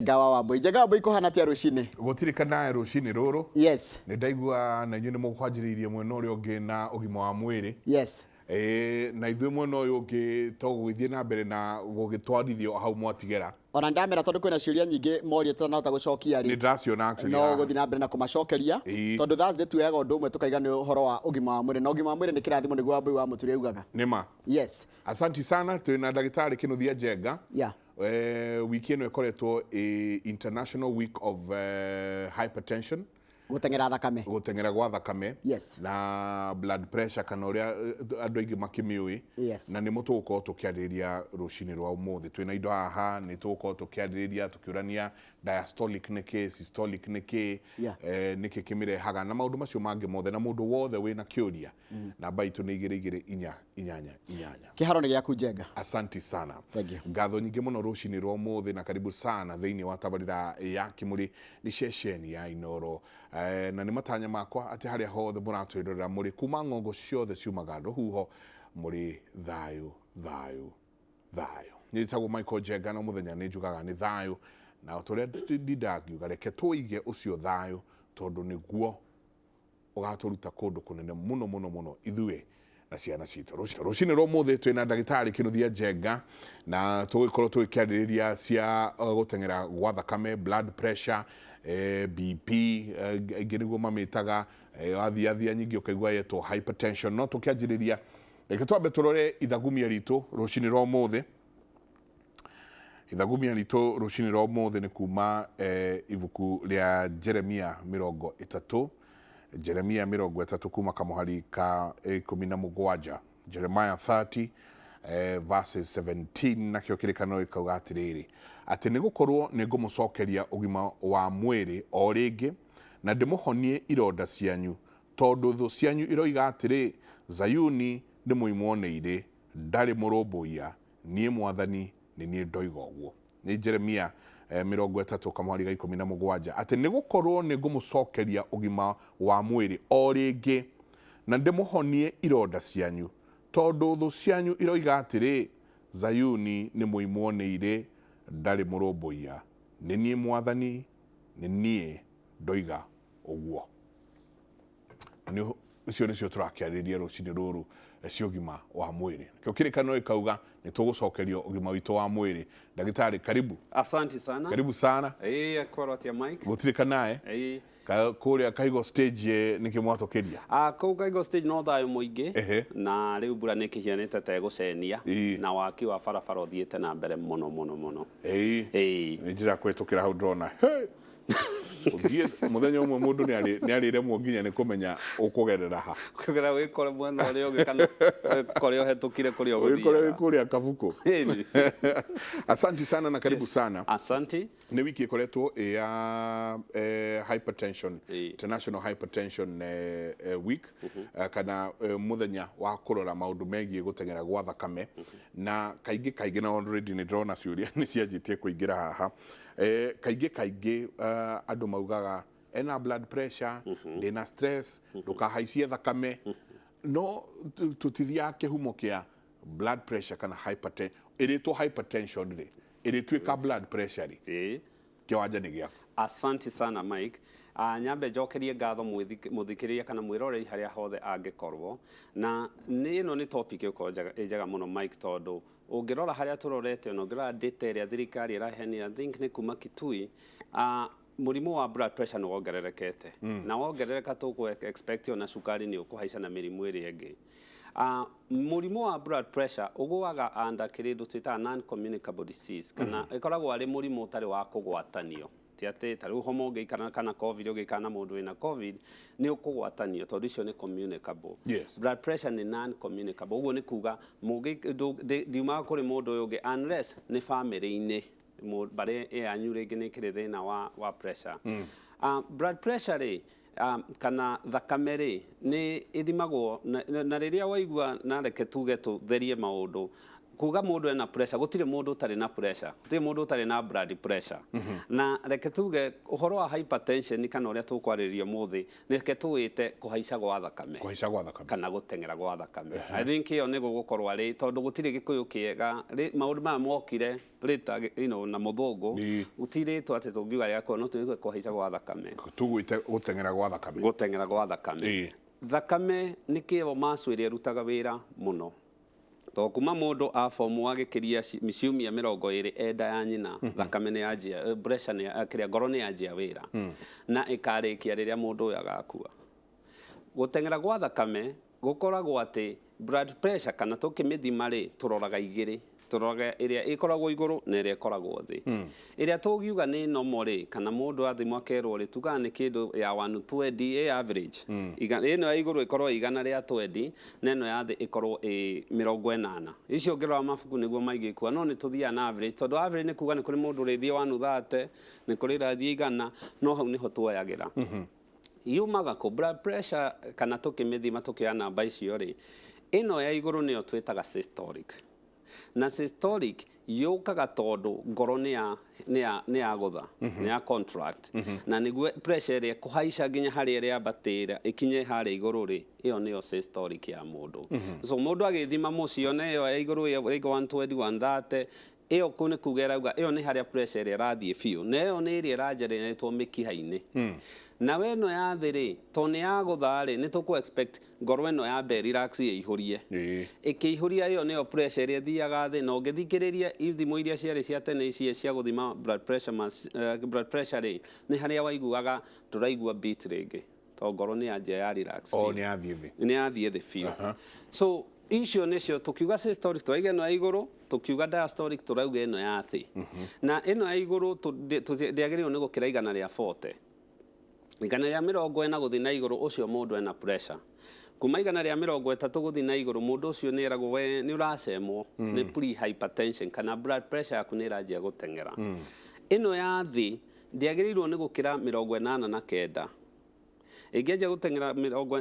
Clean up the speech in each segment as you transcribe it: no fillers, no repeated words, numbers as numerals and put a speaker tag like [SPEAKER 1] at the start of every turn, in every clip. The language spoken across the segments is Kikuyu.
[SPEAKER 1] Njenga wa Wambui. Njenga wa Wambui, kũhana atĩa rũcinĩ?
[SPEAKER 2] Gũtirĩ kanae rũcinĩ rũrũ.
[SPEAKER 1] Yes.
[SPEAKER 2] Nĩ ndaigua na inyuĩ nĩ mũkwanjĩrĩirie mwena ũrĩa ũngĩ na ũgima wa mwĩrĩ.
[SPEAKER 1] Yes.
[SPEAKER 2] Ĩĩ, na ithuĩ mwena ũyũ ũngĩ to gũgĩthiĩ na mbere na gũgĩtwarithio hau mwatigera.
[SPEAKER 1] Ona ndamera tondũ kwĩna ciũria nyingĩ moria tũtanahota gũcokia
[SPEAKER 2] rĩ. Nĩ ndĩraciona actually
[SPEAKER 1] no gũthiĩ na mbere na kũmacokeria. Tondũ Thursday tuoyaga ũndũ ũmwe tũkaiga nĩ ũhoro wa ũgima wa mwĩrĩ, na ũgima wa mwĩrĩ nĩ kĩrathimo, nĩguo Wambui wa Mũturi augaga.
[SPEAKER 2] Nĩ ma.
[SPEAKER 1] Yes.
[SPEAKER 2] Asanti sana, twĩ na ndagĩtarĩ Kĩnuthia Njenga. Wiki ĩno ĩkoretwo ĩ International Week of Hypertension.
[SPEAKER 1] Gũteng'era thakame.
[SPEAKER 2] Gũteng'era gwa thakame.
[SPEAKER 1] Yes.
[SPEAKER 2] Na blood pressure kana ũrĩa andũ aingĩ makĩmĩũĩ.
[SPEAKER 1] Yes.
[SPEAKER 2] Na nĩmo tũgũkorwo tũkĩarĩrĩria rũcinĩ rwa ũmũthĩ. Twĩna indo haha, nĩ tũgũkorwo tũkĩarĩrĩria tũkĩũrania diastolic nĩ kĩ, systolic nĩ kĩ, nĩkĩ kĩmĩrehaga na maũndũ macio mangĩ mothe, na mũndũ wothe wĩna kĩũria, namba itũ nĩ 2 2 4 8 8.
[SPEAKER 1] Kĩharo nĩ gĩaku, Njenga.
[SPEAKER 2] Asanti sana.
[SPEAKER 1] Thank you.
[SPEAKER 2] Ngatho nyingĩ mũno rũcinĩ rwa ũmũthĩ na karibu sana thĩinĩ wa tabarĩra ya Kĩmũrĩ, nĩ ceceni ya Inoro. Na nĩ matanya makwa atĩ harĩa hothe mũratwĩrorera mũrĩ kuma ng'ongo ciothe ciumaga rũhuho mũrĩ thayũ, thayũ, thayũ. Nĩ njĩtagwo Michael Njenga na mũthenya nĩ njugaga nĩ thayũ, na o ta ũrĩa ndindaga ngiuga, reke tũige ũcio thayũ tondũ nĩguo ũgatũruta kũndũ kũnene mũno mũno mũno ithuĩ na ciana citũ. Rũcinĩ rwa ũmũthĩ twĩna ndagĩtarĩ Kĩnuthia Njenga na tũgũgĩkorwo tũgĩkĩarĩrĩria cia gũteng'era gwa thakame, blood pressure, BP aingĩ nĩguo mamĩtaga, wathiathia nyingĩ ũkaigua yetwo hypertension. No tũkĩanjĩrĩria, reke twambe tũrore ithagumia ritũ rũcinĩ rwa ũmũthĩ. Ithagumia ritũ rũcinĩ rwa ũmũthĩ nĩ kuma ibuku rĩa Jeremia 30, Jeremia 30 kuma kamũhari ka 17, Jeremiah 30 verses 17, nakĩo kĩrĩkanĩro gĩkauga atĩrĩrĩ, atĩ nĩ gũkorwo nĩ ngũmũcokeria ũgima wa mwĩrĩ o rĩngĩ na ndĩmũhonie ironda cianyu, tondũ thũ cianyu iroiga atĩrĩ, Zayuni nĩ mũimwo nĩ irĩ, ndarĩ mũrũmbũiya, niĩ Mwathani nĩ niĩ ndoiga ũguo. Nĩ Jeremia 30 kamũhari ga 17, atĩ nĩ gũkorwo nĩ ngũmũcokeria ũgima wa mwĩrĩ o rĩngĩ na ndĩmũhonie ironda cianyu, tondũ thũ cianyu iroiga atĩrĩ, Zayuni nĩ mũimwo nĩ irĩ, ndarĩ mũrũmbũiya, nĩ niĩ Mwathani nĩ niĩ ndoiga ũguo. Nĩ icio nĩcio tũrakĩarĩrĩria rũcinĩ rũrũ cia ũgima wa mwĩrĩ. Nakĩo kĩrĩkanĩro gĩkauga nĩ tũgũcokerio ũgima witũ wa mwĩrĩ. Ndagĩtarĩ, karibu.
[SPEAKER 3] Asante sana.
[SPEAKER 2] Karibu sana.
[SPEAKER 3] Ĩĩ, akorwo atĩa, Mike?
[SPEAKER 2] Gũtirĩ kanae. Kũrĩa Kaigo stage nĩkĩ mwatũkĩria?
[SPEAKER 3] Ah, kũu Kaigo stage no thayũ mũingĩ. Na rĩu mbura nĩ ĩkĩhianĩte ta ĩgũcenia. Na waki wa barabara ũthiĩte na mbere mũno mũno mũno.
[SPEAKER 2] Ĩĩ. Nĩ njĩra kũhĩtũkĩra hau ndĩrona. Hey! Ũthiĩ mũthenya ũmwe mũndũ nĩ arĩremwo nginya nĩ kũmenya ũkũgerera ha.
[SPEAKER 3] Kũgera wĩkore mwena ũrĩa ũngĩ kana wĩkore ũhetũkire kũrĩa
[SPEAKER 2] ũgũthiaga. Wĩkore wĩ kũrĩa Kabuku. Asanti sana na karibu sana.
[SPEAKER 3] Asanti.
[SPEAKER 2] Nĩ wiki ĩkoretwo ĩ ya hypertension, International Hypertension Week, kana mũthenya wa kũrora maũndũ megiĩ gũteng'era gwa thakame, na kaingĩ kaingĩ, na already nĩ ndĩrona ciũria nĩ cianjĩtie kũingĩra haha. Kaingĩ kaingĩ andũ maugaga ena blood pressure, ndĩna stress, ndũkahaicie thakame, no tũtithiaga kĩhumo kĩa blood pressure kana hypertension. Ĩrĩtwo hypertension rĩ, ĩrĩtuĩka blood pressure rĩ? Kĩwanja nĩ gĩaku.
[SPEAKER 3] Asante sana, Mike. Nyambe njokerie ngatho mũthikĩrĩria kana mwĩroreri harĩa hothe angĩkorwo. Na nĩ ĩno nĩ topic ĩgũkorwo ĩ njega mũno, Mike, tondũ ũngĩrora harĩa tũrorete, ona ũngĩrora data ĩrĩa thirikari ĩraheanire, I think nĩ kuma Kitui, mũrimũ wa blood pressure nĩ wongererekete. Na wongerereka tũkũ expect ona cukari nĩ ũkũhaica na mĩrimũ ĩrĩa ĩngĩ. Mũrimũ wa blood pressure ũgũaga under kĩrĩndũ twĩtaga non-communicable disease, kana ĩkoragwo arĩ mũrimũ ũtarĩ wa kũgwatanio. Ti atĩ ta rĩu homa ũngĩikara kana COVID, ũngĩikara na mũndũ wĩna COVID nĩ ũkũgwatanio, tondũ icio nĩ communicable. Blood pressure nĩ non-communicable, ũguo nĩ kuga ndiumaga kũrĩ mũndũ ũyũ ũngĩ unless nĩ family-inĩ, mbarĩ yanyu rĩngĩ nĩ ĩkĩrĩ thĩna wa pressure. Blood pressure rĩ, kana thakame rĩ, nĩ ĩthimagwo na rĩrĩa waigua, na reke tuge tũtherie maũndũ. Kuga mũndũ ena pressure, gũtirĩ mũndũ ũtarĩ na pressure, gũtirĩ mũndũ ũtarĩ na blood pressure. Na reke tuge ũhoro wa hypertension kana ũrĩa tũkwarĩrĩria ũmũthĩ, reke tũwĩte kũhaica gwa thakame.
[SPEAKER 2] Kũhaica gwa thakame.
[SPEAKER 3] Kana gũteng'era gwa thakame. I think ĩyo nĩ gũgũkorwo arĩ tondũ gũtirĩ gĩkũyũ kĩega, maũndũ maya mokire later, na mũthũngũ, gũtirĩ rĩtwa atĩ tũngiuga rĩa no tuge kũhaica gwa thakame.
[SPEAKER 2] Tũgwĩte gũteng'era gwa thakame.
[SPEAKER 3] Gũteng'era gwa thakame. Thakame nĩ kĩo macu ĩrĩa ĩrutaga wĩra mũno. To kuma mũndũ abomu agĩkĩria ciumia 20 enda ya nyina, thakame nĩ yanjia, pressure nĩ kĩrĩa ngoro nĩ yanjia wĩra. Na ĩkarĩkia rĩrĩa mũndũ ũyũ agakua. Gũteng'era gwa thakame gũkoragwo atĩ blood pressure kana tũkĩmĩthima rĩ, tũroraga igĩrĩ. Tũroraga ĩrĩa ĩkoragwo igũrũ na ĩrĩa ĩkoragwo thĩ. Ĩrĩa tũngiuga nĩ normal rĩ, kana mũndũ athimwo akerwo rĩ, tugaga nĩ kĩndũ ya 120 ĩ average. Ĩno ya igũrũ ĩkorwo 120 na ĩno ya thĩ ĩkorwo ĩ 80. Icio ũngĩrora mabuku nĩguo maingĩ kuga, no nĩ tũthiaga na average, tondũ average nĩ kuga nĩ kũrĩ mũndũ ũrĩthiĩ 130, nĩ kũrĩ ũrathiĩ 100, no hau nĩho tuoyagĩra. Yumaga kũ blood pressure kana tũkĩmĩthima tũkĩoya namba icio rĩ, ĩno ya igũrũ nĩyo twĩtaga systolic. Na systolic yũkaga tondũ ngoro nĩ ya gũtha, nĩ ya contract. Na nĩguo pressure ĩrĩa kũhaica nginya harĩa ĩrĩa yambatĩra ĩkinye harĩa igũrũ rĩ, ĩyo nĩyo systolic ya mũndũ. So mũndũ agĩthima mũciĩ one ĩyo ya igũrũ ĩyo 120, 130, ĩyo kũu nĩ kuga ĩrauga ĩyo nĩ harĩa pressure ĩrĩa ĩrathiĩ biũ, na ĩyo nĩ ĩrĩa ĩrageneratwo mĩkiha-inĩ. Na we ĩno ya thĩ rĩ, tondũ nĩ ya gũtha rĩ, nĩ tũkũ expect ngoro ĩno yambe relax ĩihũrie. Ĩkĩihũria ĩyo nĩyo pressure ĩrĩa ĩthiaga thĩ, na ũngĩthikĩrĩria ithimo iria ciarĩ cia tene ici cia gũthima blood pressure, blood pressure rĩ, nĩ harĩa waiguaga ndũraigua beat rĩngĩ, tondũ ngoro nĩ yanjia ya relax biũ.
[SPEAKER 2] Nĩ yathiĩ thĩ.
[SPEAKER 3] Nĩ yathiĩ thĩ biũ. So icio nĩcio tũkiuga systolic tũrauga ĩno ya igũrũ, tũkiuga diastolic tũrauga ĩno ya thĩ. Na ĩno ya igũrũ ndĩagĩrĩirwo nĩ gũkĩra 140. 140 gũthiĩ na igũrũ, ũcio mũndũ ena pressure. Kuma 130 gũthiĩ na igũrũ, mũndũ ũcio nĩ eragwo we nĩ ũracemwo nĩ pre-hypertension kana blood pressure yaku nĩ ĩranjia gũteng'era. Ĩno ya thĩ ndĩagĩrĩirwo nĩ gũkĩra 89. Ĩngĩanjia gũteng'era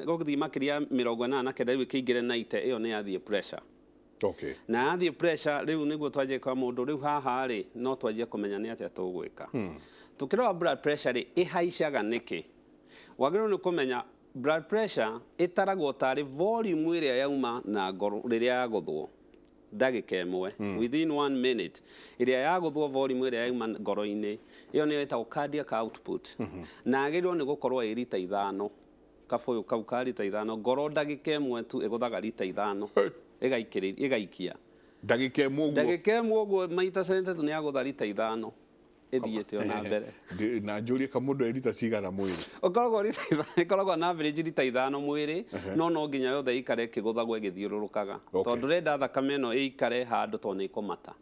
[SPEAKER 3] gũthiĩ makĩria 89 rĩu ĩkĩingĩre 90, ĩyo nĩ yathiĩ pressure. Na yathiĩ pressure rĩu nĩguo twanjie kwa mũndũ rĩu haha rĩ, no twanjie kũmenya nĩ atĩa tũgwĩka. Tũkĩrora blood pressure rĩ, ĩhaicaga nĩkĩ? Wagĩrĩirwo nĩ kũmenya blood pressure ĩtaragwo tarĩ volume ĩrĩa yauma na ngoro rĩrĩa yagũthwo ndagĩka ĩmwe, within 1 minute ĩrĩa yagũthwo volume ĩrĩa yauma ngoro-inĩ, ĩyo nĩyo ĩtagwo cardiac output. Na agĩrĩirwo nĩ gũkorwo ĩ rita 5, kabũyũ kau ka rita 5, ngoro ndagĩka ĩmwe tu ĩgũthaga rita 5, ĩgaikia
[SPEAKER 2] ndagĩka ĩmwe ũguo,
[SPEAKER 3] ndagĩka ĩmwe ũguo maita 73 nĩ yagũtha rita 5 ĩthiĩte ona mbere.
[SPEAKER 2] Na njũrie ka mũndũ rita cigana mwĩrĩ?
[SPEAKER 3] Ũkoragwo rita ithano, ĩkoragwo na average rita 5 mwĩrĩ, no nginya yothe ĩikare ĩkĩgũthagwo ĩgĩthiũrũrũkaga. Tondũ ndũrenda thakame ĩno ĩikare handũ tondũ nĩ ĩkũmata.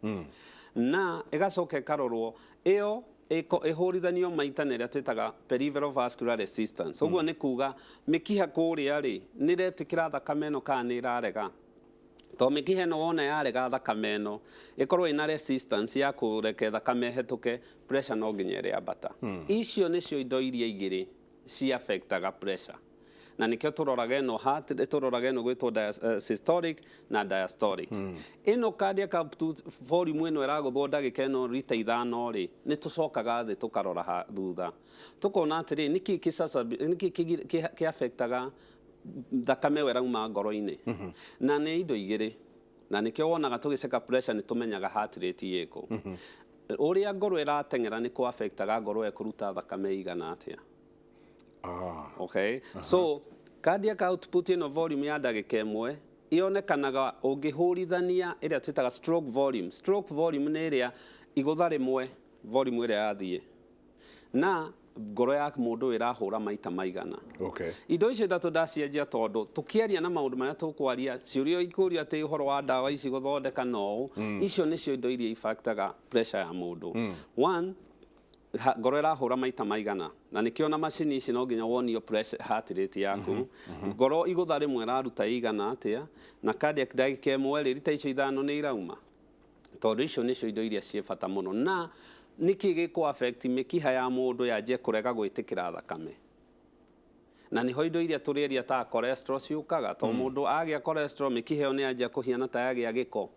[SPEAKER 3] Na ĩgacoka ĩkarorwo ĩyo ĩhũrithanio maita na ĩrĩa twĩtaga peripheral vascular resistance. Ũguo nĩ kuga mĩkiha kũrĩa rĩ, nĩ ĩretĩkĩra thakame ĩno kana nĩ ĩrarega. Tondũ mĩkiha ĩno wona yarega thakame ĩno, ĩkorwo ĩna resistance ya kũreke thakame ĩhetũke, pressure no nginya ĩrĩambata. Icio nĩcio indo iria igĩrĩ ci affectaga pressure. Na nĩkĩo tũroraga ĩno heart, tũroraga ĩno gwĩtwo systolic na diastolic. Ĩno cardiac output volume ĩno ĩragũthwo ndagĩka ĩno rita 5 rĩ, nĩ tũcokaga thĩ tũkarora thutha. Tũkona atĩrĩ, nĩkĩ kĩ affectaga thakame ĩyo ĩrauma ngoro-inĩ. Na nĩ indo igĩrĩ. Na nĩkĩo wonaga tũgĩceka pressure nĩ tũmenyaga heart rate ĩkũ. Ũrĩa ngoro ĩrateng'era nĩ kũ affectaga ngoro ĩkũruta thakame ĩigana atĩa. Okay. So cardiac output ĩno volume ya ndagĩka ĩmwe ĩonekanaga ũngĩhũrithania ĩrĩa twĩtaga stroke volume. Stroke volume nĩ ĩrĩa igũtha rĩmwe volume ĩrĩa yathiĩ. Na ngoro ya mũndũ ĩrahũra maita maigana. Indo icio ithatũ ndacianjia tondũ tũkĩaria na maũndũ marĩa tũkwaria, ciũria ikũrio atĩ ũhoro wa ndawa ici gũthondeka no ũũ, icio nĩcio indo iria ifactaga pressure ya mũndũ. One, ngoro ĩrahũra maita maigana, na nĩkĩo na macini ici no nginya wonio pressure heart rate yaku. Ngoro igũtha rĩmwe ĩraruta igana atĩa, na cardiac ndagĩka ĩmwe rĩ, rita icio 5 nĩ irauma. Tondũ icio nĩcio indo iria ciĩ bata mũno. Na nĩkĩ gĩkũ affect mĩkiha ya mũndũ yanjie kũrega gwĩtĩkĩra thakame? Na niho indo iria tũrĩaria ta cholesterol ciũkaga to mũndũ agĩa cholesterol mĩkiha ĩyo nĩ yanjia kũhiana ta yagĩa gĩko,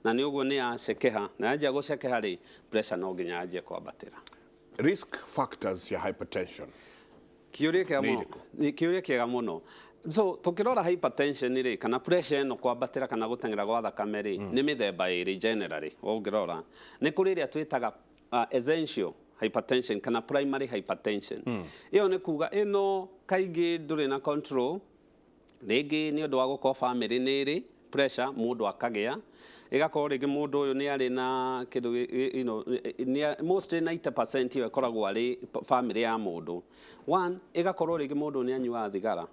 [SPEAKER 3] na nĩ ũguo nĩ yacekeha, na yanjia gũcekeha rĩ, pressure no nginya yanjie kwambatĩra.
[SPEAKER 2] Risk factors ya hypertension.
[SPEAKER 3] Kĩũria kĩega
[SPEAKER 2] Nĩ
[SPEAKER 3] mũno.
[SPEAKER 2] irĩkũ?
[SPEAKER 3] Nĩ kĩũria kĩega mũno. So tũkĩrora hypertension rĩ, kana pressure ĩno kwambatĩra kana gũteng'era gwa thakame rĩ, nĩ mĩthemba ĩrĩ generally. Ũngĩrora nĩ kũrĩ ĩrĩa twĩtaga essential hypertension kana primary hypertension. Ĩyo nĩ kuga ĩno kaingĩ ndũrĩ na control, rĩngĩ nĩ ũndũ wa gũkorwo family nĩ ĩrĩ pressure mũndũ akagĩa, ĩgakorwo rĩngĩ mũndũ ũyũ nĩ arĩ na kĩndũ mostly 90% ĩyo ĩkoragwo arĩ family ya mũndũ. One, ĩgakorwo rĩngĩ mũndũ nĩ anyuaga thigara,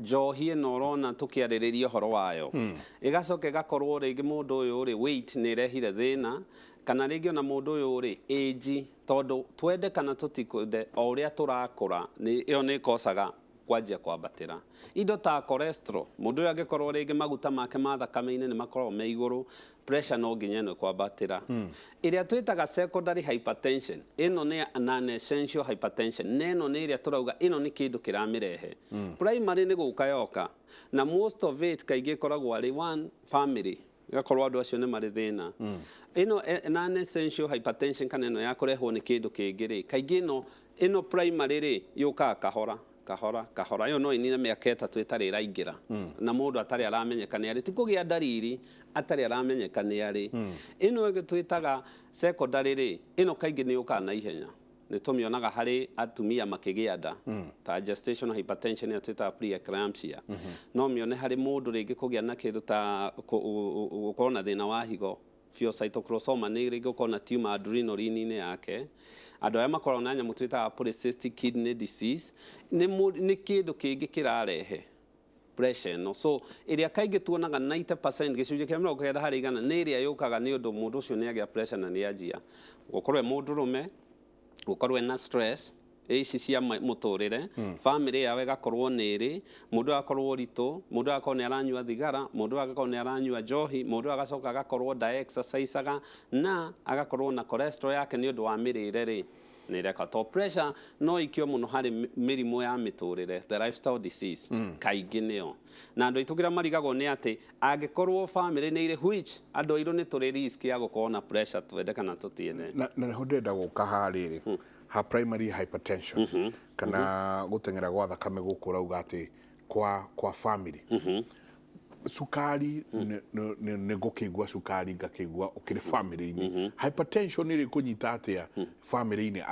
[SPEAKER 3] njohi ĩno ũrona tũkĩarĩrĩria ũhoro wayo. Ĩgacoka ĩgakorwo rĩngĩ mũndũ ũyũ rĩ, weight nĩ ĩrehire thĩna, kana rĩngĩ ona mũndũ ũyũ rĩ, age, tondũ twende kana tũtikwende, o ũrĩa tũrakũra ĩyo nĩ ĩkocaga kwanjia kwambatĩra. Indo ta cholesterol, mũndũ ũyũ angĩkorwo rĩngĩ maguta make ma thakame-inĩ nĩ makoragwo me igũrũ, pressure no nginya ĩno ĩkwambatĩra. Ĩrĩa twĩtaga secondary hypertension, ĩno nĩ non essential hypertension, na ĩno nĩ ĩrĩa tũrauga ĩno nĩ kĩndũ kĩramĩrehe. Primary nĩ gũka yoka, na most of it kaingĩ ĩkoragwo arĩ one family, ĩgakorwo andũ acio nĩ marĩ thĩna. Ĩno non essential hypertension kana ĩno ya kũrehwo nĩ kĩndũ kĩngĩ rĩ, kaingĩ ĩno primary rĩ, yũkaga kahora kahora kahora, ĩyo no ĩnine mĩaka 3 ĩtarĩ ĩraingĩra, na mũndũ atarĩ aramenyeka nĩ arĩ, ti kũgĩa ndariri, atarĩ aramenyeka nĩ arĩ. Ĩno ĩngĩ twĩtaga secondary rĩ, ĩno kaingĩ nĩ yũkaga na ihenya, nĩ tũmĩonaga harĩ atumia makĩgĩa nda, ta gestational hypertension ĩrĩa twĩtaga preeclampsia. No mĩone harĩ mũndũ rĩngĩ kũgĩa na kĩndũ ta gũkorwo na thĩna wa higo, pheocytochromocytoma, nĩ rĩngĩ gũkorwo na tumor adrenaline-inĩ yake. Andũ arĩa makoragwo na nyamũ twĩtaga polycystic kidney disease, nĩ kĩndũ kĩngĩ kĩrarehe pressure ĩno. So ĩrĩa kaingĩ tuonaga 90%, gĩcunjĩ kĩa 90 harĩ igana, nĩ ĩrĩa yũkaga nĩ ũndũ mũndũ ũcio nĩ agĩa pressure na nĩ anjia gũkorwo e mũndũrũme, gũkorwo ena stress ici cia mũtũrĩre, family yao ĩgakorwo nĩ ĩrĩ, mũndũ agakorwo ũritũ, mũndũ agakorwo nĩ aranyua thigara, mũndũ agakorwo nĩ aranyua njohi, mũndũ agacoka agakorwo nda exerciseaga, na agakorwo na cholesterol yake nĩ ũndũ wa mĩrĩre rĩ, nĩ ĩreka. To pressure no ikio mũno harĩ mĩrimũ ya mĩtũrĩre, the lifestyle disease, kaingĩ nĩyo. Na andũ aitũ kĩrĩa marigagwo nĩ atĩ angĩkorwo family nĩ irĩ, which andũ airũ nĩ tũrĩ risk ya gũkorwo na pressure twende kana tũtiende.
[SPEAKER 2] Na nĩho ndĩrenda gũka haha rĩrĩ, ha primary hypertension kana gũteng'era gwa thakame gũkũ ũrauga atĩ kwa family. Cukari nĩ ngũkĩigua cukari ngakĩigua ũkĩrĩ family-inĩ. Hypertension ĩrĩ kũnyita atĩa family-inĩ?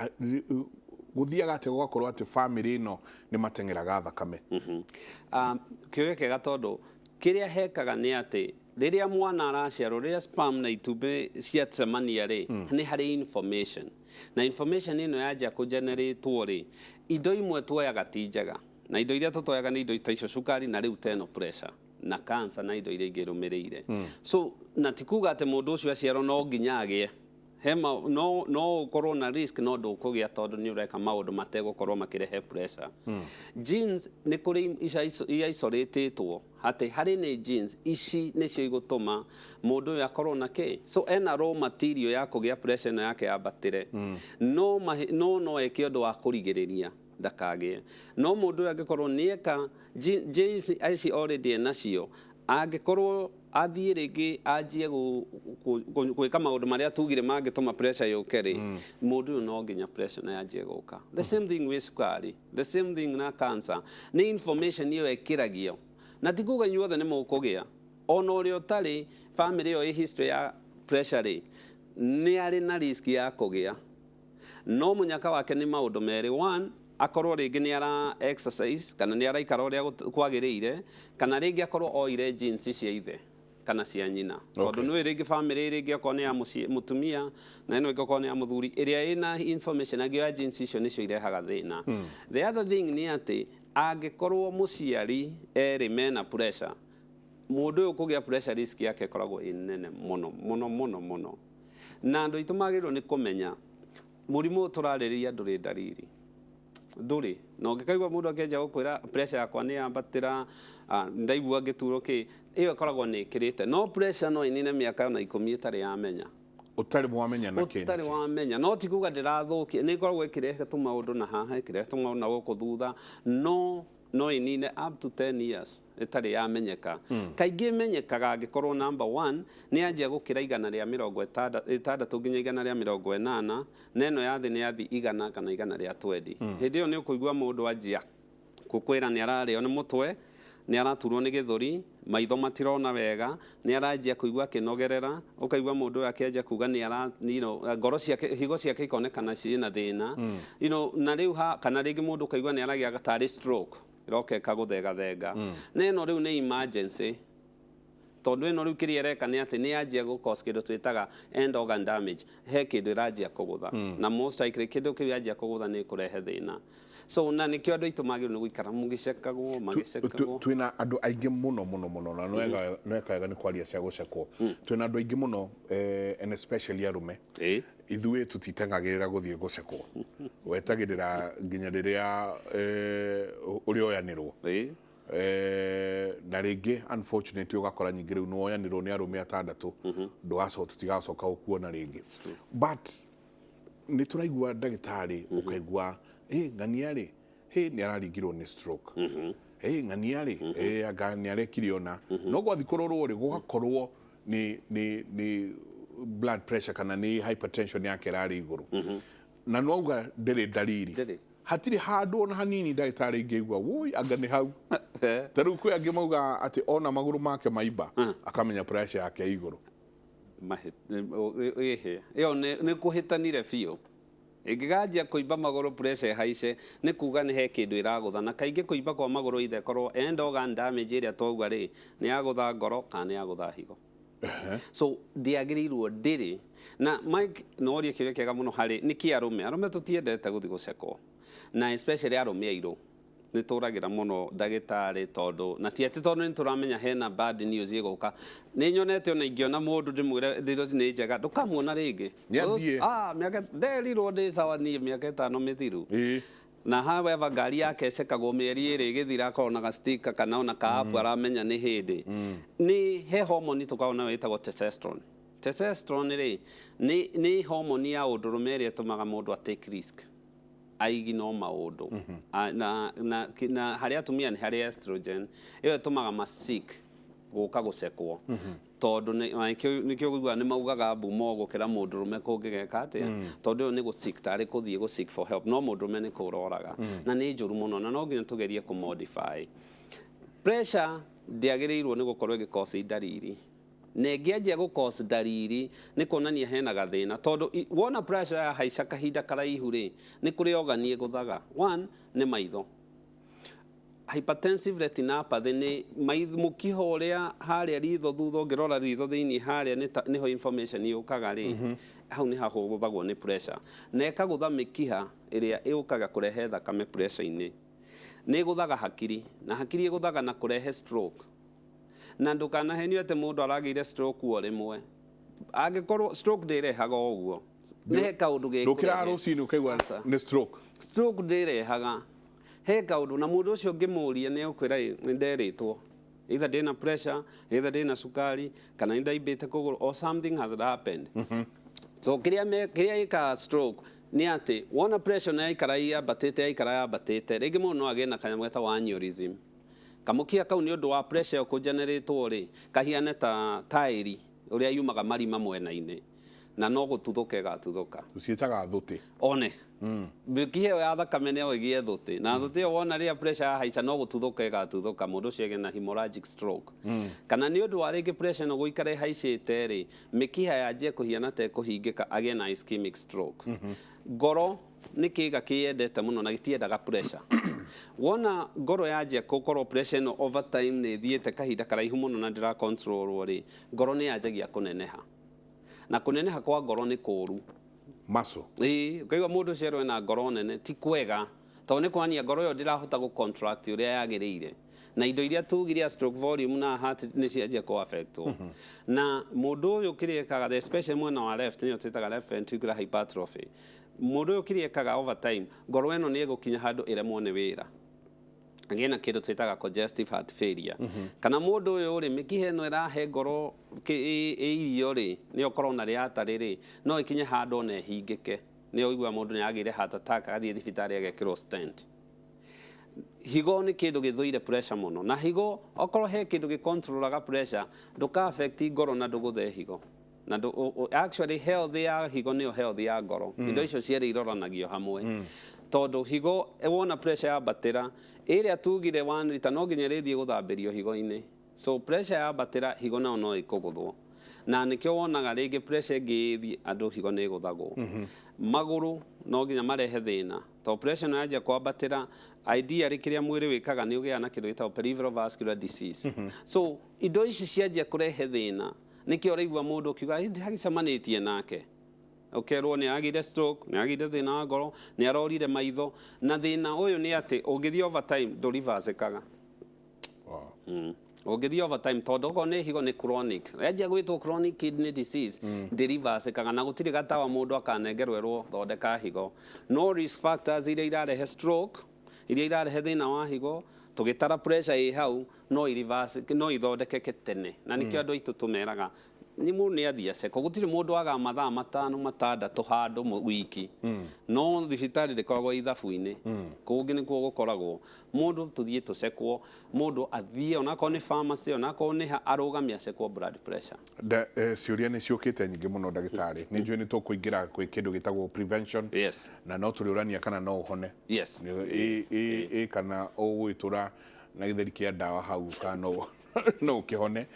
[SPEAKER 2] Gũthiaga atĩa gũgakorwo atĩ family ĩno nĩ mateng'eraga thakame?
[SPEAKER 3] Kĩũria kĩega, tondũ kĩrĩa hekaga nĩ atĩ rĩrĩa mwana araciarwo, rĩrĩa sperm na itumbĩ ciacemania rĩ, nĩ harĩ information, na information ĩno yanjia kũgeneratwo rĩ, indo imwe tuoyaga ti njega, na indo iria tũtoyaga nĩ indo ta icio, cukari na rĩu ta ĩno pressure na cancer na indo iria ingĩ irũmĩrĩire. So na ti kuga atĩ mũndũ ũcio aciarwo no nginya agĩe hema, no ũkorwo na risk, no ndũkũgĩa tondũ nĩ ũreka maũndũ mategũkorwo makĩrehe pressure. Genes nĩ kũrĩ iria icoratĩtwo atĩ harĩ nĩ genes ici nĩcio igũtũma mũndũ ũyũ akorwo na kĩ, so ena raw material ya kũgĩa pressure ĩno yake yambatĩre, no eke ũndũ wa kũrigĩrĩria ndakagĩe. No mũndũ ũyũ angĩkorwo nĩ eka genes ici already enacio, angĩkorwo athiĩ rĩngĩ anjie gwĩka maũndũ marĩa tugire mangĩtũma pressure yũke rĩ, mũndũ ũyũ no nginya pressure na yanjie gũka. The same thing with cukari, the same thing na cancer, nĩ information ĩyo ĩkĩragio, na ti kuga inyuothe nĩ mũkũgĩa. Ona ũrĩa ũtarĩ family ĩyo ĩ history ya pressure rĩ, nĩ arĩ na risk ya kũgĩa, no mũnyaka wake nĩ maũndũ merĩ. One, akorwo rĩngĩ nĩ ara exercise kana nĩ araikara ũrĩa kwagĩrĩire, kana rĩngĩ akorwo oire genes cia ithe kana cia nyina, tondũ nĩ rĩngĩ family rĩngĩ okorwo nĩ ya mũciĩ mũtumia na ĩno ĩngĩ okorwo nĩ ya mũthuri, ĩrĩa ĩna information angĩoya genes icio nĩcio irehaga thĩna. The other thing nĩ atĩ angĩkorwo mũciari erĩ mena pressure, mũndũ ũyũ kũgĩa pressure risk yake ĩkoragwo ĩ nene mũno mũno mũno mũno. Na andũ aitũ magĩrĩirwo nĩ kũmenya mũrimũ ũyũ tũrarĩrĩria ndũrĩ ndariri, ndũrĩ na ũngĩkaigua mũndũ akĩanjia gũkwĩra pressure yakwa nĩ yambatĩra, ndaigua ngĩturwo kĩ, ĩyo ĩkoragwo nĩ ĩkĩrĩte. No pressure no ĩnine mĩaka ona 10 ĩtarĩ yamenya.
[SPEAKER 2] Ũtarĩ mwamenya na kĩ.
[SPEAKER 3] Ũtarĩ wamenya, no ti kuga ndĩrathũkia, nĩ ĩkoragwo ĩkĩrehe tũmaũndũ na haha, ĩkĩrehe tũmaũndũ na gũkũ thutha, no no ĩnine up to 10 years ĩtarĩ yamenyeka. Kaingĩ ĩmenyekaga angĩkorwo number one nĩ yanjia gũkĩra 160 nginya 180, na ĩno ya thĩ nĩ yathi 100 kana 120. Hĩndĩ ĩyo nĩ ũkũigua mũndũ anjia gũkwĩra nĩ ararĩo nĩ mũtwe, nĩ araturwo nĩ gĩthũri, maitho matirona wega, nĩ aranjia kũigua akĩnogerera, ũkaigua mũndũ ũyũ akĩanjia kuga nĩ ara, ngoro ciake, higo ciake ikonekana ciĩna thĩna. Na rĩu ha, kana rĩngĩ mũndũ ũkaigua nĩ aragĩa tarĩ stroke, ĩroka ĩkagũthengathenga. Na ĩno rĩu nĩ emergency, tondũ ĩno rĩu kĩrĩa ĩreka nĩ atĩ nĩ yanjia gũ cause kĩndũ twĩtaga end organ damage, he kĩndũ ĩranjia kũgũtha. Na most likely kĩndũ kĩu yanjia kũgũtha nĩ ĩkũrehe thĩna. So na nĩkĩo andũ aitũ magĩrĩirwo nĩ gũikara mũgĩcekagwo, magĩcekagwo.
[SPEAKER 2] Twĩna andũ aingĩ mũno mũno mũno, na nĩweka wega nĩ kwaria cia gũcekwo. Twĩna andũ aingĩ mũno, and especially arũme. Ithuĩ tũtitengagĩrĩra gũthiĩ gũcekwo, wetagĩrĩra nginya rĩrĩa ũrĩoyanĩrwo. Na rĩngĩ unfortunately ũgakora nyingĩ rĩu nĩwoyanĩrwo nĩ arũme atandatũ, ndũgacoka, tũtigacoka gũkuona rĩngĩ. But nĩ tũraigua ndagĩtarĩ, ũkaigua ng'ania rĩ, nĩ araringirwo nĩ stroke, ng'ania rĩ, anga nĩ arekire ona no gwathi kũrorwo rĩ, gũgakorwo nĩ blood pressure kana nĩ hypertension yake ĩrarĩ igũrũ, na nwauga ndĩrĩ ndariri, hatirĩ handũ ona hanini ndagĩtarĩ ingĩigua woi anga nĩ hau. Ta rĩu kwĩ angĩ mauga atĩ ona magũrũ make maimba akamenya pressure yake igũrũ.
[SPEAKER 3] Ĩyo nĩ kũhĩtanire biũ. Ĩngĩganjia kũimba magũrũ pressure ĩhaice, nĩ kuga nĩ he kĩndũ ĩragũtha, na kaingĩ kũimba kwa magũrũ ithe ĩkorwo end organ damage ĩrĩa twauga rĩ, nĩ yagũtha ngoro kana nĩ yagũtha higo. So ndĩagĩrĩirwo ndĩrĩ na Mike, no ũrie kĩũria kĩega mũno harĩ nĩkĩ arũme tũtiendete gũthiĩ gũcekwo, na especially arũme airũ nĩ tũragĩra mũno ndagĩtarĩ, tondũ na ti atĩ tondũ nĩ tũramenya hena bad news ĩgũka. Nĩ nyonete ona ingĩona mũndũ ndĩmwĩre nĩ njega, ndũkamuona rĩngĩ. Mĩaka nderirwo ndĩ sawa niĩ mĩaka 5 mĩthiru. Na however ngari yake ĩcekagwo mĩeri 2 ĩgĩthira, akorwo na gastika kana ona ka app aramenya nĩ hĩndĩ. Nĩ he hormone tũkoragwo nayo ĩtagwo testosterone. Testosterone rĩ nĩ hormone ya ũndũrũme ĩrĩa ĩtũmaga mũndũ a take risk, aigino maũndũ. Na harĩ atumia nĩ harĩ estrogen, ĩyo ĩtũmaga ma sick gũka gũcekwo, tondũ nĩkĩo ũiguaga nĩ maugaga mbumo gũkĩra mũndũrũme kũngĩgeka atĩa, tondũ ĩyo nĩ gũ seek, tarĩ kũthiĩ gũ seek for help, no mũndũrũme nĩ kũroraga, na nĩ njũru mũno, na no nginya tũgerie kũ modify. Pressure ndĩagĩrĩirwo nĩ gũkorwo ĩgĩ cause ndariri, na ĩngĩanjia gũ cause ndariri nĩ kuonania hena gathĩna, tondũ wona pressure yahaica kahinda karaihu rĩ, nĩ kũrĩ organ ĩgũthaga. One nĩ maitho. Hypertensive retinopathy nĩ mũkiha ũrĩa harĩa ritho thutha, ũngĩrora ritho thĩinĩ harĩa nĩho information yũkaga rĩ, hau nĩ hahũthagwo nĩ pressure, na ĩkagũtha mĩkiha ĩrĩa ĩũkaga kũrehe thakame pressure-inĩ. Nĩ ĩgũthaga hakiri, na hakiri ĩgũthaga na kũrehe stroke. Na ndũkanahenio atĩ mũndũ aragĩire stroke o rĩmwe. Angĩkorwo stroke ndĩrehaga o ũguo, nĩ he kaũndũ gĩkũrehe.
[SPEAKER 2] Ndũkĩraga rũcinĩ ũkaigua nĩ stroke.
[SPEAKER 3] Stroke ndĩrehaga, he kaũndũ, na mũndũ ũcio ũngĩmũria nĩ ũkwĩra nĩ nderĩtwo, either ndĩna pressure, either ndĩna cukari, kana nĩ ndaimbĩte kũgũrũ, or something has happened. So kĩrĩa ĩkaga stroke nĩ atĩ wona pressure na yaikara yambatĩte, yaikara yambatĩte, rĩngĩ mũndũ no agĩe na kanyamũ getagwo aneurysm. Kamũkiha kau nĩ ũndũ wa pressure ĩyo kũgeneratwo rĩ, kahiane ta taĩri ũrĩa yumaga marima mwena-inĩ, na no gũtuthũka ĩgatuthũka.
[SPEAKER 2] Tũciĩtaga thũtĩ.
[SPEAKER 3] One. Mĩkiha ĩyo ya thakame no ĩgĩe thũtĩ, na thũtĩ ĩyo wona rĩrĩa pressure yahaica no gũtuthũka ĩgatuthũka, mũndũ ũcio agĩe na hemorrhagic stroke. Kana nĩ ũndũ wa rĩngĩ pressure ĩno gũikara ĩhaicĩte rĩ, mĩkiha yanjie kũhiana ta ĩkũhingĩka, agĩe na ischemic stroke. Ngoro nĩ kĩĩga kĩyendete mũno na gĩtiendaga pressure. Wona ngoro yanjia gũkorwo pressure ĩno over time nĩ ĩthiĩte kahinda karaihu mũno na ndĩra control rĩ, ngoro nĩ yanjagia kũneneha. Na kũneneha kwa ngoro nĩ kũũru.
[SPEAKER 2] Muscle.
[SPEAKER 3] Ũkaigua mũndũ ũcio erwo ena ngoro nene, ti kwega, tondũ nĩ kuonania ngoro ĩyo ndĩrahota gũ contract ũrĩa yagĩrĩire. Na indo iria tugire stroke volume na heart nĩ cianjia kũ affectwo. Na mũndũ ũyũ kĩrĩa ekaga, especially mwena wa left, nĩyo twĩtaga left ventricular hypertrophy. Mũndũ ũyũ kĩrĩa ekaga over time, ngoro ĩno nĩ ĩgũkinya handũ ĩremwo nĩ wĩra. Agĩe na kĩndũ twĩtaga congestive heart failure. Kana mũndũ ũyũ rĩ, mĩkiha ĩno ĩrahe ngoro irio rĩ, nĩyo coronary artery rĩ, no ĩkinye handũ ona ĩhingĩke. Nĩyo ũiguaga mũndũ nĩ agĩire heart attack, agathiĩ thibitarĩ agekĩrwo stent. Higo nĩ kĩndũ gĩthũire pressure mũno, na higo okorwo he kĩndũ gĩcontrolaga pressure, ndũka affect ngoro na ndũgũthe higo. Na actually health ya higo nĩyo health ya ngoro. Indo icio cierĩ iroranagio hamwe. Tondũ higo wona pressure yambatĩra, ĩrĩa tugire 1 liter no nginya ĩrĩthiĩ gũthambĩrio higo-inĩ. So pressure yambatĩra, higo nayo no ĩkũgũthwo. Na nĩkĩo wonaga rĩngĩ pressure ĩngĩ ĩthiĩ andũ higo nĩ ĩgũthagwo. Magũrũ no nginya marehe thĩna. Tondũ pressure ĩno yanjia kwambatĩra, ideally kĩrĩa mwĩrĩ wĩkaga nĩ ũgĩaga na kĩndũ gĩtagwo peripheral vascular disease. So indo ici cianjia kũrehe thĩna, nĩkĩo ũraigua mũndũ ũkiuga hagĩcemanĩtie nake. Ũkerwo nĩ agĩire stroke, nĩ agĩire thĩna wa ngoro, nĩ arorire maitho. Na thĩna ũyũ nĩ atĩ ũngĩthiĩ over time ndũrivacĩkaga. Ũngĩthiĩ over time, tondũ okorwo nĩ higo nĩ chronic, yanjia gwĩtwo chronic kidney disease, ndĩrivacĩkaga na gũtirĩ gatawa mũndũ akanengerwo erwo thondeka higo. No risk factors iria irarehe stroke, iria irarehe thĩna wa higo, tũgĩtara pressure ĩ hau, no i-reverse, no ithondekeke tene. Na nĩkĩo andũ aitũ tũmeraga nĩ mũndũ nĩ athiĩ aceko. Gũtirĩ mũndũ wagaga mathaa 5 6 handũ wiki. No thibitarĩ ndĩkoragwo ithabu-inĩ. Kũngĩ nĩkuo gũkoragwo. Mũndũ tũthiĩ tũcekwo, mũndũ athiĩ onakorwo nĩ pharmacy, onakorwo nĩ ha, arũgame acekwo blood pressure.
[SPEAKER 2] Ciũria nĩ ciũkĩte nyingĩ mũno ndagĩtarĩ. Nĩ njũĩ nĩ tũkũingĩra kwĩ kĩndũ gĩtagwo prevention. Na no tũrĩũrania kana no ũhone. Ĩ kana ũgũgĩtũra na gĩtheri kĩa ndawa hau kana no ũkĩhone.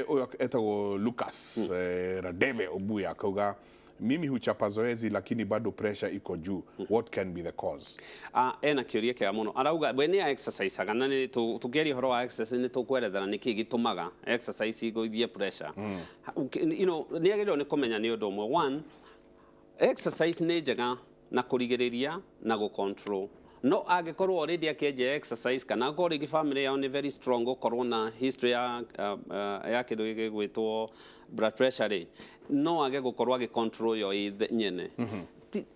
[SPEAKER 2] Ũyũ etagwo Lucas Radebe Obuya akauga mimi huchapa zoezi lakini bado pressure iko juu. What can be the cause?
[SPEAKER 3] Ena kĩũria kĩega mũno. Arauga we nĩ exercise na nĩ tũkĩaria ũhoro wa exercise nĩ tũkwerethera nĩkĩ gĩtũmaga exercise igũithie pressure. You know, nĩ agĩrĩirwo nĩ kũmenya nĩ ũndũ ũmwe. One, exercise nĩ njega na kũrigĩrĩria na gũ-control. No angĩkorwo already akĩanjia exercise kana akorwo rĩngĩ family yao nĩ very strong gũkorwo na history ya ya kĩndũ gĩkĩ gwĩtwo blood pressure rĩ, no age gũkorwo agĩ control yo ĩ nyene.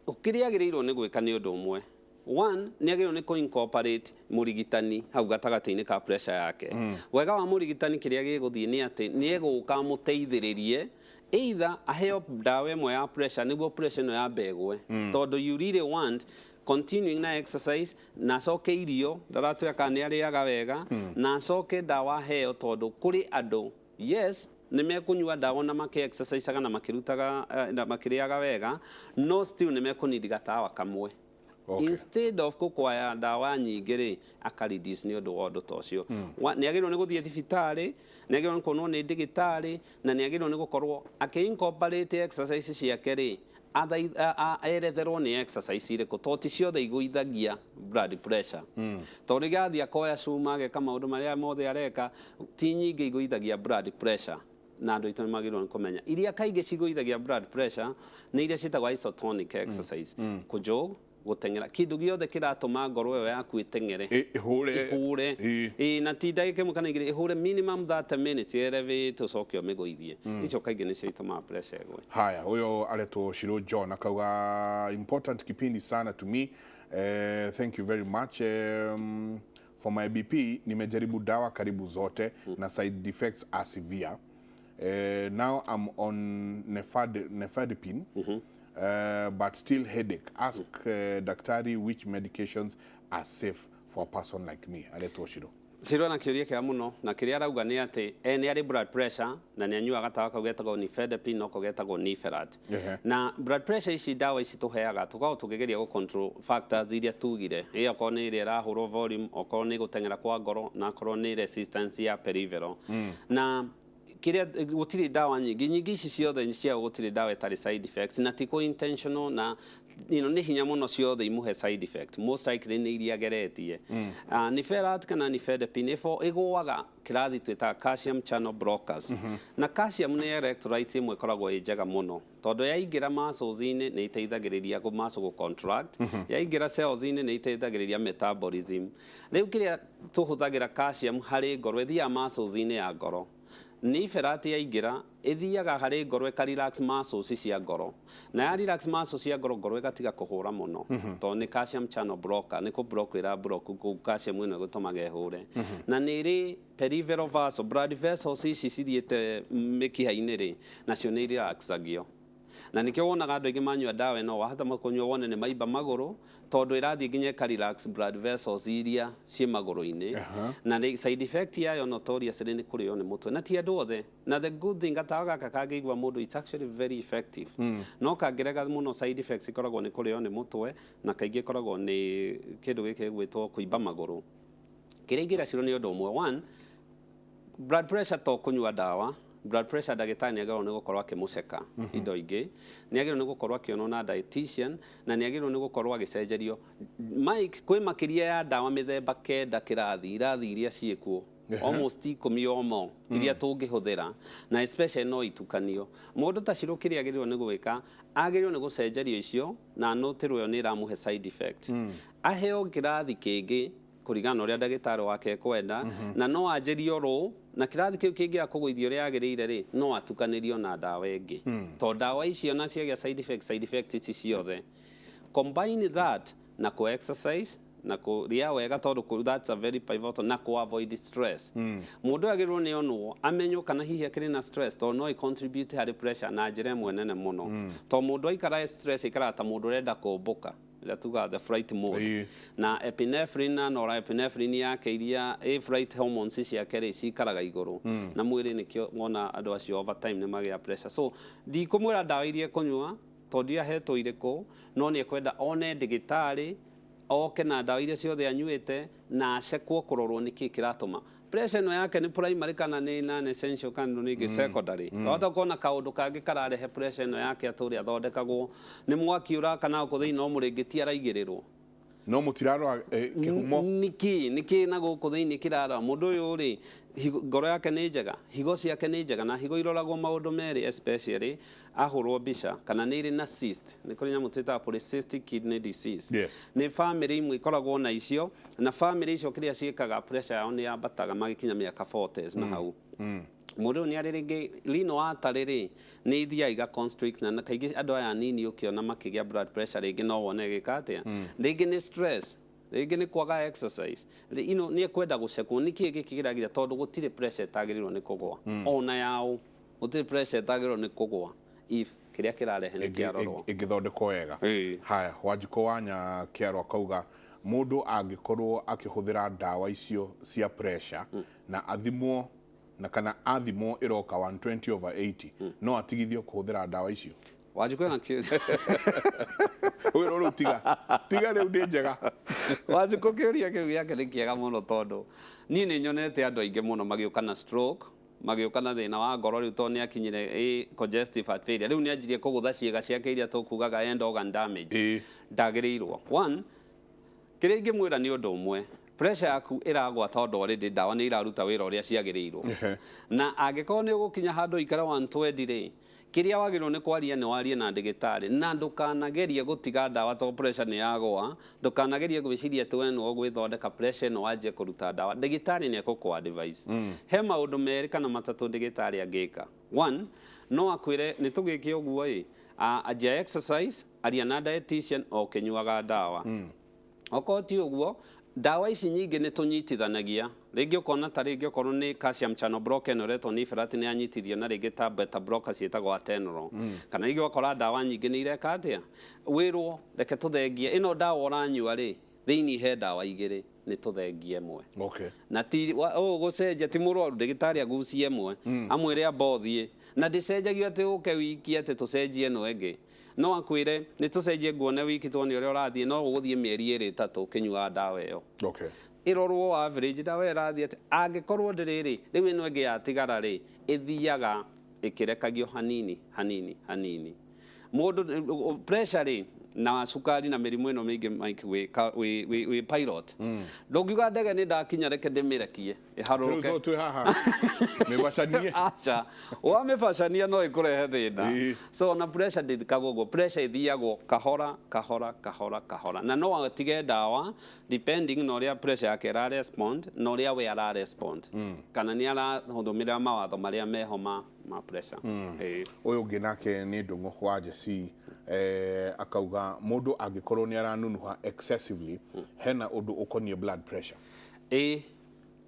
[SPEAKER 3] Kĩrĩa agĩrĩirwo nĩ gwĩka nĩ ũndũ ũmwe. One, nĩ agĩrĩirwo nĩ kũ-incorporate mũrigitani hau gatagatĩ-inĩ ka pressure yake. Wega wa mũrigitani kĩrĩa gĩgũthiĩ nĩ atĩ nĩ egũka amũteithĩrĩrie either aheo ndawa ĩmwe ya pressure nĩguo pressure ĩno yambe ĩgwe. Tondũ you really want continuing na exercise na acoke irio ndaratwĩra kana nĩ arĩaga wega na acoke ndawa aheo tondũ kũrĩ andũ yes nĩ mekũnyua ndawa na makĩ exerciseaga na makĩrutaga na makĩrĩaga wega no still nĩ mekũnidi gatawa kamwe. Instead of kũkwaya ndawa nyingĩ rĩ, aka reduce nĩ ũndũ wa ũndũ ta ũcio. Nĩ agĩrĩirwo nĩ gũthiĩ thibitarĩ, nĩ agĩrĩirwo nĩ kuonwo nĩ ndagĩtarĩ, na nĩ agĩrĩirwo nĩ gũkorwo akĩ incorporate exercise ciake rĩ, eretherwo nĩ exercise irĩkũ, tondũ ti ciothe igũithagia blood pressure. Tondũ rĩrĩa athiĩ akoya cuma ageka maũndũ marĩa mothe areka, ti nyingĩ igũithagia blood pressure. Na andũ aitũ nĩ magĩrĩirwo nĩ kũmenya iria kaingĩ cigũithagia blood pressure nĩ iria ciĩtagwo isotonic exercise, kũjog, gũteng'era, kĩndũ gĩothe kĩratũma ngoro ĩyo yaku ĩteng'ere,
[SPEAKER 2] ĩhũre,
[SPEAKER 3] ĩhũre. Na ti ndagĩka ĩmwe kana igĩrĩ, ĩhũre minimum 30 minutes, elevate, ũcoke ũmĩgũithie. Icio kaingĩ nĩcio itũmaga pressure ĩgwe.
[SPEAKER 2] Haya, ũyũ aretwo Shiro John akauga important kipindi sana to me. Thank you very much. For my BP nimejaribu dawa karibu zote na side effects are severe. Now I'm on nifedipine. But still headache. Ask daktari which medications are safe for a person like me. Aretwo Shiro.
[SPEAKER 3] Shiro na kĩũria kĩega mũno, na kĩrĩa arauga nĩ atĩ nĩ arĩ blood pressure na nĩ anyuaga gatawa kau getagwo nifedipine noko getagwo Niferat. Na blood pressure ici ndawa ici tũheaga tũkoragwo tũkĩgeria gũ control factors iria tugire, ĩ okorwo nĩ ĩrĩa ĩrahũrwo volume, okorwo nĩ gũteng'era kwa ngoro, na okorwo nĩ resistance ya peripheral. Na kĩrĩa gũtirĩ ndawa nyingĩ, nyingĩ ici ciothe cia gũtirĩ ndawa ĩtarĩ side effects, na ti kũ intentional, na nĩ hinya mũno ciothe imũhe side effect, most likely nĩ iria ageretie. Niferat kana nifedipine ĩgũaga kĩrathi twĩtaga calcium channel blockers. Na calcium nĩ electrolyte ĩmwe ĩkoragwo ĩ njega mũno tondũ yaingĩra muscles-inĩ nĩ ĩteithagĩrĩria muscle gũ contract, yaingĩra cells-inĩ nĩ ĩteithagĩrĩria metabolism. Rĩu kĩrĩa tũhũthagĩra calcium harĩ ngoro ĩthiaga muscles-inĩ ya ngoro. Niferato yaingĩra ĩthiaga harĩ ngoro ĩka relax muscles cia ngoro, na ya relax muscles cia ngoro, ngoro ĩgatiga kũhũra mũno, tondũ nĩ calcium channel blocker, nĩ kũ block ĩra block kũu calcium ĩno ĩgũtũmaga ĩhũre. Na nĩ ĩrĩ peripheral vessel, blood vessels ici cithiĩte mĩkiha-inĩ rĩ, nacio nĩ relaxagio, na nĩkĩo wonaga andũ aingĩ manyua ndawa ĩno, wahota kũnyua wone nĩ maimba magũrũ, tondũ ĩrathiĩ nginya ĩka relax blood vessels iria ciĩ magũrũ-inĩ. Na nĩ side effect yayo notoriously nĩ kũrĩo nĩ mũtwe, na ti andũ othe. Na the good thing, gatawa gaka kangĩigua mũndũ, it's actually very effective, no kangĩrega mũno side effects ikoragwo nĩ kũrĩo nĩ mũtwe, na kaingĩ ĩkoragwo nĩ kĩndũ gĩkĩ gĩgwĩtwo kũimba magũrũ. Kĩrĩa ingĩra Ciro nĩ ũndũ ũmwe. One, blood pressure to kũnyua ndawa. Blood pressure, ndagĩtarĩ nĩ agĩrĩirwo nĩ gũkorwo akĩmũceka indo ingĩ, nĩ agĩrĩirwo nĩ gũkorwo akĩonwo na dietitian, na nĩ agĩrĩirwo nĩ gũkorwo agĩcenjerio. Mike, kwĩ makĩria ya ndawa mĩthemba 9 kĩrathi irathi iria ciĩkuo, almost 10 omo iria tũngĩhũthĩra, na especially no itukanio. Mũndũ ta Ciro, kĩrĩa agĩrĩirwo nĩ gwĩka, agĩrĩirwo nĩ gũcenjerio icio na nũtĩrwo ĩyo nĩ ĩramũhe side effect, aheo kĩrathi kĩngĩ kũringana na ũrĩa ndagĩtarĩ wake ekwenda, na no anjĩrio rũ na kĩrathi kĩu kĩngĩaga kũgũithio ũrĩa yagĩrĩire rĩ, no atukanĩrio na ndawa ĩngĩ, tondũ ndawa icio na ciagĩa side effect, side effect ti ciothe. Combine that na kũ exercise na kũrĩa wega, tondũ that's a very pivotal, na kũ avoid stress. Mũndũ agĩrĩirwo nĩ onwo amenywo kana hihi akĩrĩ na stress, tondũ no ĩ contribute harĩ pressure na njĩra ĩmwe nene mũno, tondũ mũndũ aikara stress aikaraga ta mũndũ ũrenda kũmbũka, ĩrĩa tugaga the flight mode. Na epinephrine na norepinephrine yake iria ĩ flight hormones ciake rĩ, cikaraga igũrũ na mwĩrĩ, nĩkĩo wona andũ acio over time nĩ magĩa pressure. So ndikũmwĩra ndawa iria ekũnyua, tondũ ahetwo irĩkũ, no nĩ ekwenda one ndagĩtarĩ oke na ndawa iria ciothe anyuĩte na acekwo kũrorwo nĩkĩ kĩratũma pressure ĩno yake, nĩ primary kana nĩ non essential kana nĩ secondary. Twahota kuona kaũndũ kangĩ kararehe pressure ĩno yake, atũrĩ athondekagwo nĩ mwaki ũrakana gũkũ thĩinĩ, no mũrĩngĩti araigĩrĩrwo.
[SPEAKER 2] No mũtirarora kĩhumo.
[SPEAKER 3] Nĩkĩ na gũkũ thĩinĩ kĩrara mũndũ ũyũ rĩ, ngoro yake nĩ njega, higo ciake nĩ njega, na higo iroragwo maũndũ merĩ, especially ahũrwo mbica kana nĩ irĩ na cyst. Nĩ kũrĩ nyamũ twĩtaga polycystic kidney disease. Nĩ famĩlĩ imwe ikoragwo na icio, na famĩlĩ icio kĩrĩa ciĩkaga, pressure yao nĩ yambataga magĩkinya mĩaka 40s na hau. Mũndũ ũyũ nĩ arĩ rĩngĩ renal artery rĩ, nĩ ithiaga iga constrict, na kaingĩ andũ aya anini ũkĩona makĩgĩa blood pressure, rĩngĩ no wone ĩgĩka atĩa, rĩngĩ nĩ stress, rĩngĩ nĩ kwaga exercise. Ino nĩ ekwenda gũcekwo nĩkĩ gĩkĩ kĩragira, tondũ gũtirĩ pressure ĩtagĩrĩirwo nĩ kũgwa, ona yaũ gũtirĩ pressure ĩtagĩrĩirwo nĩ kũgwa if kĩrĩa kĩrarehe nĩ kĩarorwo.
[SPEAKER 2] Ĩngĩthondekwo wega. Haya, Wanjikũ wa Nyakiaro akauga mũndũ angĩkorwo akĩhũthĩra ndawa icio cia pressure na athimwo na kana athimwo ĩroka 120 over 80, no atigithio kũhũthĩra ndawa icio?
[SPEAKER 3] Wanjikũ ena
[SPEAKER 2] Wĩrwo rĩu tiga tiga, rĩu ndĩ njega.
[SPEAKER 3] Wanjikũ, kĩũria kĩu gĩake nĩ kĩega mũno, tondũ niĩ nĩ nyonete andũ aingĩ mũno magĩũka na stroke, magĩũka na thĩna wa ngoro rĩu, tondũ nĩ akinyire congestive heart failure, rĩu nĩ anjirie kũgũtha ciĩga ciake iria tũkugaga end organ damage. Ndagĩrĩirwo. One, kĩrĩa ingĩmwĩra nĩ ũndũ ũmwe: pressure yaku ĩragwa tondũ already ndawa nĩ iraruta wĩra ũrĩa ciagĩrĩirwo. Na angĩkorwo nĩ ũgũkinya handũ ikara 120 rĩ, kĩrĩa wagĩrĩirwo nĩ kwaria nĩ warie na ndagĩtarĩ, na ndũkanagerie gũtiga ndawa tondũ pressure nĩ yagwa. Ndũkanagerie gwĩciria atĩ we nĩwe ũgwĩthondeka pressure ĩno wanjie kũruta ndawa. Ndagĩtarĩ nĩ ekũkũ advice. He maũndũ merĩ kana matatũ ndagĩtarĩ angĩka. One, no akwĩre nĩ tũgĩke ũguo ĩ, anjia exercise, aria na dietitian o ũkĩnyuaga ndawa. Okorwo ti ũguo, ndawa ici nyingĩ nĩ tũnyitithanagia, rĩngĩ ũkona ta rĩngĩ okorwo nĩ calcium channel blocker ĩno ĩretwo Niferato nĩ yanyitithio na rĩngĩ ta beta blocker ciĩtagwo atenolol, kana rĩngĩ ũgakora ndawa nyingĩ nĩ ireka atĩa, wĩrwo reke tũthengie ĩno ndawa ũranyua rĩ, thĩinĩ he ndawa igĩrĩ, nĩ tũthengie ĩmwe. Na ti ũũ gũcenjia, ti mũrwaru, ndagĩtarĩ agucie ĩmwe, amwĩre amba ũthiĩ, na ndĩcenjagio atĩ ũke wiki atĩ tũcenjie ĩno ĩngĩ. No akwĩre nĩ tũcenjie, nguone wiki, tuone ũrĩa ũrathiĩ, no ũgũthiĩ mĩeri 2 3 ũkĩnyuaga ndawa ĩyo. Ĩrorwo average ndawa ĩyo ĩrathiĩ atĩ, angĩkorwo ndĩrĩ rĩ, rĩu ĩno ĩngĩ yatigara rĩ, ĩthiaga ĩkĩrekagio hanini hanini hanini. Mũndũ pressure rĩ, Na cukari na mĩrimũ ĩno mĩingĩ, Mike, wĩ pilot, ndũngiuga ndege nĩ ndakinya, reke ndĩmĩrekie ĩharũrũke.
[SPEAKER 2] Rĩu twĩ haha mĩbacanie.
[SPEAKER 3] Aca, wamĩbacania no ĩkũrehe thĩna. So ona pressure ndĩthikagwo ũguo. Pressure ĩthiagwo kahora kahora kahora kahora, na no atige ndawa depending na ũrĩa pressure yake ĩra respond na ũrĩa we ara respond, kana nĩ arahũthũmĩra mawatho marĩa meho ma pressure.
[SPEAKER 2] Ũyũ ũngĩ nake nĩ Ndũng'ũ wa Jesi, akauga mũndũ angĩkorwo nĩ aranunuha excessively, hena ũndũ ũkoniĩ blood pressure?
[SPEAKER 3] Ĩ,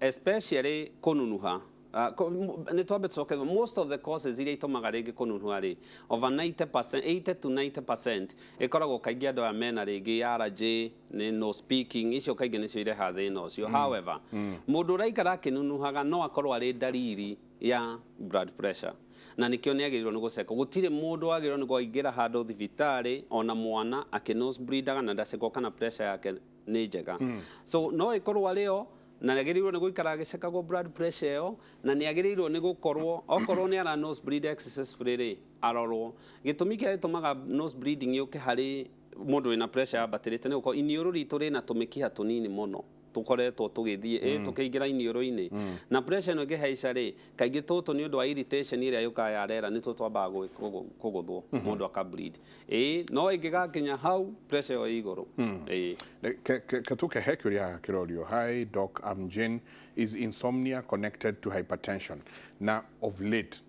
[SPEAKER 3] especially kũnunuha. Nĩ twambe tũcoke, most of the causes iria itũmaga rĩngĩ kũnunuha rĩ, over 90%, 80 to 90% ĩkoragwo kaingĩ andũ aya mena rĩngĩ allergy, nĩ no speaking, icio kaingĩ nĩcio irehaga thĩna ũcio. However, mũndũ ũraikara akĩnunuhaga no akorwo arĩ ndariri ya blood pressure, na nĩkĩo nĩ agĩrĩirwo nĩ gũcekwo. Gũtirĩ mũndũ wagĩrĩirwo nĩ kũingĩra handũ thibitarĩ, ona mwana akĩ nose bleedaga, na ndacekwo kana pressure yake nĩ njega. So no ĩkorwo arĩ yo, na nĩ agĩrĩirwo nĩ gũikara agĩcekagwo blood pressure ĩyo, na nĩ agĩrĩirwo nĩ gũkorwo okorwo nĩ ara nose bleed excessively rĩ, arorwo gĩtũmi kĩrĩa gĩtũmaga nose bleeding yũke harĩ mũndũ wĩna pressure yambatĩrĩte. Nĩ gũkorwo iniũrũ ritũ rĩna tũmĩkiha tũnini mũno tũkoretwo tũgĩthiĩ tũkĩingĩra iniũrũ-inĩ, na pressure ĩno ĩngĩhaica rĩ, kaingĩ tũtũ nĩ ũndũ wa irritation ĩrĩa yũkaga ya rĩera, nĩ tũ twambaga kũgũthwo, mũndũ aka bleed. No ĩngĩgakinya hau pressure ĩyo ĩ igũrũ.
[SPEAKER 2] Katuke he kĩũria kĩrorio. Hi doc, I'm Jane. Is insomnia connected to hypertension? Na of late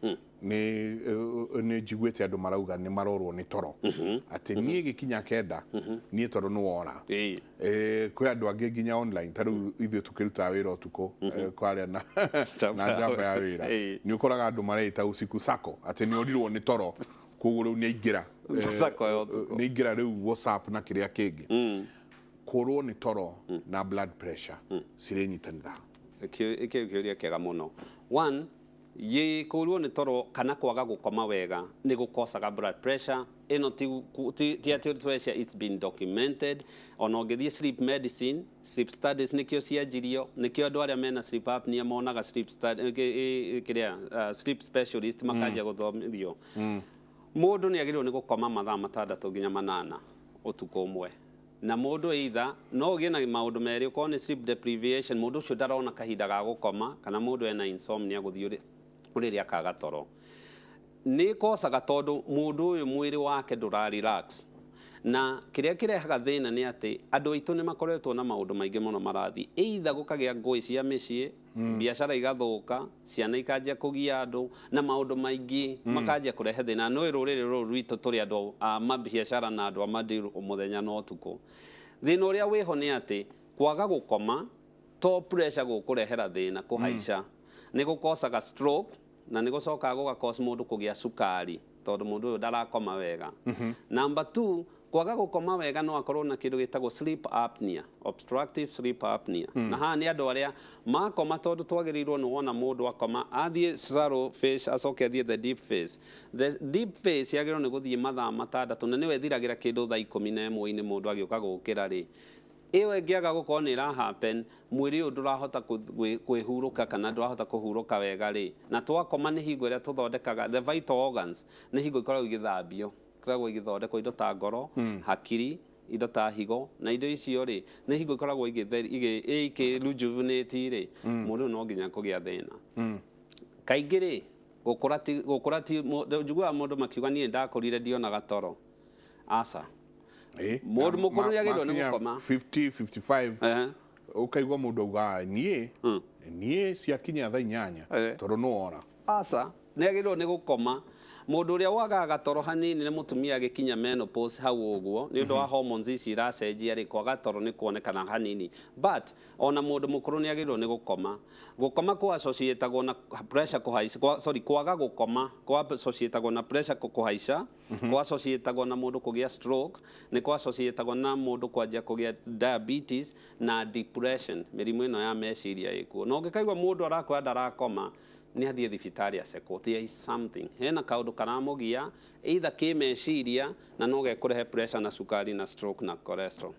[SPEAKER 2] nĩ njiguĩte andũ marauga nĩ marorwo nĩ toro, atĩ niĩ gĩkinya 9 niĩ toro nĩ wora. Kwĩ andũ angĩ nginya online, ta rĩu ithuĩ tũkĩrutaga wĩra ũtukũ, kwaria na njamba ya wĩra, nĩ ũkoraga andũ mareita usiku sako, atĩ nĩ orirwo nĩ toro, koguo rĩu nĩ aingĩra
[SPEAKER 3] Sacco ya ũtukũ.
[SPEAKER 2] nĩ aingĩra rĩu WhatsApp na kĩrĩa kĩngĩ. Kũrwo nĩ toro na blood pressure cirĩnyitanĩra?
[SPEAKER 3] Kĩu kĩũria kĩega mũno. One, yĩ kũrwo nĩ toro kana kwaga gũkoma wega nĩ gũkosaga blood pressure ĩno. Ti atĩ pressure, it's been documented. Ona ũngĩthiĩ sleep medicine, sleep studies nĩkĩo cianjirio, nĩkĩo andũ arĩa mena sleep apnea monaga sleep study, kĩrĩa sleep specialist makanjia gũthomithio. Mũndũ nĩ agĩrĩirwo nĩ gũkoma mathaa 6 nginya 8 ũtukũ ũmwe. Na mũndũ either no ũgĩe na maũndũ merĩ, ũkorwo nĩ sleep deprivation, mũndũ ũcio ndarona kahinda ga gũkoma, kana mũndũ ena insomnia, gũthiĩ ũrĩrĩ akaga toro. Nĩ ĩkocaga tondũ mũndũ ũyũ mwĩrĩ wake ndũra relax. Na kĩrĩa kĩrehaga thĩna nĩ atĩ andũ aitũ nĩ makoretwo na maũndũ maingĩ mũno marathiĩ, either gũkagĩa ngũĩ cia mĩciĩ, biacara igathũka, ciana ikanjia kũgia andũ, na maũndũ maingĩ makanjia kũrehe thĩna. No rũrĩrĩ rũrũ rwitũ tũrĩ andũ a mabiacara na andũ a mandiru mũthenya na ũtukũ. Thĩna ũrĩa wĩho nĩ atĩ kwaga gũkoma to pressure gũkũrehera thĩna kũhaica, nĩ gũkocaga stroke, na nĩ gũcokaga gũgacause mũndũ kũgĩa cukari, tondũ mũndũ ũyũ ndarakoma wega. Number two, kwaga gũkoma wega no akorwo na kĩndũ gĩtagwo sleep apnea, obstructive sleep apnea. Na haha nĩ andũ arĩa makoma, tondũ twagĩrĩirwo nĩ wona mũndũ akoma athiĩ shallow phase, acoke athiĩ the deep phase. The deep phase yagĩrĩirwo nĩ gũthiĩ mathaa 6, na nĩwe ĩthiragĩra kĩndũ thaa 11-inĩ mũndũ agĩũka gũkĩra rĩ. Ĩyo ĩngĩaga gũkorwo nĩ ĩra happen, mwĩrĩ ũyũ ndũrahota kwĩhurũka kana ndũrahota kũhurũka wega rĩ. Na twakoma nĩ hingo ĩrĩa tũthondekaga the vital organs, nĩ hingo ikoragwo igĩthambio, ikoragwo igĩthondekwo, indo ta ngoro, hakiri, indo ta higo, na indo icio rĩ, nĩ hingo ikoragwo ikĩ rejuvenate rĩ, mũndũ ũyũ no nginya kũgĩa thĩna. Kaingĩ rĩ, gũkũra ti njiguaga mũndũ makiuga, "Niĩ ndakũrire ndionaga toro." Aca. Mũndũ mũkũrũ nĩ agĩrĩirwo nĩ
[SPEAKER 2] Makinya
[SPEAKER 3] gũkoma.
[SPEAKER 2] 50, 55, ũkaigua mũndũ augaga, niĩ ciakinya thaa 8 tondũ nĩ wora.
[SPEAKER 3] Aca, nĩ agĩrĩirwo nĩ gũkoma. Mũndũ ũrĩa wagaga toro hanini nĩ mũtumia agĩkinya menopause hau ũguo, nĩ ũndũ wa hormones ici iracenjia rĩ, kwaga toro nĩ kuonekana hanini. But ona mũndũ mũkũrũ nĩ agĩrĩirwo nĩ gũkoma. Gũkoma kũ associatagwo na pressure kũhaica, sorry, kwaga gũkoma kwa associatagwo na pressure kũhaica, kwa associatagwo na mũndũ kũgĩa stroke, nĩ kwa associatagwo na mũndũ kwanjia kũgĩa diabetes na depression, mĩrimũ ĩno ya meciria ĩkuo. Na ũngĩkaigua mũndũ arakwĩra ndarakoma, nĩ athiĩ thibitarĩ acekwo. There is something, hena kaũndũ karamũgia either kĩmeciria, na no gekũrehe pressure na cukari na stroke na cholesterol.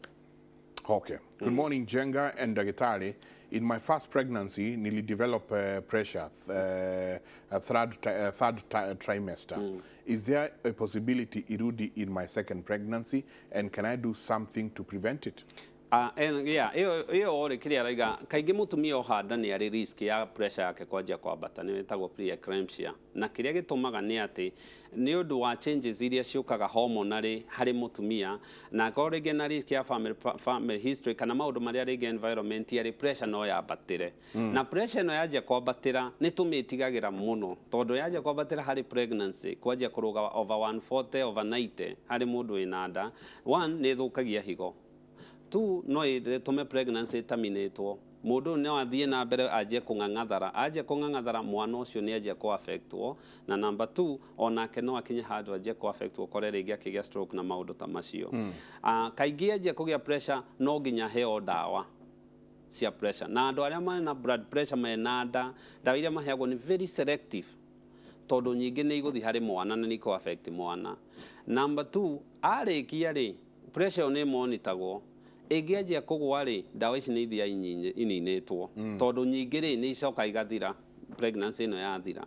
[SPEAKER 2] Okay. Good morning, Jenga and Dagitari. In my first pregnancy nilidevelop pressure third trimester. Is there a possibility irudi in my second pregnancy, and can I do something to prevent it?
[SPEAKER 3] Ah, yeah, ĩyo ĩyo rĩ, kĩrĩa araiga, kaingĩ mũtumia oha nda nĩ arĩ risk ya pressure yake kwanjia kwambata, nĩ ĩtagwo preeclampsia. Na kĩrĩa gĩtũmaga nĩ atĩ nĩ ũndũ wa changes iria ciũkaga hormonally harĩ mũtumia, na akorwo rĩngĩ na risk ya family history kana maũndũ marĩa rĩngĩ environment yarĩ, pressure no yambatĩre. Na pressure ĩno yanjia kwambatĩra nĩ tũmĩtigagĩra mũno, tondũ yanjia kwambatĩra harĩ pregnancy, kwanjia kũrũga over 140 over 90 harĩ mũndũ wĩna nda, one, nĩ ĩthũkagia higo. Two, no ĩtũme pregnancy terminatwo. Mũndũ ũyũ no athiĩ na mbere anjie kũng'ang'athara, anjia kũng'ang'athara, mwana ũcio nĩ anjia kũ affectwo. Na number two, onake no akinye handũ anjie kũ affectwo, kore rĩngĩ akĩgĩa stroke na maũndũ ta macio. Kaingĩ anjia kũgĩa pressure no nginya heo ndawa cia pressure. Na andũ arĩa mena blood pressure mena nda, ndawa iria maheagwo nĩ very selective, tondũ nyingĩ nĩ igũthiĩ harĩ mwana na nĩ ikũ affect mwana. Number two, arĩkia rĩ, pressure ĩyo nĩ monitagwo. Ĩngĩanjia kũgwa rĩ, ndawa ici nĩ ithiaga ininĩtwo, tondũ nyingĩ rĩ, nĩ icoka igathira pregnancy ĩno yathira.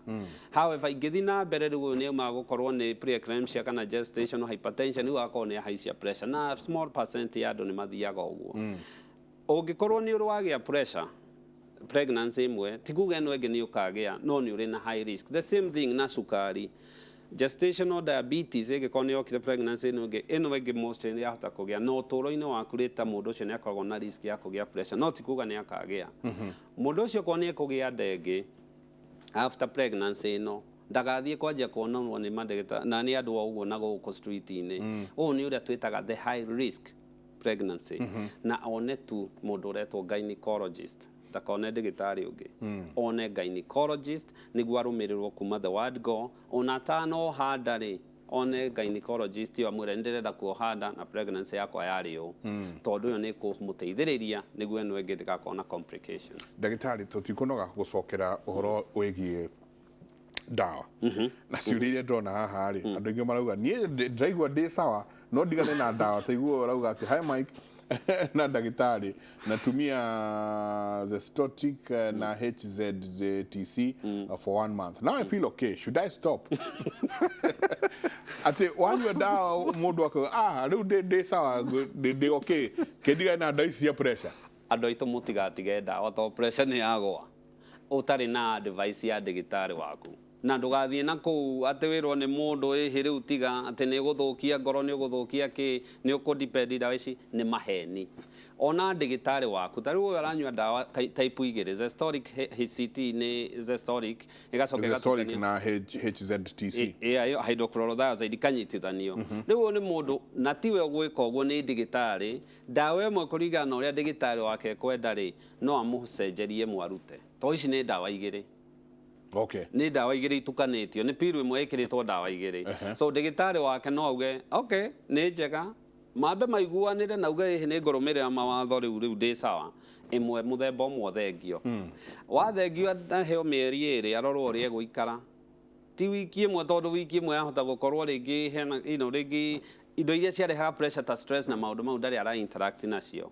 [SPEAKER 3] However, ingĩthiĩ na mbere, rĩu ũyũ nĩ aumaga gũkorwo nĩ preeclampsia kana gestational hypertension, rĩu agakorwo nĩ ahaicia pressure, na small percent ya andũ nĩ mathiaga ũguo. Ũngĩkorwo nĩ ũrĩ wagĩa pressure pregnancy ĩmwe, ti kuga ĩno ĩngĩ nĩ ũkagĩa, no nĩ ũrĩ na high risk. The same thing na cukari, gestational diabetes ĩngĩkorwo nĩ yokire pregnancy ĩno ĩngĩ, ĩno ĩngĩ mostly nĩ yahota kũgĩa. Na ũtũũro-inĩ waku rĩ, ta mũndũ ũcio nĩ akoragwo na risk ya kũgĩa pressure, no ti kuga nĩ akagĩa. Mũndũ ũcio okorwo nĩ ekũgĩa nda ĩngĩ after pregnancy ĩno, ndagathiĩ kwanjia kuonanwo nĩ mandagĩtarĩ na nĩ andũ o ũguo na gũkũ street-inĩ. Ũũ nĩ ũrĩa twĩtaga the high risk pregnancy, na one tu mũndũ ũretwo gynecologist, ndakone ndagĩtarĩ ũngĩ, one gynecologist nĩguo arũmĩrĩrwo kuma the word go. Ona atanoha nda rĩ, one gynecologist ĩyo, amwĩre, "Nĩ ndĩrenda kuoha nda na pregnancy yakwa yarĩ ũũ," tondũ ĩyo nĩ ĩkũmũteithĩrĩria nĩguo ĩno ĩngĩ ndĩgakorwo na complications.
[SPEAKER 2] Ndagĩtarĩ, tũtikũnoga gũcokera ũhoro wĩgiĩ ndawa na ciũria iria ndĩrona haha rĩ. Andũ aingĩ marauga, "Niĩ ndĩraigua ndĩ sawa, no ndigane na ndawa." Taiguo ũrauga atĩ, "Hi Mike na ndagĩtarĩ, natumia Zestotic na HZTC for one month. Now I feel okay. Should I stop?" Atĩ wanyua ndawa mũndũ akauga, "Ah, rĩu ndĩ sawa, ndĩ okay, kĩndigane na ndawa ici cia pressure."
[SPEAKER 3] Andũ aitũ, mũtigatige ndawa tondũ pressure nĩ yagwa ũtarĩ na advice ya ndagĩtarĩ waku, na ndũgathiĩ na kũu atĩ wĩrwo nĩ mũndũ, "Ĩhĩ, rĩu tiga, atĩ nĩ ũgũthũkia ngoro, nĩ ũgũthũkia kĩ, nĩ ũkũdepend." Ndawa ici nĩ maheni. Ona ndagĩtarĩ waku, ta rĩu ũyũ aranyua ndawa type igĩrĩ, Zestoric HCT, nĩ Zestoric ĩgacoka
[SPEAKER 2] Zestoric
[SPEAKER 3] ĩgatukanio
[SPEAKER 2] na HZTC.
[SPEAKER 3] Ĩ- ĩyo hydrochlorothiazide ikanyitithanio. Rĩu ũyũ nĩ mũndũ na tiwe ũgwĩka ũguo, nĩ ndagĩtarĩ. Ndawa ĩmwe, kũringana na ũrĩa ndagĩtarĩ wake ekwenda rĩ, no amũcenjerie mwarute, tondũ ici nĩ ndawa igĩrĩ. Nĩ ndawa igĩrĩ itukanĩtio, nĩ piru ĩmwe ĩkĩrĩtwo ndawa igĩrĩ. So ndagĩtarĩ wake no auge, "Okay, nĩ njega," mambe maiguanĩre na auge, "Ĩhĩ, nĩ ngũrũmĩrĩra mawatho, rĩu ndĩ sawa." Ĩmwe, mũthemba ũmwe ũthengio, wathengio, aheo mĩeri 2 arorwo ũrĩa egũikara, ti wiki ĩmwe, tondũ wiki ĩmwe yahota gũkorwo rĩngĩ hena rĩngĩ indo iria ciarehaga pressure ta stress na maũndũ mau ndarĩ ara interact nacio.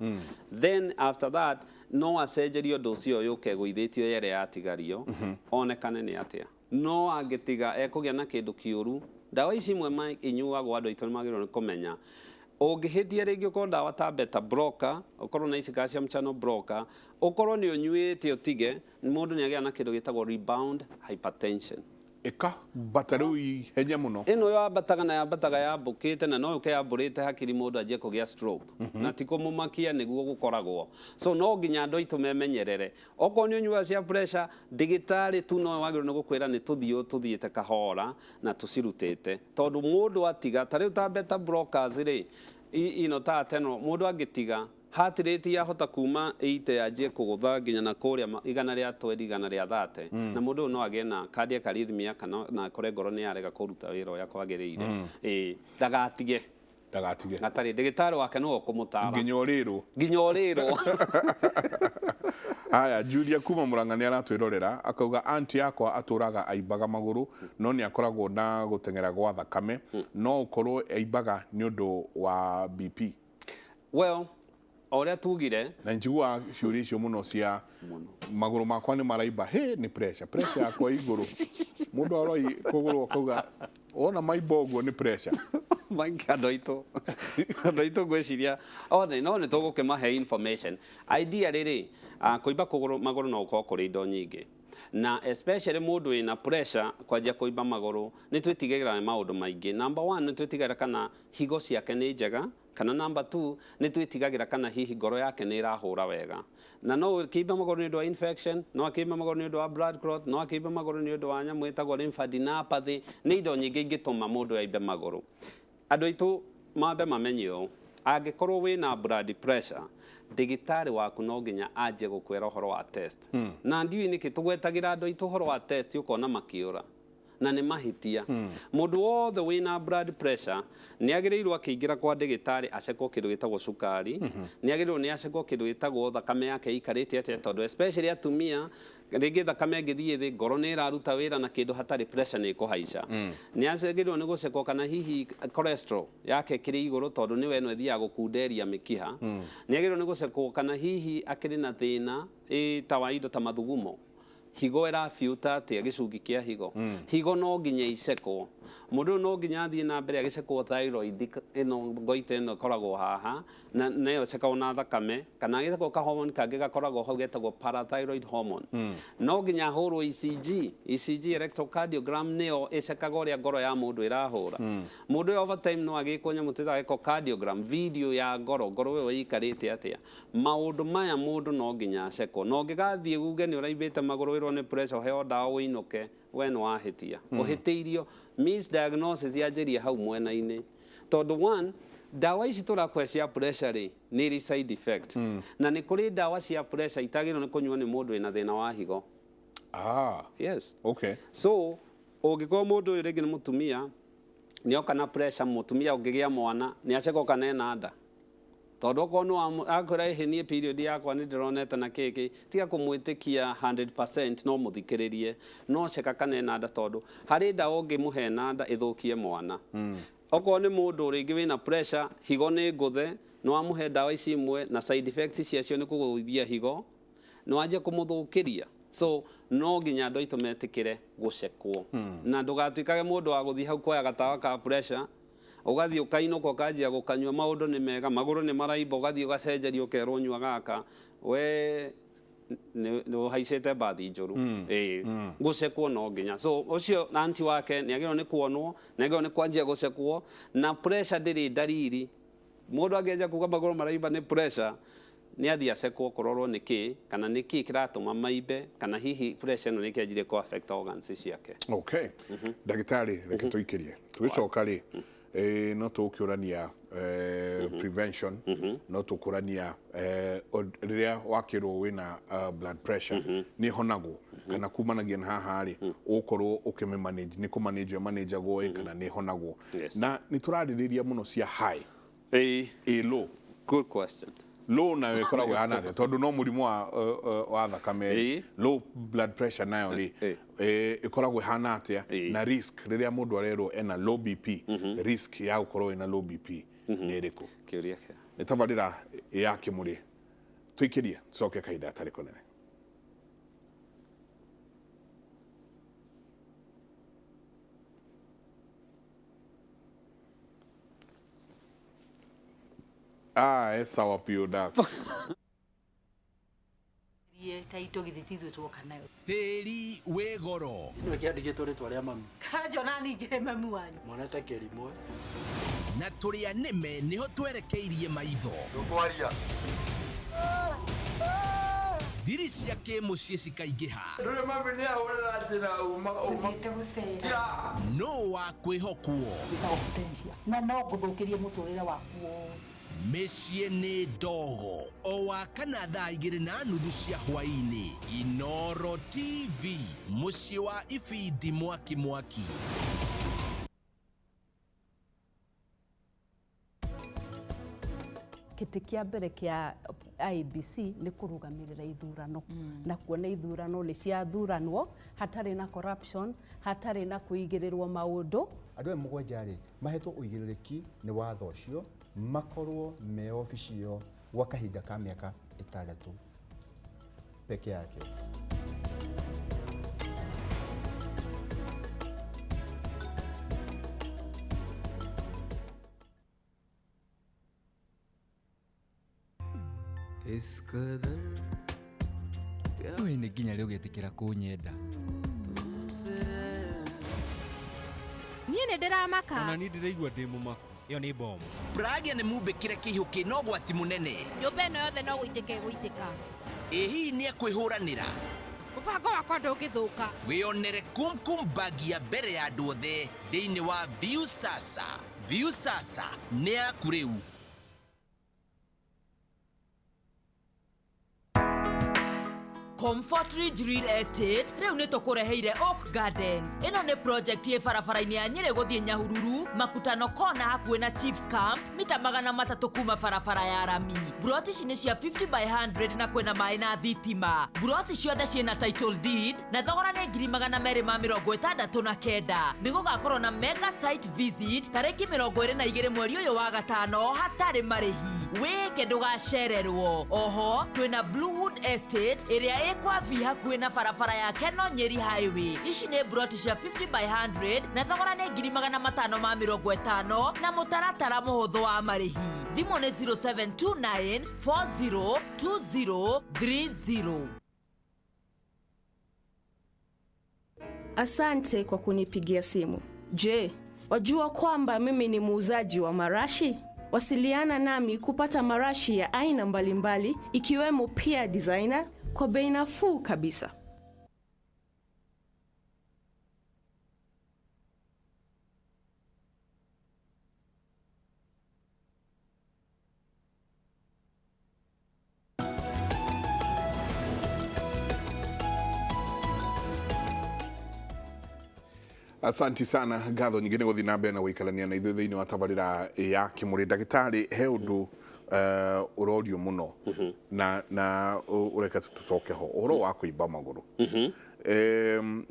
[SPEAKER 3] Then after that no acenjerio ũndũ ũcio yũke ĩgũithĩtio ĩrĩa yatigario, onekane nĩ atĩa. No angĩtiga, ekũgĩa na kĩndũ kĩũru. Ndawa ici imwe inyuagwo, andũ aitũ nĩ magĩrĩirwo nĩ kũmenya, ũngĩhĩtia rĩngĩ ũkorwo ndawa ta beta blocker, ũkorwo na ici calcium channel blocker, ũkorwo nĩ ũnyuĩte ũtige, mũndũ nĩ agĩa na kĩndũ gĩtagwo rebound hypertension.
[SPEAKER 2] Ĩkambata rĩu ihenya mũno.
[SPEAKER 3] Ĩno yambataga na yambataga yambũkĩte, na no yũke yambũrĩte hakiri, mũndũ anjie kũgĩa stroke, na ti kũmũmakia nĩguo gũkoragwo. So no nginya andũ aitũ memenyerere. Okorwo nĩ ũnyuaga cia pressure, ndagĩtarĩ tu no wagĩrĩirwo nĩ gũkwĩra nĩ tũthiĩ tũthiĩte kahora na tũcirutĩte, tondũ mũndũ atiga ta rĩu ta beta blockers rĩ, ino ta atenol, mũndũ angĩtiga, heart rate yahota kuma 80 yanjie kũgũtha nginya na kũrĩa 120, 130, na mũndũ ũyũ no agĩe na cardiac arrhythmia kana na akore ngoro nĩ yarega kũruta wĩra ũrĩa kwagĩrĩire. Ĩĩ, ndagatige
[SPEAKER 2] Ndagatige
[SPEAKER 3] gatarĩ ndagĩtarĩ wake nĩwe ũkũmũtara.
[SPEAKER 2] Nginya ũrĩrwo.
[SPEAKER 3] Nginya ũrĩrwo.
[SPEAKER 2] Haya, Julia kuma Murang'a nĩ aratwĩrorera, akauga, "Anti yakwa atũraga aimbaga magũrũ, no nĩ akoragwo na gũteng'era gwa thakame. No ũkorwo aimbaga nĩ ũndũ wa BP?"
[SPEAKER 3] Well, O ũrĩa tugire
[SPEAKER 2] Na njiguaga ciũria icio mũno cia magũrũ makwa nĩ maraimba, hĩ nĩ pressure, pressure yakwa ĩ igũrũ. Mũndũ aroi kũgũrũ akauga wona maimba ũguo nĩ pressure.
[SPEAKER 3] Mike, andũ aitũ ngwĩciria one no nĩ tũgũkĩmahe information idea rĩrĩ, kũimba kũgũrũ magũrũ no gũkorwo kũrĩ indo nyingĩ, na especially mũndũ wĩna pressure kwanjia kũimba magũrũ nĩ twĩtigagĩra nĩ maũndũ maingĩ. Number one, nĩ twĩtigagĩra kana higo ciake nĩ njega, kana number two, nĩ twĩtigagĩra kana hihi ngoro yake nĩ ĩrahũra wega. Na no akĩimba magũrũ nĩ ũndũ wa infection, no akĩimba magũrũ nĩ ũndũ wa blood clot, no akĩimba magũrũ nĩ ũndũ wa nyamũ ĩtagwo lymphadenopathy. Nĩ indo nyingĩ ingĩtũma mũndũ aimbe magũrũ. Andũ aitũ mambe mamenye ũũ, angĩkorwo wĩna blood pressure, ndagĩtarĩ waku no nginya anjie gũkwĩra ũhoro wa test. Na ndiũĩ nĩkĩ tũgwetagĩra andũ aitũ ũhoro wa test, ũkona makĩũra, na nĩ mahĩtia. Mũndũ wothe wĩna blood pressure nĩ agĩrĩirwo akĩingĩra kwa ndagĩtarĩ acekwo kĩndũ gĩtagwo cukari, nĩ agĩrĩirwo nĩ acekwo kĩndũ gĩtagwo thakame yake ĩikarĩte atĩa, tondũ especially atumia, rĩngĩ thakame ĩngĩthiĩ thĩ, ngoro nĩ ĩraruta wĩra na kĩndũ hatarĩ, pressure nĩ ĩkũhaica. Nĩ agĩrĩirwo nĩ gũcekwo kana hihi cholesterol yake ĩkĩrĩ igũrũ, tondũ nĩwe ĩno ĩthiaga gũkunderia mĩkiha. Nĩ agĩrĩirwo nĩ gũcekwo kana hihi akĩrĩ na thĩna ta wa indo ta mathugumo, higo ĩrabiuta atĩa, gĩcungi kĩa higo. Higo no nginya icekwo. Mũndũ ũyũ no nginya athiĩ na mbere agĩcekwo thyroid ĩno, goite ĩno ĩkoragwo haha na nayo ĩcekagwo na thakame, kana agĩcekwo ka hormone kangĩ gakoragwo hau getagwo parathyroid hormone. No nginya ahũrwo ECG. ECG, electrocardiogram, nĩyo ĩcekaga ũrĩa ngoro ya mũndũ ĩrahũra. Mũndũ ũyũ over time no agĩkwo nyamũ twĩtaga echocardiogram, video ya ngoro, ngoro ĩyo ĩikarĩte atĩa. Maũndũ maya mũndũ no nginya acekwo. Na ũngĩgathiĩ uge nĩ ũraimbĩte magũrũ, wĩrwo nĩ pressure, ũheo ndawa ũinũke, we nĩ wahĩtia, ũhĩtĩirio. Misdiagnosis yanjĩrie hau mwena-inĩ, tondũ one, ndawa ici tũrakũhe cia pressure rĩ, nĩ irĩ side effect, na nĩ kũrĩ ndawa cia pressure itagĩrĩirwo nĩ kũnyuo nĩ mũndũ wĩna thĩna wa higo. Yes. So ũngĩkorwo mũndũ ũyũ rĩngĩ nĩ mũtumia, nĩoka na pressure, mũtumia ũngĩgĩa mwana nĩ acekwo kana ena nda, tondũ okorwo nĩ akwĩra ĩhĩ niĩ period yakwa nĩ ndĩronete na kĩkĩ, tiga kũmwĩtĩkia 100%, no mũthikĩrĩrie, no ceka kana ena nda, tondũ harĩ ndawa ũngĩmũhe na nda ĩthũkie mwana. Okorwo nĩ mũndũ rĩngĩ wĩna pressure, higo nĩ ngũthe, nĩ wamũhe ndawa ici imwe na side effects ciacio nĩ kũgũithia higo, nĩ wanjia kũmũthũkĩria. So no nginya andũ aitũ metĩkĩre gũcekwo, na ndũgatuĩkage mũndũ wa gũthiĩ hau kuoya gatawa ka pressure, ũgathiĩ ũkainũka ũkanjia gũkanyua, maũndũ nĩ mega, magũrũ nĩ maraimba, ũgathiĩ ũgacenjeria ũkerwo nyua gaka, we nĩ ũhaicĩte mbathi njũru. Ĩĩ, gũcekwo no nginya. So ũcio anti wake nĩ agĩrĩirwo nĩ kuonwo, nĩ agĩrĩirwo nĩ kwanjia gũcekwo. Na pressure ndĩrĩ ndariri. Mũndũ angĩanjia kuga magũrũ maraimba nĩ pressure, nĩ athiĩ acekwo kũrorwo nĩ kĩ, kana nĩ kĩ kĩratũma maimbe, kana hihi pressure ĩno nĩ kĩanjirie kũ affect organs ciake.
[SPEAKER 2] Okay, ndagĩtarĩ, reke tũikĩrie, tũgĩcoka rĩ, no tũgũkĩũrania prevention, no tũkũrania rĩrĩa wakĩrwo wĩna blood pressure nĩ ĩhonagwo kana kumanagia na haha rĩ, ũgũkorwo ũkĩmĩ manage, nĩ kũ manage ĩmanĩjagwo ĩ kana nĩ ĩhonagwo? Na nĩ tũrarĩrĩria mũno cia high, ĩ low?
[SPEAKER 3] Good question.
[SPEAKER 2] Low nayo ĩkoragwo ĩhana atĩa? Tondũ no mũrimũ wa thakame, low blood pressure nayo rĩ, ĩkoragwo ĩhana atĩa? Na risk rĩrĩa mũndũ arerwo ena low BP, risk ya gũkorwo ĩna low BP nĩ ĩrĩkũ?
[SPEAKER 3] Kĩũria kĩa
[SPEAKER 2] Nĩ tabarĩra ya Kĩmũrĩ, tũikĩrie, tũcoke kahinda gatarĩ kũnene. Ah, ĩ sawa piũ nda.
[SPEAKER 4] Ye ta ito githĩ ti ithuĩ tuoka nayo?
[SPEAKER 5] Tĩri wĩ goro.
[SPEAKER 6] Ĩno ĩkĩandĩkĩtwo rĩtwa rĩa mami.
[SPEAKER 4] Kanjona ningĩ mami wanyu.
[SPEAKER 6] Mwana ta kĩrimũ.
[SPEAKER 5] Na tũrĩa nĩme nĩho twerekeirie maitho.
[SPEAKER 7] Ndũkwaria.
[SPEAKER 5] Thiri cia kĩmũciĩ cikaingĩha.
[SPEAKER 7] Ndũrĩ mami nĩ ahũrĩra njĩra uma uma.
[SPEAKER 4] Thiĩte gũcera.
[SPEAKER 5] No wa kwĩhokwo?
[SPEAKER 4] Wĩtagwo potential na no ngũthũkĩrie mũtũrĩre waku wothe.
[SPEAKER 5] Mĩciĩ nĩ ndogo, o wa kana thaa 2:30 cia hwaĩ-inĩ, Inoro TV, mũciĩ wa ibindi mwaki mwaki.
[SPEAKER 8] Kĩtĩ kĩa mbere kĩa IEBC nĩ kũrũgamĩrĩra ithurano na kuona ithurano nĩ ciathuranwo hatarĩ na corruption, hatarĩ na kũigĩrĩrwo maũndũ.
[SPEAKER 9] Andũ aya mũgwanja rĩ, mahetwo ũigĩrĩrĩki nĩ watho ũcio makorwo me obici ĩyo. Gwa kahinda ka mĩaka 6 peke yake.
[SPEAKER 10] इस कदर
[SPEAKER 11] We nĩ nginya rĩ ũgetĩkĩra kũnyenda?
[SPEAKER 12] Niĩ nĩ ndĩramaka.
[SPEAKER 13] Ona niĩ ndĩraigua ndĩ mũmaku. Ĩyo nĩ bomu.
[SPEAKER 5] Pragya nĩ mumbĩkĩre kĩhiũ kĩna ũgwati mũnene.
[SPEAKER 12] Nyũmba ĩno yothe no gũitĩka ĩgũitĩka.
[SPEAKER 5] Ĩ hihi nĩ ekwĩhũranĩra?
[SPEAKER 12] Mũbango wakwa ndũngĩthũka.
[SPEAKER 5] Wĩyonere Kumkum bag ya mbere ya andũ othe thĩinĩ wa Viusasa. Viusasa nĩ yaku rĩu.
[SPEAKER 14] Comfort Ridge Real Estate rĩu nĩ tũkũreheire Oak Gardens. Ĩno nĩ project ĩ barabara-inĩ ya Nyĩrĩ gũthiĩ Nyahururu, Makutano Corner hakuhĩ na Chiefs Camp, mita 300 kuma barabara ya rami. Buroti ici nĩ cia 50 by 100 na kwĩna maĩ na thitima. Buroti ciothe ciĩna title deed na thogora nĩ 269,000. Nĩ gũgakorwo na mega site visit tarĩki 22 mweri ũyũ wa gatano hatarĩ marĩhi. Wĩke ndũgacererwo. Oho twĩna Bluewood Estate ĩrĩa ĩ kwa vi hakuhĩ na barabara ya Keno Nyeri Highway. Ici nĩ broti cia 50 by 100 na thogora nĩ 550,000 na mũtaratara mũhũthũ wa marĩhi. Thimũ nĩ 0729 402030.
[SPEAKER 15] Asante kwa kunipigia simu. Je, wajua kwamba mimi ni muuzaji wa marashi? Wasiliana nami kupata marashi ya aina mbalimbali ikiwemo pia designer kwa bei nafuu kabisa.
[SPEAKER 2] Asanti sana ngatho nyingĩ nĩ gũthiĩ na mbere na gũikarania na ithuĩ thĩinĩ wa tabarĩra ya Kĩmũrĩ. Ndagĩtarĩ, he ũndũ ũrorio mũno na ũreke tũcoke ho, ũhoro wa kũimba magũrũ.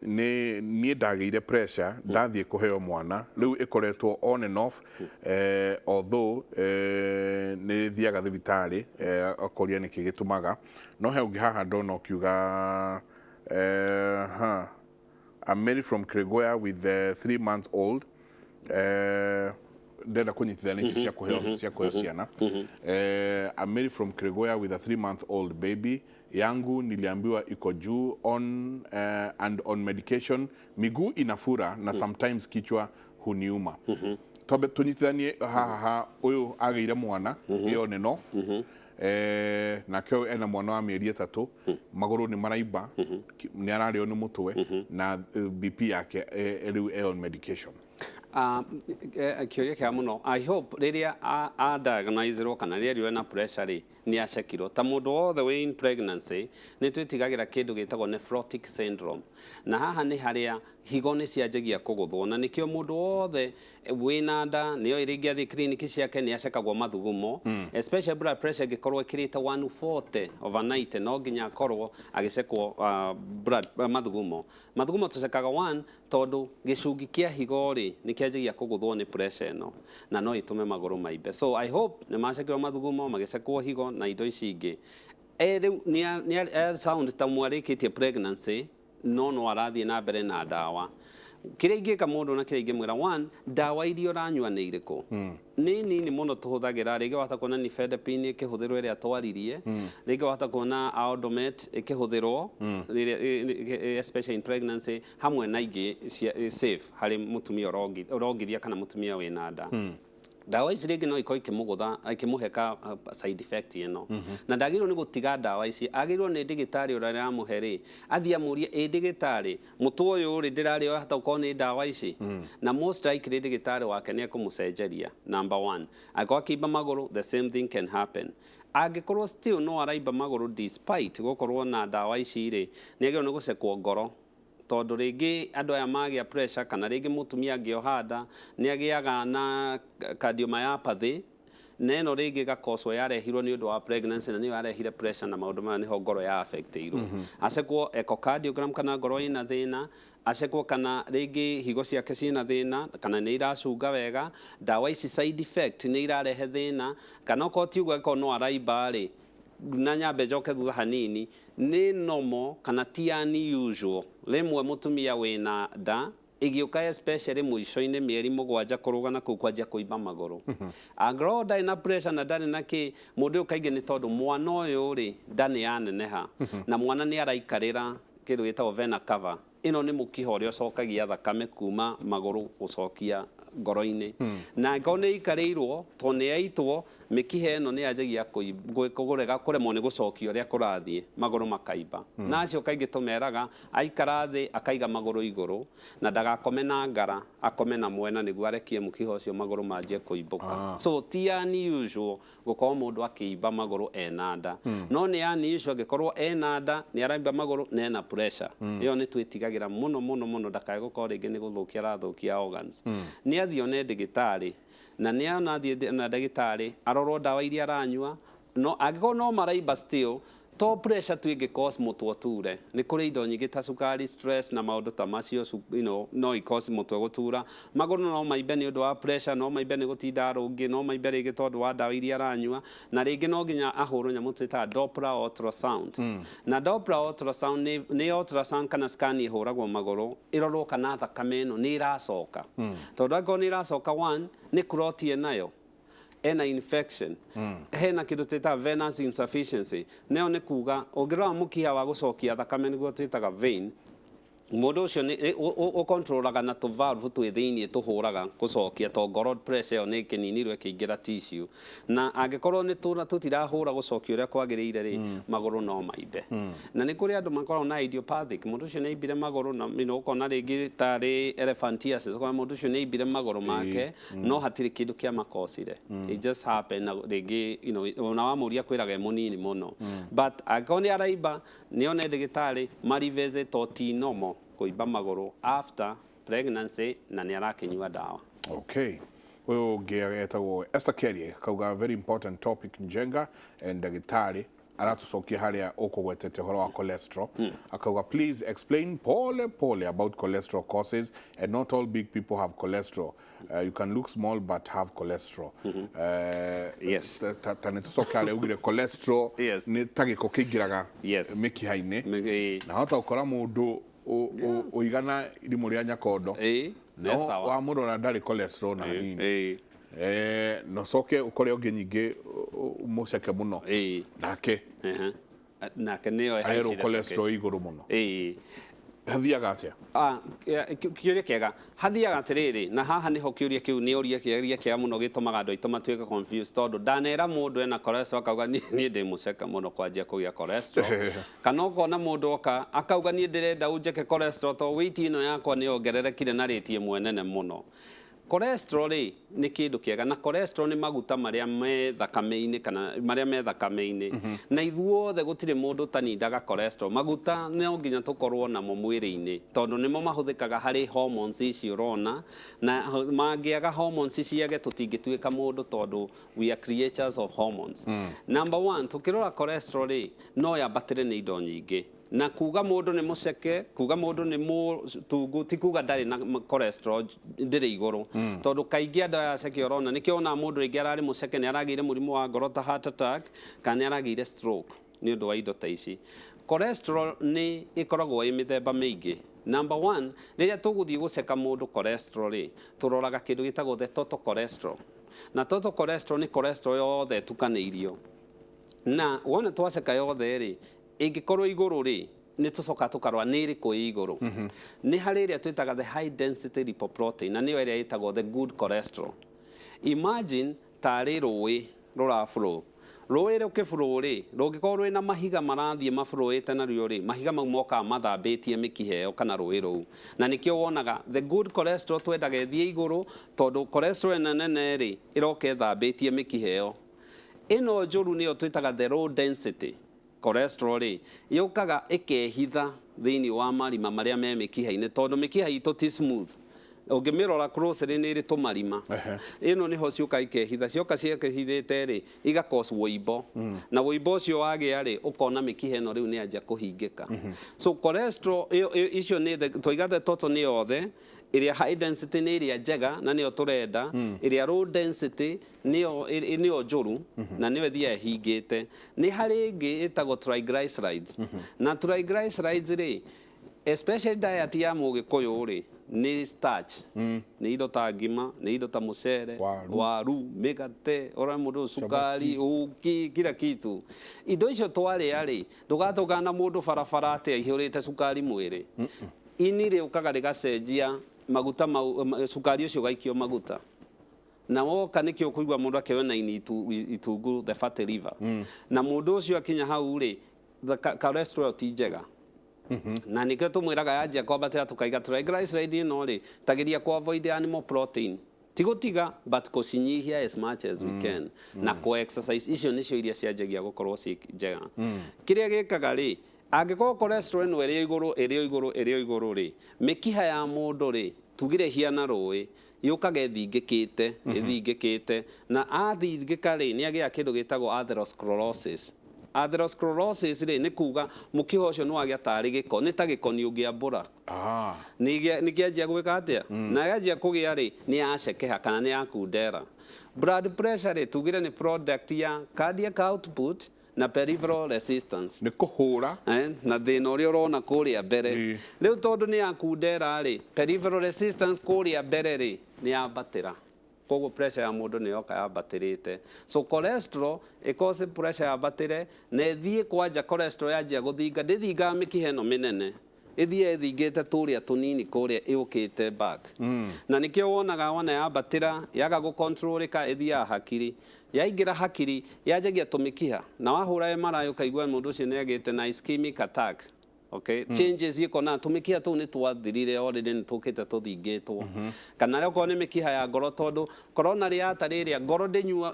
[SPEAKER 2] Nĩ niĩ ndagĩire pressure ndathiĩ kũheo mwana, rĩu ĩkoretwo on and off, although nĩ thiaga thibitarĩ akoria nĩkĩ gĩtũmaga, no he ũngĩ haha ndona ũkiuga ha I'm married from Keregoya with a 3-month-old. Ndenda kũnyitithania ici cia kũheo ciana. I'm married from Keregoya with a 3-month-old baby. Yangu niliambiwa iko juu on and on medication. Miguu inafura na sometimes kichwa huniuma. Twambe tũnyitithanie haha ũyũ agĩire mwana ĩ on and off. Nake ũyũ ena mwana wa mĩeri 3, magũrũ nĩ maraimba, nĩ ararĩo nĩ mũtwe na BP yake rĩu e on medication.
[SPEAKER 3] Kĩũria kĩega mũno. I hope rĩrĩa a diagnosirwo kana rĩrĩa eriwe na pressure rĩ, nĩ acekirwo. Ta mũndũ wothe wĩ in pregnancy nĩ twĩtigagĩra kĩndũ gĩtagwo nephrotic syndrome, na haha nĩ harĩa higo nĩ cianjagia kũgũthwo, na nĩkĩo mũndũ wothe wĩna nda nĩyo rĩngĩ athiĩ kiriniki ciake nĩ acekagwo mathugumo, especially blood pressure ĩngĩkorwo ĩkĩrĩte 140 over 90, no nginya akorwo agĩcekwo blood mathugumo. Mathugumo tũcekaga one tondũ gĩcungi kĩa higo rĩ nĩ kĩanjagia kũgũthwo nĩ pressure ĩno na no ĩtũme magũrũ maimbe. So I hope nĩ macekirwo mathugumo, magĩcekwo higo na indo ici ingĩ. Rĩu nĩ sound ta mwarĩkĩtie pregnancy, no no arathiĩ na mbere na ndawa. Kĩrĩa ingĩka mũndũ na kĩrĩa ingĩmwĩra, one, ndawa iria ũranyua nĩ irĩkũ? Nĩ nini mũno tũhũthagĩra. Rĩngĩ wahota kuona nifedipine ĩkĩhũthĩrwo ĩrĩa twaririe, rĩngĩ wahota kuona Aldomet ĩkĩhũthĩrwo especially in pregnancy, hamwe na ingĩ safe harĩ mũtumia ũrongithia kana mũtumia wĩna nda. Ndawa ici rĩngĩ no ikorwo ikĩmũgũtha, ikĩmũhe ka side effect ĩno, na ndagĩrĩirwo nĩ gũtiga ndawa ici. Agĩrĩirwo nĩ ndĩgĩtarĩ ũrĩa aramũhe rĩ, athiĩ amũrie, ĩ ndĩgĩtarĩ, mũtwe ũyũ rĩ ndĩrarĩo hata ũkorwo nĩ ndawa ici? Na most likely ndĩgĩtarĩ wake nĩ ekũmũcenjeria. Number one, angĩkorwo akĩimba magũrũ, the same thing can happen. Angĩkorwo still no araimba magũrũ despite gũkorwo na ndawa ici rĩ, nĩ agĩrĩirwo nĩ gũcekwo ngoro, tondũ rĩngĩ andũ aya magĩa pressure kana rĩngĩ mũtumia angĩoha nda nĩ agĩaga na cardiomyopathy. Na ĩno rĩngĩ ĩgakocwo yarehirwo nĩ ũndũ wa pregnancy na nĩyo yarehire pressure na maũndũ maya, nĩho ngoro ya affectirwo. Acekwo echocardiogram kana ngoro ĩna thĩna, acekwo kana rĩngĩ higo ciake ciĩna thĩna, kana nĩ iracunga wega, ndawa ici side effect nĩ irarehe thĩna, kana okorwo ti ũguo, angĩkorwo no araimba rĩ. Na nyambe njoke thutha hanini, nĩ normal kana ti unusual rĩmwe mũtumia wĩna nda ĩgĩũka, especially mũico-inĩ mĩeri 7 kũrũga na kũu, kwanjia kũimba magũrũ. Angĩkorwo ndarĩ na pressure na ndarĩ na kĩ, mũndũ ũyũ kaingĩ nĩ tondũ mwana ũyũ rĩ, nda nĩ yaneneha na mwana nĩ araikarĩra kĩndũ gĩtagwo vena cava. Ĩno nĩ mũkiha ũrĩa ũcokagia thakame kuma magũrũ gũcokia ngoro-inĩ, na angĩkorwo nĩ ĩikarĩirwo tondũ nĩ yaitwo, mĩkiha ĩno nĩ yanjagia kũrega, kũremwo nĩ gũcokia ũrĩa kũrathiĩ, magũrũ makaimba. Na acio kaingĩ tũmeraga aikara thĩ akaiga magũrũ igũrũ na ndagakome na ngara, akome na mwena nĩguo arekie mũkiha ũcio, magũrũ manjie kũimbũka. So ti unusual gũkorwo mũndũ akĩimba magũrũ ena nda, no nĩ unusual angĩkorwo ena nda, nĩ araimba magũrũ na ena pressure. Ĩyo nĩ twĩtigagĩra mũno mũno mũno ndakae gũkorwo rĩngĩ nĩ gũthũkia arathũkia organs. Nĩ athiĩ one ndagĩtarĩ, na nĩ ona athiĩ na ndagĩtarĩ arorwo ndawa iria aranyua, no angĩkorwo no maraimba still, to pressure tu ĩngĩ cause mũtwe ũture. Nĩ kũrĩ indo nyingĩ ta cukari, stress na maũndũ ta macio, no i cause mũtwe gũtura. Magũrũ no maimbe nĩ ũndũ wa pressure, no maimbe nĩ gũtinda arũngi, no maimbe rĩngĩ tondũ wa ndawa iria aranyua, na rĩngĩ no nginya ahũrwo nyamũ twĩtaga Doppler ultrasound. Na Doppler ultrasound nĩ ultrasound kana scan ĩhũragwo magũrũ ĩrorwo kana thakame ĩno nĩ ĩracoka, tondũ angĩkorwo nĩ ĩracoka, one nĩ clot ĩnayo, ena infection, hena kĩndũ twĩtaga venous insufficiency. Nayo nĩ kuga ũngĩrora mũkiha wa gũcokia thakame, nĩguo twĩtaga vein, mũndũ ũcio nĩ ũkontrolaga na tũ valve twĩ thĩiniĩ tũhũraga gũcokia, to ngoro pressure ĩyo nĩ ĩkĩninirwo ĩkĩingĩra tissue, na angĩkorwo nĩ tũtirahũra gũcokia ũrĩa kwagĩrĩire rĩ, magũrũ no maimbe. Na nĩ kũrĩ andũ makoragwo na idiopathic, mũndũ ũcio nĩ aimbire magũrũ na ũkona rĩngĩ tarĩ elephantiasis, ũkona mũndũ ũcio nĩ aimbire magũrũ make no hatirĩ kĩndũ kĩa makosire, it just happened. Na rĩngĩ ona wamũria kwĩraga e mũnini mũno, but angĩkorwo nĩ araimba, nĩ one ndagĩtarĩ marivisit, to ti normal kũimba magũrũ after pregnancy na nĩ arakĩnyua ndawa.
[SPEAKER 2] Okay. Ũyũ ũngĩ etagwo Esther Kerie, kauga, "Very important topic, Njenga and ndagĩtarĩ." Aratucokia harĩa ũkũgwetete ũhoro wa cholesterol. Akauga, "Please explain pole pole about cholesterol causes, and not all big people have cholesterol. You can look small but have cholesterol." Ta nĩ tũcoke harĩa ugire cholesterol nĩ ta gĩko kĩingĩraga mĩkiha-inĩ, na hota gũkora mũndũ ũigana irimũ rĩa nyakondo, no
[SPEAKER 3] Nĩ sawa.
[SPEAKER 2] Wamũrora ndarĩ cholesterol na hanini. Na ũcoke ũkore ũngĩ nyingĩ mũceke mũno nake
[SPEAKER 3] Nake nĩyo
[SPEAKER 2] arerwo
[SPEAKER 3] ĩhaicire.
[SPEAKER 2] Cholesterol igũrũ mũno. Hathiaga atĩa?
[SPEAKER 3] Ah, kĩũria kĩega. Hathiaga atĩrĩrĩ, na haha nĩho kĩũria kĩu nĩ ũria kĩũria kĩega mũno gĩtũmaga andũ aitũ matuĩke confused, tondũ ndanera mũndũ ena cholesterol akauga, niĩ ndĩ mũceke mũno kwanjia kũgĩa cholesterol?" Kana ũkona mũndũ oka akauga, "Niĩ ndĩrenda ũnjeke cholesterol tondũ weight ĩno yakwa nĩ yongererekire na rate ĩmwe nene mũno." Cholesterol rĩ, nĩ kĩndũ kĩega, na cholesterol nĩ maguta marĩa me thakame-inĩ, kana marĩa me thakame-inĩ, na ithuothe gũtirĩ mũndũ ũtanindaga cholesterol. Maguta no nginya tũkorwo namo mwĩrĩ-inĩ, tondũ nĩmo mahũthĩkaga harĩ hormones ici ũrona, na mangĩaga, hormones ciage, tũtingĩtuĩka mũndũ, tondũ we are creatures of hormones. Number one, tũkĩrora cholesterol rĩ, no yambatĩre nĩ indo nyingĩ, na kuga mũndũ nĩ mũceke, kuga mũndũ nĩ mũtungu, ti kuga ndarĩ na cholesterol ndĩrĩ igũrũ, tondũ kaingĩ andũ aya aceke ũrona, nĩkĩo wonaga mũndũ rĩngĩ ararĩ mũceke nĩ aragĩire mũrimũ wa ngoro ta heart attack, kana nĩ aragĩire stroke nĩ ũndũ wa indo ta ici. Cholesterol nĩ ĩkoragwo ĩ mĩthemba mĩingĩ. Number one, rĩrĩa tũgũthiĩ gũceka mũndũ cholesterol rĩ, tũroraga kĩndũ gĩtagwo the total cholesterol, na total cholesterol nĩ cholesterol yothe ĩtukanĩirio, na wona twaceka yothe rĩ, ĩngĩkorwo igũrũ rĩ, nĩ tũcoka tũkarora nĩ ĩrĩkũ ĩ igũrũ. Nĩ harĩ ĩrĩa twĩtaga the high density lipoprotein, na nĩyo ĩrĩa ĩtagwo the good cholesterol. Imagine tarĩ rũĩ rũra flow, rũĩ rũkĩflow rĩ, rũngĩkorwo rwĩna mahiga marathiĩ maflowĩte naruo rĩ, mahiga mau mokaga mathambĩtie mĩkiha ĩyo kana rũĩ rũu, na nĩkĩo wonaga the good cholesterol twendaga ĩthiĩ igũrũ, tondũ cholesterol ĩno nene rĩ, ĩroka ĩthambĩtie mĩkiha ĩyo. Ĩno njũru nĩyo twĩtaga the low density cholesterol rĩ, yũkaga ĩkehitha thĩinĩ wa marima marĩa me mĩkiha-inĩ, tondũ mĩkiha itũ ti smooth. Ũngĩmĩrora closely nĩ ĩrĩ tũmarima. Ĩno nĩho ciũka ikehitha. Cioka ciekehithĩte rĩ, iga cause wũimbo, na wũimbo ũcio wagĩa rĩ, ũkona mĩkiha ĩno rĩu nĩ yanjia kũhingĩka. So cholesterol ĩyo, icio nĩ tũiga the total nĩ yothe. Ĩrĩa high density nĩ ĩrĩa njega na nĩyo tũrenda. Ĩrĩa low density nĩyo njũru na nĩyo ĩthiaga ĩhingĩte. Nĩ harĩ ĩngĩ ĩtagwo triglycerides, na triglycerides rĩ, especially diet ya mũgĩkũyũ rĩ, nĩ starch, nĩ indo ta ngima, nĩ indo ta mũcere,
[SPEAKER 2] waru,
[SPEAKER 3] waru, mĩgate, ũrĩa mũndũ cukari, ũkĩ, kila kitu. Indo icio twarĩa rĩ, ndũgatũngana na mũndũ barabara atĩ aihũrĩte cukari mwĩrĩ. Ini rĩũkaga rĩgacenjia maguta mau, cukari ũcio ũgaikio maguta, na woka nĩkĩo ũkũigua mũndũ akĩoya na ini itungu, the fatty liver. Na mũndũ ũcio akinya hau rĩ, the cholesterol ti njega, na nĩkĩo tũmwĩraga yanjia kwambatĩra tũkaiga triglyceride ĩno rĩ, tageria ku avoid animal protein, ti gũtiga but kũcinyihia as much as we can, na kũ exercise. Icio nĩcio iria cianjagia gũkorwo ciĩ njega. Kĩrĩa gĩkaga rĩ, angĩkorwo cholesterol ĩno ĩrĩ o igũrũ, ĩrĩ o igũrũ, ĩrĩ o igũrũ rĩ, mĩkiha ya mũndũ rĩ, tugire hiana rũĩ, yũkaga ĩthingĩkĩte, ĩthingĩkĩte, na athingĩka rĩ, nĩ agĩa kĩndũ gĩtagwo atherosclerosis. Atherosclerosis rĩ, nĩ kuga mũkiha ũcio nĩ wagĩa tarĩ gĩko, nĩ ta gĩko nĩ ũngĩambũra. Nĩ kĩanjia gwĩka atĩa? Na yanjia kũgĩa rĩ, nĩ yacekeha kana nĩ yakundera. Blood pressure rĩ, tugire nĩ product ya cardiac output na peripheral resistance.
[SPEAKER 2] Nĩ kũhũra.
[SPEAKER 3] Na thĩna ũrĩa ũrona kũrĩa mbere rĩu, tondũ nĩ yakundera rĩ, peripheral resistance kũrĩa mbere rĩ, nĩ yambatĩra, koguo pressure ya mũndũ nĩ yoka yambatĩrĩte. So cholesterol ĩcause pressure yambatĩre na ĩthiĩ kwanja. Cholesterol yanjia gũthinga, ndĩthingaga mĩkiha ĩno mĩnene, ĩthiĩ ĩthingĩte tũrĩa tũnini kũrĩa ĩũkĩte back. Na nĩkĩo wonaga wona yambatĩra, yaga gũcontrolĩka, ĩthiaga hakiri. Yaingĩra hakiri, yanjagia tũmĩkiha, na wahũra MRI ũkaigua mũndũ ũcio nĩ agĩte na ischemic attack. Okay, changes ikona tũmĩkiha tũu nĩ twathirire already, nĩ tũkĩte tũthingĩtwo, kana okorwo nĩ mĩkiha ya ngoro, tondũ coronary artery ĩrĩa ngoro ndĩnyua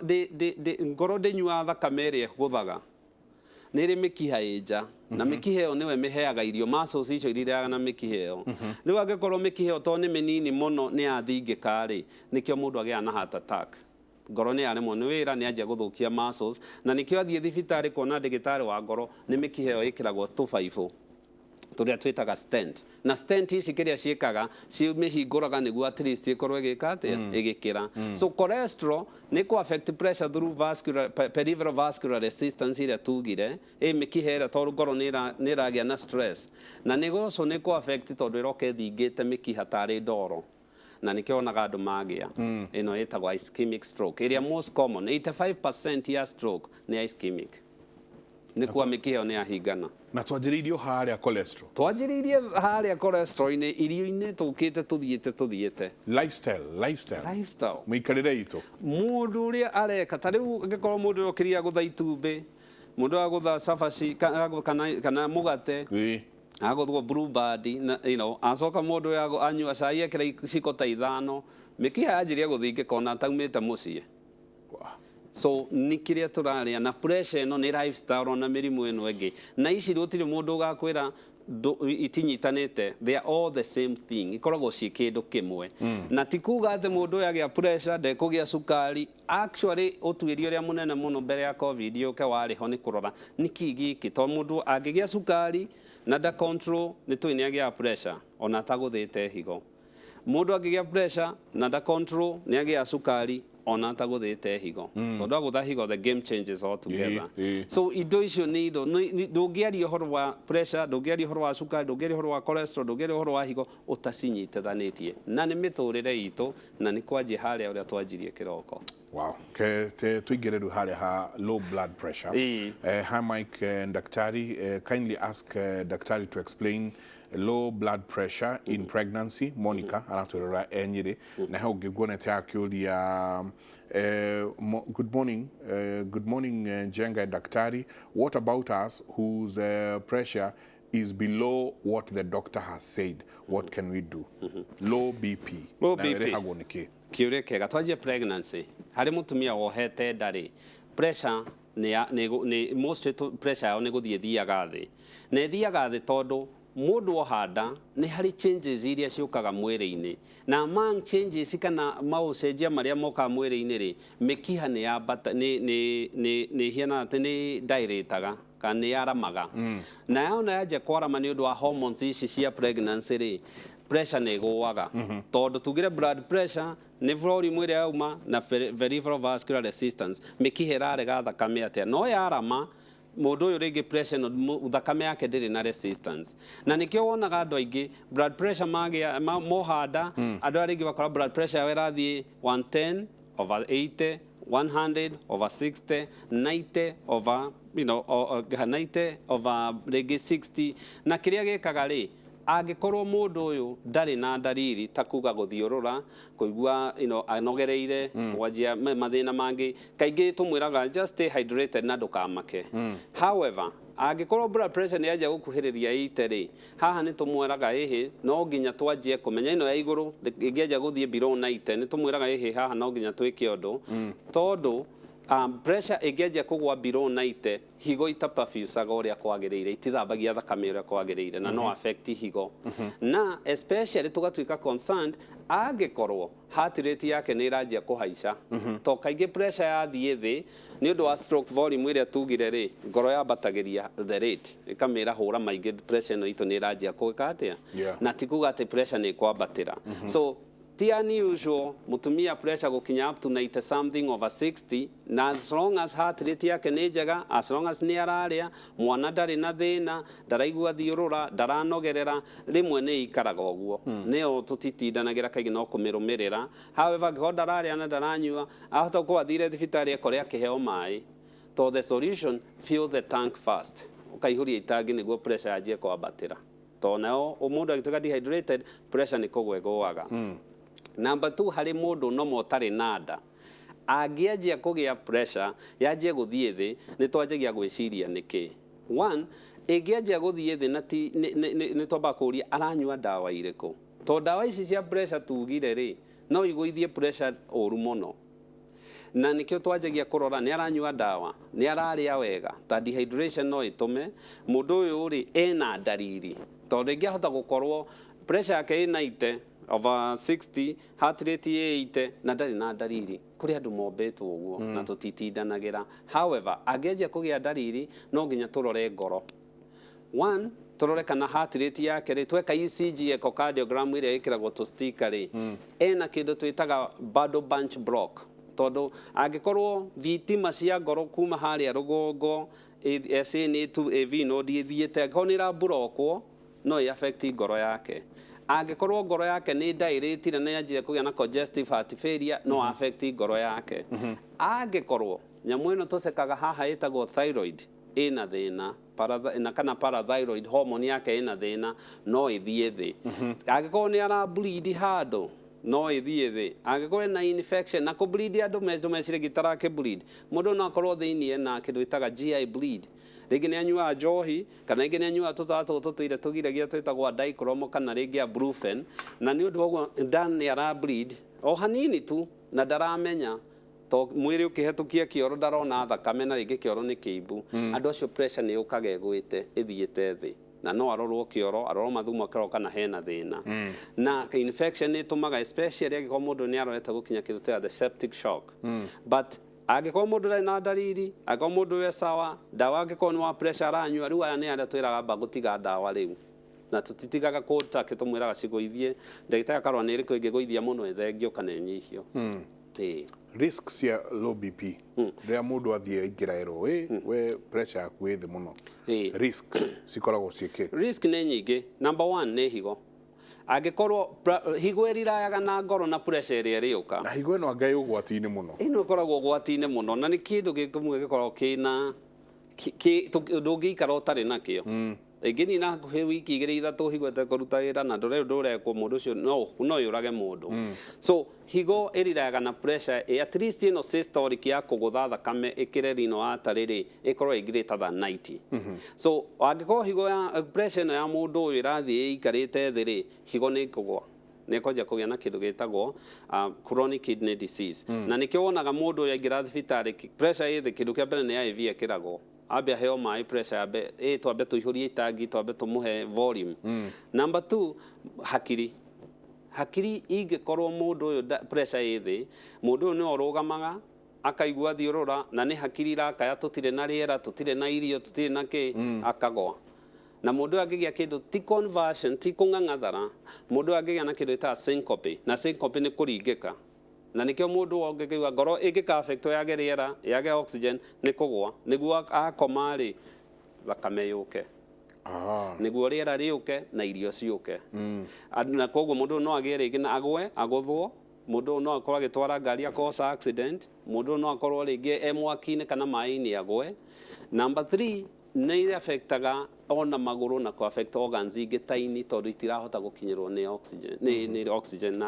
[SPEAKER 3] ngoro ndĩnyuaga thakame ĩrĩa ĩgũthaga, nĩ ĩrĩ mĩkiha ĩ nja, na mĩkiha ĩyo nĩwe mĩheaga irio, muscles icio irirĩaga na mĩkiha ĩyo. Rĩu angĩkorwo mĩkiha ĩyo tondũ nĩ mĩnini mũno nĩ yathingĩka rĩ, nĩkĩo mũndũ agĩaga na heart attack. Ngoro nĩ yaremwo nĩ wĩra, nĩ anjia gũthũkia muscles, na nĩkĩo athiĩ thibitarĩ kuona ndagĩtarĩ wa ngoro, nĩ mĩkiha ĩyo ĩkĩragwo tũbaibũ tũrĩa twĩtaga stent. Na stent ici kĩrĩa ciĩkaga, cimĩhingũraga nĩguo at least ĩkorwo ĩgĩka atĩa? Ĩgĩkĩra. So cholesterol nĩ kũ affect pressure through vascular peripheral vascular resistance ĩrĩa tugire ĩ mĩkiha ĩrĩa, tondũ ngoro nĩ ĩragĩa na stress, na nĩ goco nĩ kũ affect tondũ ĩroka ĩthingĩte mĩkiha tarĩ ndoro, na nĩkĩo wonaga andũ magĩa ĩno ĩtagwo ischemic stroke, ĩrĩa most common. 85% ya stroke nĩ ischemic, nĩ kuwa mĩkiha ĩyo nĩ yahingana.
[SPEAKER 2] Na twanjĩrĩirie o harĩa cholesterol.
[SPEAKER 3] Twanjĩrĩirie harĩa cholesterol-inĩ, irio-inĩ, tũkĩte tũthiĩte tũthiĩte.
[SPEAKER 2] Lifestyle, lifestyle.
[SPEAKER 3] Lifestyle.
[SPEAKER 2] Mĩikarĩre itũ.
[SPEAKER 3] Mũndũ ũrĩa areka ta rĩu, angĩkorwo mũndũ ũrĩa ũkĩria gũtha itumbĩ, mũndũ agũtha cabaci kana mũgate, agũthwo Blue Band na acoka mũndũ ũyũ anyua cai ekĩra iciko ta ithano, mĩkiha yanjirie gũthingĩka ona ataumĩte mũciĩ. So nĩ kĩrĩa tũrarĩa na pressure ĩno nĩ lifestyle, ona mĩrimũ ĩno ĩngĩ na ici gũtirĩ mũndũ ũgakwĩra itinyitanĩte. They are all the same thing, ikoragwo ciĩ kĩndũ kĩmwe. Na ti kuga atĩ mũndũ ũyũ agĩa pressure ndekũgĩa cukari. Actually, ũtuĩria ũrĩa mũnene mũno mbere ya COVID yũke warĩ ho nĩ kũrora nĩkĩ gĩkĩ, tondũ mũndũ angĩgĩa cukari na nda control, nĩ tũĩ nĩ agĩaga pressure ona atagũthĩte higo. Mũndũ angĩgĩa pressure na nda control, nĩ agĩaga cukari ona atagũthĩte higo. Tondũ agũtha higo, the game changes altogether. So indo icio nĩ indo ndũngĩaria ũhoro wa pressure, ndũngĩaria ũhoro wa cukari, ndũngĩaria ũhoro wa cholesterol, ndũngĩaria ũhoro wa higo ũtacinyitithanĩtie, na nĩ mĩtũrĩre itũ, na nĩ kwanjia harĩa ũrĩa twanjirie kĩroko.
[SPEAKER 2] Wow. Ke te tuingire rĩu harĩa ha low blood pressure. Hi Mike and Daktari, kindly ask Daktari to explain low blood pressure in pregnancy. Monica aratwĩrora e Nyĩrĩ. Na he ũngĩ nguonete akĩũria, good morning, good morning, Njenga and Daktari. What about us whose pressure is below what the doctor has said? What can we do? Low BP.
[SPEAKER 3] Low
[SPEAKER 2] Na
[SPEAKER 3] BP.
[SPEAKER 2] ĩrehagwo nĩ kĩ?
[SPEAKER 3] Kĩũria kĩega. Twanjie pregnancy. Harĩ mũtumia wohete nda rĩ, pressure nĩ ya- nĩ nĩ mostly pressure yao nĩ gũthiĩ ĩthiaga thĩ, na ĩthiaga thĩ tondũ Mũndũ ohanda nĩ harĩ changes iria ciũkaga mwĩrĩ-inĩ, na among changes kana maũcenjia marĩa mokaga mwĩrĩ-inĩ rĩ, mĩkiha nĩ yambata, nĩ hianaga atĩ nĩ dilataga kana nĩ yaramaga. Na yona yanjia kwarama nĩ ũndũ wa hormones ici cia pregnancy rĩ, pressure nĩ ĩgũaga, tondũ tugire blood pressure nĩ volume ĩrĩa yauma na peripheral vascular resistance. Mĩkiha ĩrarega thakame atĩa? No yarama, mũndũ ũyũ rĩngĩ pressure ĩno thakame yake ndĩrĩ na resistance, na nĩkĩo wonaga andũ aingĩ blood pressure magĩa mohanda. Andũ arĩa rĩngĩ bakora blood pressure yao ĩrathiĩ 110 over 80, 100 over 60, 90 over 90 over rĩngĩ 60. Na kĩrĩa gĩkaga rĩ, angĩkorwo mũndũ ũyũ ndarĩ na ndariri ta kuga gũthiũrũra, kũigua anogereire, kwanjia mathĩna mangĩ, kaingĩ tũmwĩraga just stay hydrated na ndũkamake. However, angĩkorwo blood pressure nĩ yanjia gũkuhĩrĩria 80 rĩ, haha nĩ tũmwĩraga ĩhĩ, no nginya twanjie kũmenya ĩno ya igũrũ ĩngĩanjia gũthiĩ below 90, nĩ tũmwĩraga ĩhĩ, haha no nginya twĩke ũndũ, tondũ pressure ĩngĩanjia kũgwa below 90, higo itaperfusaga ũrĩa kwagĩrĩire, itithambagia thakame ũrĩa kwagĩrĩire, na no affect higo. Na especially tũgatuĩka concerned angĩkorwo heart rate yake nĩ ĩranjia kũhaica, to kaingĩ pressure yathiĩ thĩ nĩ ũndũ wa stroke volume ĩrĩa tugire rĩ, ngoro yambatagĩria the rate, ĩkamĩra hũra maingĩ, pressure ĩno itũ nĩ ĩranjia gwĩka atĩa? Na ti kuga atĩ pressure nĩ ĩkwambatĩra. So ti unusual mutumia pressure gũkinya up to 90 something over 60, na as long as heart rate yake nĩ njega, as long as nĩ ararĩa, mwana ndarĩ na thĩna, ndaraigua thiũrũra, ndaranogerera, rĩmwe nĩ ikaraga ũguo. Nĩyo tũtitindanagĩra kaingĩ no kũmĩrũmĩrĩra. However, angĩkorwo ndararĩa na ndaranyua, ahota gũkorwo athire thibitarĩ ekore akĩheo maĩ, to the solution, fill the tank first, ũkaihũria itangi nĩguo pressure yanjie kwambatĩra, to nayo mũndũ agĩtuĩka dehydrated, pressure nĩ kũgwa ĩgũaga. Number 2, harĩ mũndũ noma ũtarĩ na nda, angĩanjia kũgĩa pressure yanjie gũthiĩ thĩ, nĩ twanjagia gwĩciria nĩkĩ. One, ĩngĩanjia gũthiĩ thĩ na ti nĩ twambaga kũũria aranyua ndawa irĩkũ, to ndawa ici cia pressure tugire rĩ, no igũithie pressure ũru mũno, na nĩkĩo twanjagia kũrora nĩ aranyua ndawa, nĩ ararĩa wega, ta dehydration no ĩtũme mũndũ ũyũ rĩ ena ndariri, tondũ rĩngĩ ahota gũkorwo pressure yake ĩ 90 over 60, heart rate ĩ 80 na ndarĩ na ndariri. Kũrĩ andũ mombĩtwo ũguo. Na tũtitindanagĩra. However, angĩanjia kũgĩa ndariri, no nginya tũrore ngoro. One, tũrore kana heart rate yake rĩ, tweka ECG, echocardiogram ĩrĩa ĩkĩragwo tũ sticker rĩ, ena kĩndũ twĩtaga bundle branch block, tondũ angĩkorwo thitima cia ngoro kuma harĩa rũgongo SA nĩ to AV node ĩthiĩte, angĩkorwo nĩ ĩraburokwo, no ĩ affect ngoro yake. Angĩkorwo ngoro yake nĩ dilated na yanjia kũgĩa na congestive heart failure, no affect ngoro yake. Angĩkorwo nyamũ ĩno tũcekaga haha ĩtagwo thyroid ĩna thĩna, na kana parathyroid hormone yake ĩna thĩna, no ĩthiĩ thĩ. Angĩkorwo nĩ ara bleed handũ, no ĩthiĩ thĩ. Angĩkorwo ena infection na kũ bleed, andũ meciragia tarakĩ bleed, mũndũ no akorwo thĩiniĩ ena kĩndũ gĩtaga GI bleed, rĩngĩ nĩ anyuaga njohi, kana rĩngĩ nĩ anyuaga tũtawa tũtũ tũtũire tũgiragia twĩtagwo diclomo, kana rĩngĩ a brufen, na nĩ ũndũ wa ũguo nda nĩ ara bleed o hanini tu na ndaramenya, to mwĩrĩ ũkĩhetũkia kĩoro ndarona thakame, na rĩngĩ kĩoro nĩ kĩimbu. Andũ acio pressure nĩ yũkaga ĩgwĩte ĩthiĩte thĩ, na no arorwo kĩoro, arorwo mathumo, akĩrorwo kana hena thĩna. Na infection nĩ ĩtũmaga, especially angĩkorwo mũndũ nĩ arorete gũkinya kĩndũ ta the septic shock. But angĩkorwo mũndũ ndarĩ na ndariri, angĩkorwo mũndũ we sawa, ndawa angĩkorwo nĩ wa pressure aranyua, rĩu aya nĩ arĩa twĩraga amba gũtiga ndawa rĩu, na tũtitigaga kũtake, tũmwĩraga cigũithie, ndagĩtarĩ akarora nĩ ĩrĩkũ ĩngĩgũithia mũno, ĩthengio kana ĩnyihio. Ĩĩ.
[SPEAKER 2] Risk cia low BP, rĩrĩa mũndũ athiĩ aingĩra erwo ĩ we pressure yaku ĩ thĩ mũno, risk cikoragwo ciĩkĩ?
[SPEAKER 3] Risk nĩ nyingĩ. Number one nĩ higo. Angĩkorwo higo ĩrirayaga na ngoro na pressure ĩrĩa ĩrĩũka.
[SPEAKER 2] Na higo ĩno anga ĩ ũgwati-inĩ mũno?
[SPEAKER 3] Ĩno ĩkoragwo ũgwati-inĩ mũno, na nĩ kĩndũ kĩmwe gĩkoragwo kĩna ndũngĩikara ũtarĩ nakĩo. Ĩngĩnina hakuhĩ wiki 2 3 higo ĩtekũruta wĩra na ndũre ũndũ ũrekwo mũndũ ũcio, no yũrage mũndũ. So higo ĩrirayaga na pressure ĩ at least ĩno systolic ya kũgũtha thakame ĩkĩre renal artery rĩ, ĩkorwo ĩ greater than 90. So angĩkorwo higo ya pressure ĩno ya mũndũ ũyũ ĩrathiĩ ĩikarĩte thĩ rĩ, higo nĩ ĩkũgwa, nĩ ĩkwanjia kũgĩa na kĩndũ gĩtagwo chronic kidney disease. Na nĩkĩo wonaga mũndũ ũyũ aingĩra thibitarĩ pressure ĩ thĩ, kĩndũ kĩa mbere nĩ IV ĩkĩragwo. Ambe aheo maĩ, pressure yambe twambe tũihũrie itangi, twambe tũmũhe volume. Number two, hakiri. Hakiri ingĩkorwo mũndũ ũyũ pressure ĩ thĩ, mũndũ ũyũ nĩwe ũrũgamaga akaigua thiũrũra, na nĩ hakiri irakaya, tũtirĩ na rĩera, tũtirĩ na irio, tũtirĩ na kĩ, akagwa. Na mũndũ ũyũ angĩgĩa kĩndũ ti conversion, ti kũng'ang'athara, mũndũ ũyũ angĩgĩa na kĩndũ gĩtaga syncope, na syncope nĩ kũringĩka, na nĩkĩo mũndũ ũngĩkĩigua ngoro ĩngĩka affect, yage rĩera, yage oxygen, nĩ kũgwa. Nĩguo akoma rĩ, thakame yũke, nĩguo rĩera rĩũke na irio ciũke. Na koguo mũndũ ũyũ no agĩe rĩngĩ na agwe, agũthwo. Mũndũ ũyũ no akorwo agĩtwara ngari akosa accident. Mũndũ ũyũ no akorwo rĩngĩ e mwaki-inĩ kana maĩ-inĩ agwe. Number three, nĩ affectaga ona magũrũ na kũ affect organs ingĩ ta ini, tondũ itirahota gũkinyĩrwo nĩ oxygen, nĩ oxygen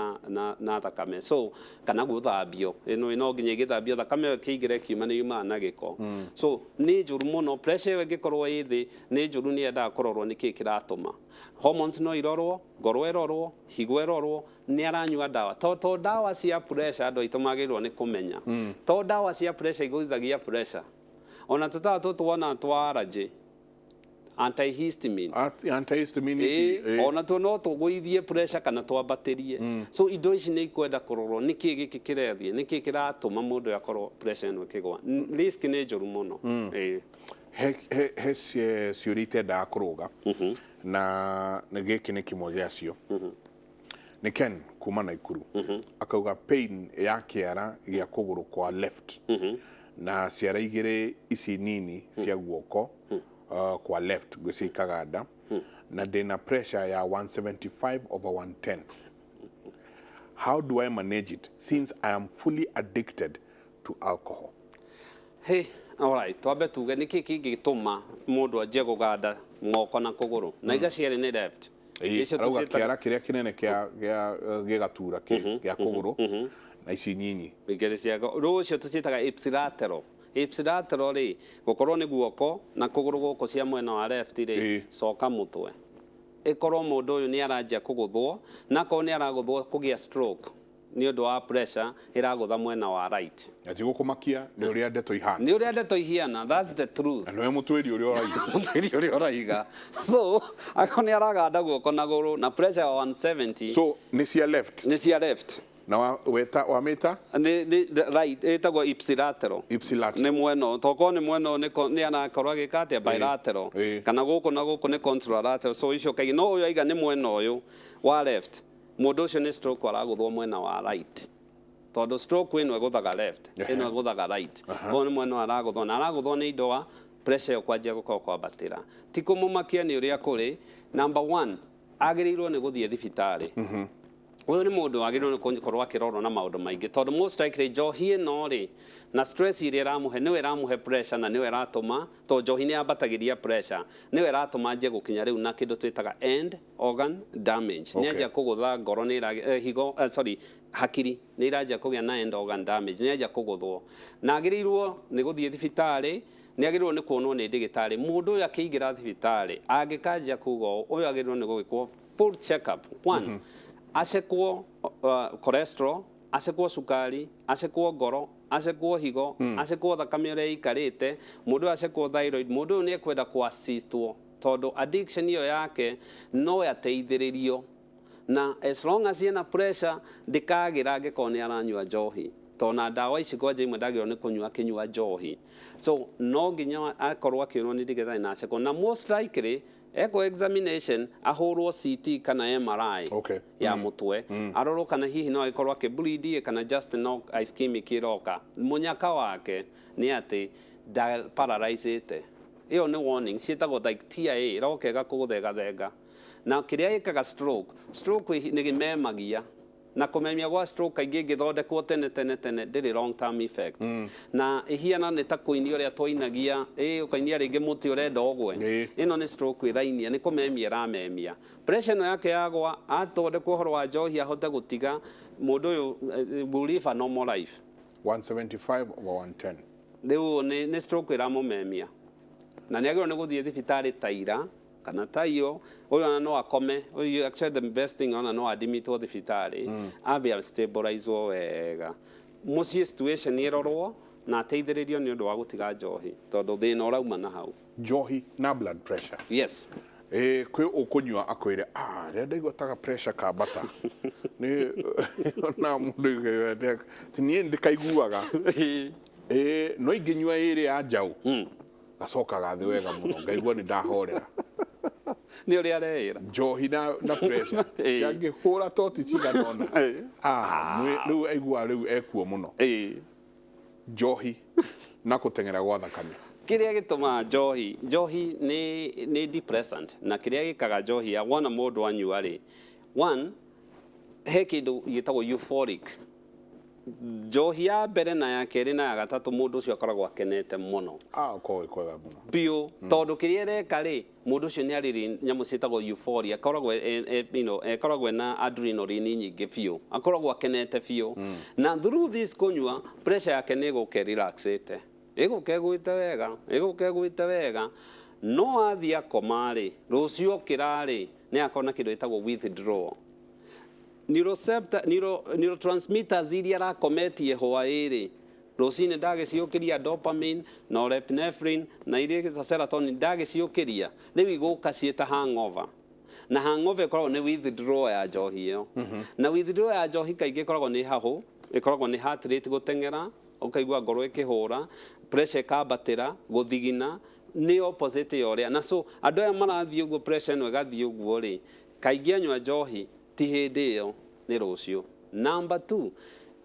[SPEAKER 3] na thakame. So kana gũthambio, ĩno no nginya ĩgĩthambio, thakame ĩyo ĩkĩingĩra, ĩkiuma, nĩ yumaga na gĩko. So nĩ njũru mũno. Pressure ĩyo ĩngĩkorwo ĩ thĩ nĩ njũru, nĩ yendaga kũrorwo nĩkĩĩ kĩratũma. Hormones no irorwo, ngoro ĩrorwo, higo ĩrorwo. Nĩ aranyua ndawa? To ndawa cia pressure, andũ aitũ magĩrĩirwo nĩ kũmenya to ndawa cia pressure igũithagia pressure, ona tũtawa tũtũ wona twa allergy, antihistamine.
[SPEAKER 2] Antihistamine ici.
[SPEAKER 3] Ona tuo no tũgũithie pressure kana twambatĩrie. So indo ici nĩ ikwenda kũrorwo nĩkĩ gĩkĩ kĩrathiĩ, nĩkĩ kĩratũma mũndũ akorwo pressure ĩno ĩkĩgwa. Risk nĩ njũru mũno.
[SPEAKER 2] He ciũria itendaga kũrũga, na nĩ gĩkĩ nĩ kĩmwe gĩacio. Nĩ Ken kuma Naikuru, akauga pain ya kĩara gĩa kũgũrũ kwa left na ciara igĩrĩ ici nini cia guoko kwa left, ngwĩciria ikaganda, na ndĩna pressure ya 175 over 110. How do I manage it since I am fully addicted to alcohol?
[SPEAKER 3] Hey, alright, twambe tuge nĩkĩ kĩngĩtũma mũndũ anjie kũganda moko na kũgũrũ, na iga cierĩ nĩ left. Icio
[SPEAKER 2] Arauga
[SPEAKER 3] tũciĩtaga-
[SPEAKER 2] kĩara kĩrĩa kĩnene kĩa gĩgatura gĩa kũgũrũ na ici nyinyi.
[SPEAKER 3] Igĩrĩ cia rũcio tũciĩtaga ipsilateral. Ipsilateral rĩ, gũkorwo nĩ guoko na kũgũrũ gũkũ cia mwena wa left rĩ, coka mũtwe, ĩkorwo mũndũ ũyũ nĩ aranjia kũgũthwo, na akorwo nĩ aragũthwo kũgĩa stroke nĩ ũndũ wa pressure ĩragũtha mwena wa right.
[SPEAKER 2] Na ti gũkũmakia, nĩ ũrĩa ndeto ihana.
[SPEAKER 3] Nĩ ũrĩa ndeto ihiana, that's the truth.
[SPEAKER 2] Na nĩwe mũtwĩri ũrĩa ũraiga.
[SPEAKER 3] Mũtwĩri ũrĩa ũraiga. So akorwo nĩ araganda guoko na gũrũ na pressure wa 170.
[SPEAKER 2] So nĩ cia left.
[SPEAKER 3] Nĩ cia left.
[SPEAKER 2] Na weta wamĩta?
[SPEAKER 3] Nĩ the right, ĩtagwo ipsilateral.
[SPEAKER 2] Ipsilateral.
[SPEAKER 3] Nĩ mwena ũyũ, tokorwo nĩ mwena ũyũ nĩ arakorwo agĩka atĩa, bilateral, kana gũkũ na gũkũ nĩ contralateral. So icio kaingĩ, no ũyũ aiga nĩ mwena ũyũ wa left, mũndũ ũcio nĩ stroke aragũthwo mwena wa right, tondũ stroke ĩno ĩgũthaga left, ĩno ĩgũthaga right. Ũyũ nĩ mwena ũyũ aragũthwo, na aragũthwo nĩ indo wa pressure ĩyo kwanjia gũkorwo kwambatĩra. Ti kũmũmakia, nĩ ũrĩa kũrĩ. Number one, agĩrĩirwo nĩ gũthiĩ thibitarĩ. Ũyũ nĩ mũndũ wagĩrĩirwo nĩ gũkorwo akĩrorwo na maũndũ maingĩ, tondũ most likely njohi ĩno rĩ, na stress ĩrĩa ĩramũhe, nĩwe ĩramũhe pressure, na nĩwe ĩratũma, tondũ njohi nĩ yambatagĩria pressure, nĩwe ĩratũma anjie gũkinya rĩu na kĩndũ twĩtaga end organ damage. Nĩ anjia kũgũtha ngoro, nĩ higo, sorry, hakiri nĩ iranjia kũgĩa na end organ damage, nĩ anjia kũgũthwo, na agĩrĩirwo nĩ gũthiĩ thibitarĩ. Nĩ agĩrĩirwo nĩ kuonwo nĩ ndĩgĩtarĩ. Mũndũ ũyũ akĩingĩra thibitarĩ, angĩkanjia kuga ũũ, ũyũ agĩrĩirwo nĩ gũgĩkwo full check up. One, acekwo cholesterol, acekwo cukari, acekwo ngoro, acekwo higo, acekwo thakame ũrĩa ĩikarĩte, mũndũ ũyũ acekwo thyroid. Mũndũ ũyũ nĩ ekwenda kũ-assistwo, tondũ addiction ĩyo yake no yateithĩrĩrio, na as long as ena pressure ndĩkagĩra angĩkorwo nĩ aranyua njohi, tondũ na ndawa ici kwanja imwe ndagĩrĩirwo nĩ kũnyua akĩnyua njohi. So no nginya akorwo akĩonwo nĩ ndagĩtarĩ na acekwo, na most likely ekwo examination, ahũrwo CT kana MRI ya mũtwe, arorwo kana hihi no agĩkorwo akĩbleed kana just no ischemic ĩroka. Mũnyaka wake nĩ atĩ ndaparalyzĩte. Ĩyo nĩ warning ciĩtagwo like TIA, ĩroka ĩgakũgũthengathenga, na kĩrĩa ĩkaga stroke nĩ kĩmemagia, na kũmemia gwa stroke kaingĩ ĩngĩthondekwo tene tene tene ndĩrĩ long term effect, na ĩhiana nĩ ta kũinia ũrĩa twainagia, ũkainia rĩngĩ mũtĩ ũrenda ũgwe. Ĩno nĩ stroke ĩrainia, nĩ kũmemia ĩramemia. Pressure ĩno yake yagwa, athondekwo ũhoro wa njohi ahote gũtiga, mũndũ ũyũ will live a normal life.
[SPEAKER 2] 175 over 110.
[SPEAKER 3] Rĩu nĩ stroke ĩramũmemia, na nĩ agĩrĩirwo nĩ gũthiĩ thibitarĩ ta ira kana ta iyo. Ũyũ ona no akome. Ũyũ actually the best thing, ona no admitwo thibitarĩ, ambe stabilizwo wega, mũciĩ situation ĩrorwo. Na ateithĩrĩrio nĩ ũndũ wa gũtiga njohi, tondũ thĩna ũrauma na hau.
[SPEAKER 2] Njohi na blood pressure.
[SPEAKER 3] Yes.
[SPEAKER 2] Ĩ kwĩ ũkũnyua akwĩre, "Ah, rĩrĩa ndaigua taga pressure kambata." Nĩ na mũndũ ti niĩ ndĩkaiguaga. Ĩ no ingĩnyua ĩrĩ ya njaũ, gacokaga thĩ wega mũno, ngaigua nĩ ndahorera.
[SPEAKER 3] Nĩ ũrĩa areĩra.
[SPEAKER 2] Njohi na pressure. Yangĩhũra toti cigana ũna. Ah, rĩu aigua rĩu ekuo mũno. Njohi na gũteng'era gwa thakame.
[SPEAKER 3] Kĩrĩa gĩtũmaga njohi nĩ depressant, na kĩrĩa gĩkaga njohi ya wona mũndũ anyua rĩ, one, he kĩndũ gĩtagwo euphoric. Njohi ya mbere na ya kerĩ na ya gatatũ, mũndũ ũcio akoragwo akenete mũno.
[SPEAKER 2] Ah, ũkorwo wĩ kwega mũno.
[SPEAKER 3] Biũ, tondũ kĩrĩa ĩreka rĩ, mũndũ ũcio nĩ arĩ nyamũ ciĩtagwo euphoria, akoragwo akoragwo na adrenaline nyingĩ biũ, akoragwo akenete biũ. Na through this kũnyua, pressure yake nĩ ĩgũka relaxĩte, ĩgũka ĩgwĩte wega, ĩgũka ĩgwĩte wega. No athiĩ akoma rĩ, rũciũ okĩra rĩ, nĩ akorwo na kĩndũ gĩtagwo withdrawal. Neurotransmitters iria arakometie hwaĩ-rĩ, rũcinĩ ndagĩciũkĩria, dopamine, norepinephrine na iria ta serotonin ndagĩciũkĩria, rĩu igũka ciĩta hangover. Na hangover ĩkoragwo nĩ withdrawal ya njohi ĩyo. Na withdrawal ya njohi kaingĩ ĩkoragwo nĩ hahũ, ĩkoragwo nĩ heart rate gũteng'era, ũkaigua ngoro ĩkĩhũra, pressure ĩkambatĩra, gũthigina, nĩ opposite ya ũrĩa. Na so andũ aya marathiĩ ũguo, pressure ĩno ĩgathiĩ ũguo rĩ, kaingĩ anyua njohi ti hĩndĩ ĩyo, nĩ rũciũ. Number two,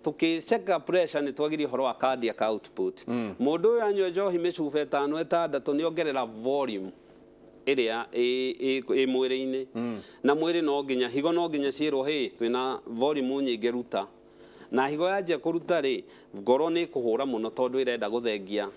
[SPEAKER 3] tũkĩceka pressure nĩ twagĩrie ũhoro wa cardiac output. Mũndũ ũyũ anyua njohi mĩcuba 5, 6, nĩ ongerera volume ĩrĩa ĩ mwĩrĩ-inĩ. Na mwĩrĩ no nginya, higo no nginya ciĩrwo, "Hey, twĩna volume nyingĩ, ruta." Na higo yanjia kũruta rĩ, ngoro nĩ ĩkũhũra mũno, tondũ ĩrenda gũthengia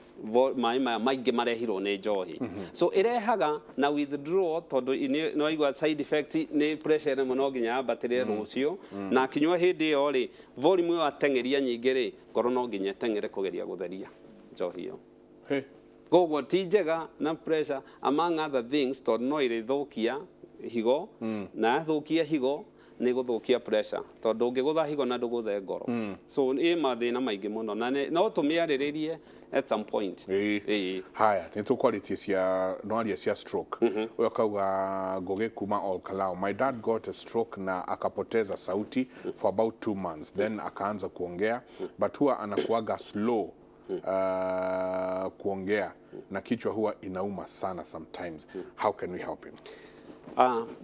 [SPEAKER 3] maĩ maya maingĩ marehirwo nĩ njohi. So ĩrehaga na withdrawal, tondũ nĩ waigua side effect nĩ pressure ĩno no nginya yambatĩre rũciũ. Na akinyua hĩndĩ ĩyo rĩ, volume ĩyo ateng'eria nyingĩ rĩ, ngoro no nginya ĩteng'ere kũgeria gũtheria njohi ĩyo. Koguo ti njega na pressure, among other things, tondũ no ĩrĩthũkia higo. Na yathũkia higo, nĩ gũthũkia pressure, tondũ ũngĩgũtha higo na ndũgũthe ngoro. So ĩ mathĩna maingĩ mũno, na no tũmĩarĩrĩrie at some point.
[SPEAKER 2] Ĩĩ. Haya, nĩ tũkwarĩtie cia no cia stroke. Ũyũ akauga, Ngũgĩ kuma Olkalou, "My dad got a stroke na akapoteza sauti for about 2 months, then akaanza kuongea, but huwa anakuaga slow kuongea na kichwa huwa inauma sana sometimes. How can we help him?"